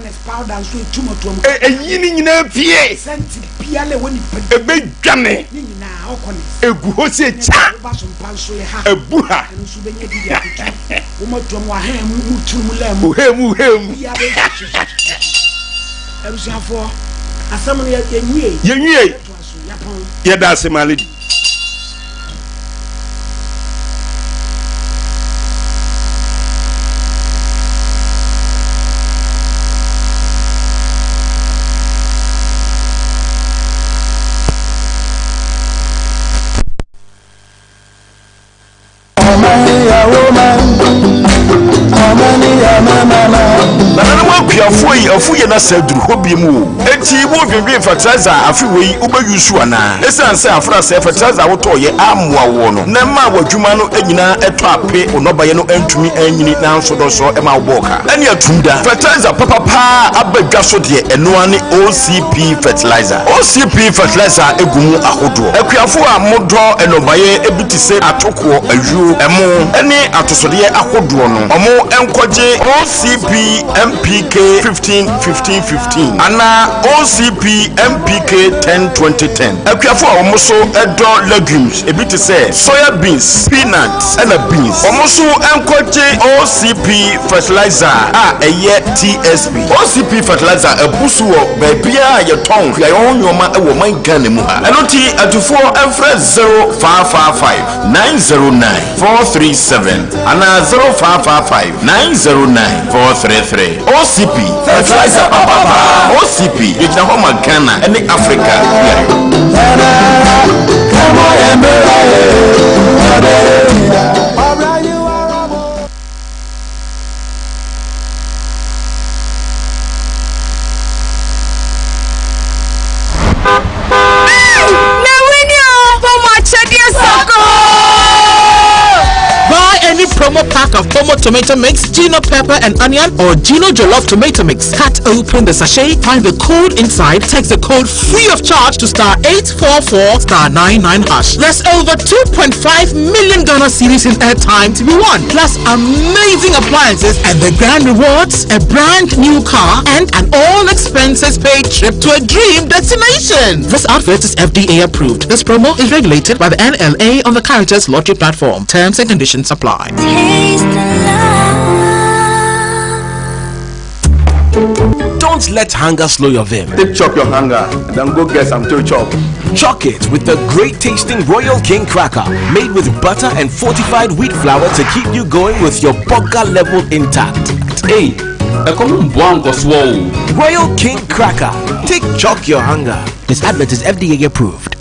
Ɛyi ne nyinaa pie. Ɛbɛdwane. Ɛgu hɔ sɛ kya. Ɛbu ha. Ohemu hemu. Yɛnwie. Yɛda ase my lady. Nananom akuafoɔ yi afu yɛ na sɛ aduru hɔ bi mu o. Enti wodwendwen fertilizer a afe wei wobɛ use anaa? Esiane sɛ afrasɛɛ fertilizer a wotɔɔyɛ ammoa woɔ no na ɛmaa w'adwuma no nyinaa ɛtɔ ape, wo nnɔbaeɛ no antumi anyini nanso dɔsɔ ɛma wobɔɔ ka. Ɛne atum da. Fertilizer papa paa a aba dwa so deɛ ɛno ara ne OCP fertilizer. OCP fertilizer gu mu ahodoɔ. Akuafoɔ a modɔ nnɔbaeɛ bi te sɛ atokoɔ, ayuo, ɛmo ne atosodeɛ ahodoɔ no, wɔn nkɔgye OCP MPK 15 15 15 anaa OCP MPK 10 20 10. Akuafo a wɔn nso dɔ legumes, ebi te sɛ soya beans, peanuts ɛna beans, wɔn nso nkɔgye OCP fertilizer a ɛyɛ TSP. OCP fertilizer abu so wɔ baabiara a yɛtɔn kuayɔ ho nneɛma wɔ ɔman Ghana mu ha. Ɛno nti atufoɔ mfrɛ 0555 909 437 anaa 0555 909 433. OCP, fertilizer papa paa. OCP, yɛgyina hɔ ma Ghana ne Africa kuayɔ. Buy any promo pack of Pomo tomato mix, Gino pepper and onion, or Gino jollof tomato mix. Cut open the sachet, find the code inside, text the code free of charge to star 844 star 99 hash. There's over 2.5 million Ghana cedis in airtime to be won, plus amazing appliances and the grand rewards, a brand new car and an all expenses paid trip to a dream destination. This outfit is FDA approved. This promo is regulated by the NLA on the Caritas Lottery platform. Terms and conditions apply. Don't let hunger slow your vim. Take chop your hunger and then go get some to chop. Chuck it with the great tasting Royal King cracker made with butter and fortified wheat flour to keep you going with your burger level intact. Hey, Ɛkɔm mboa nkɔsoɔ o. Royal King Cracker. Take chalk your hunger. This advert is FDA approved.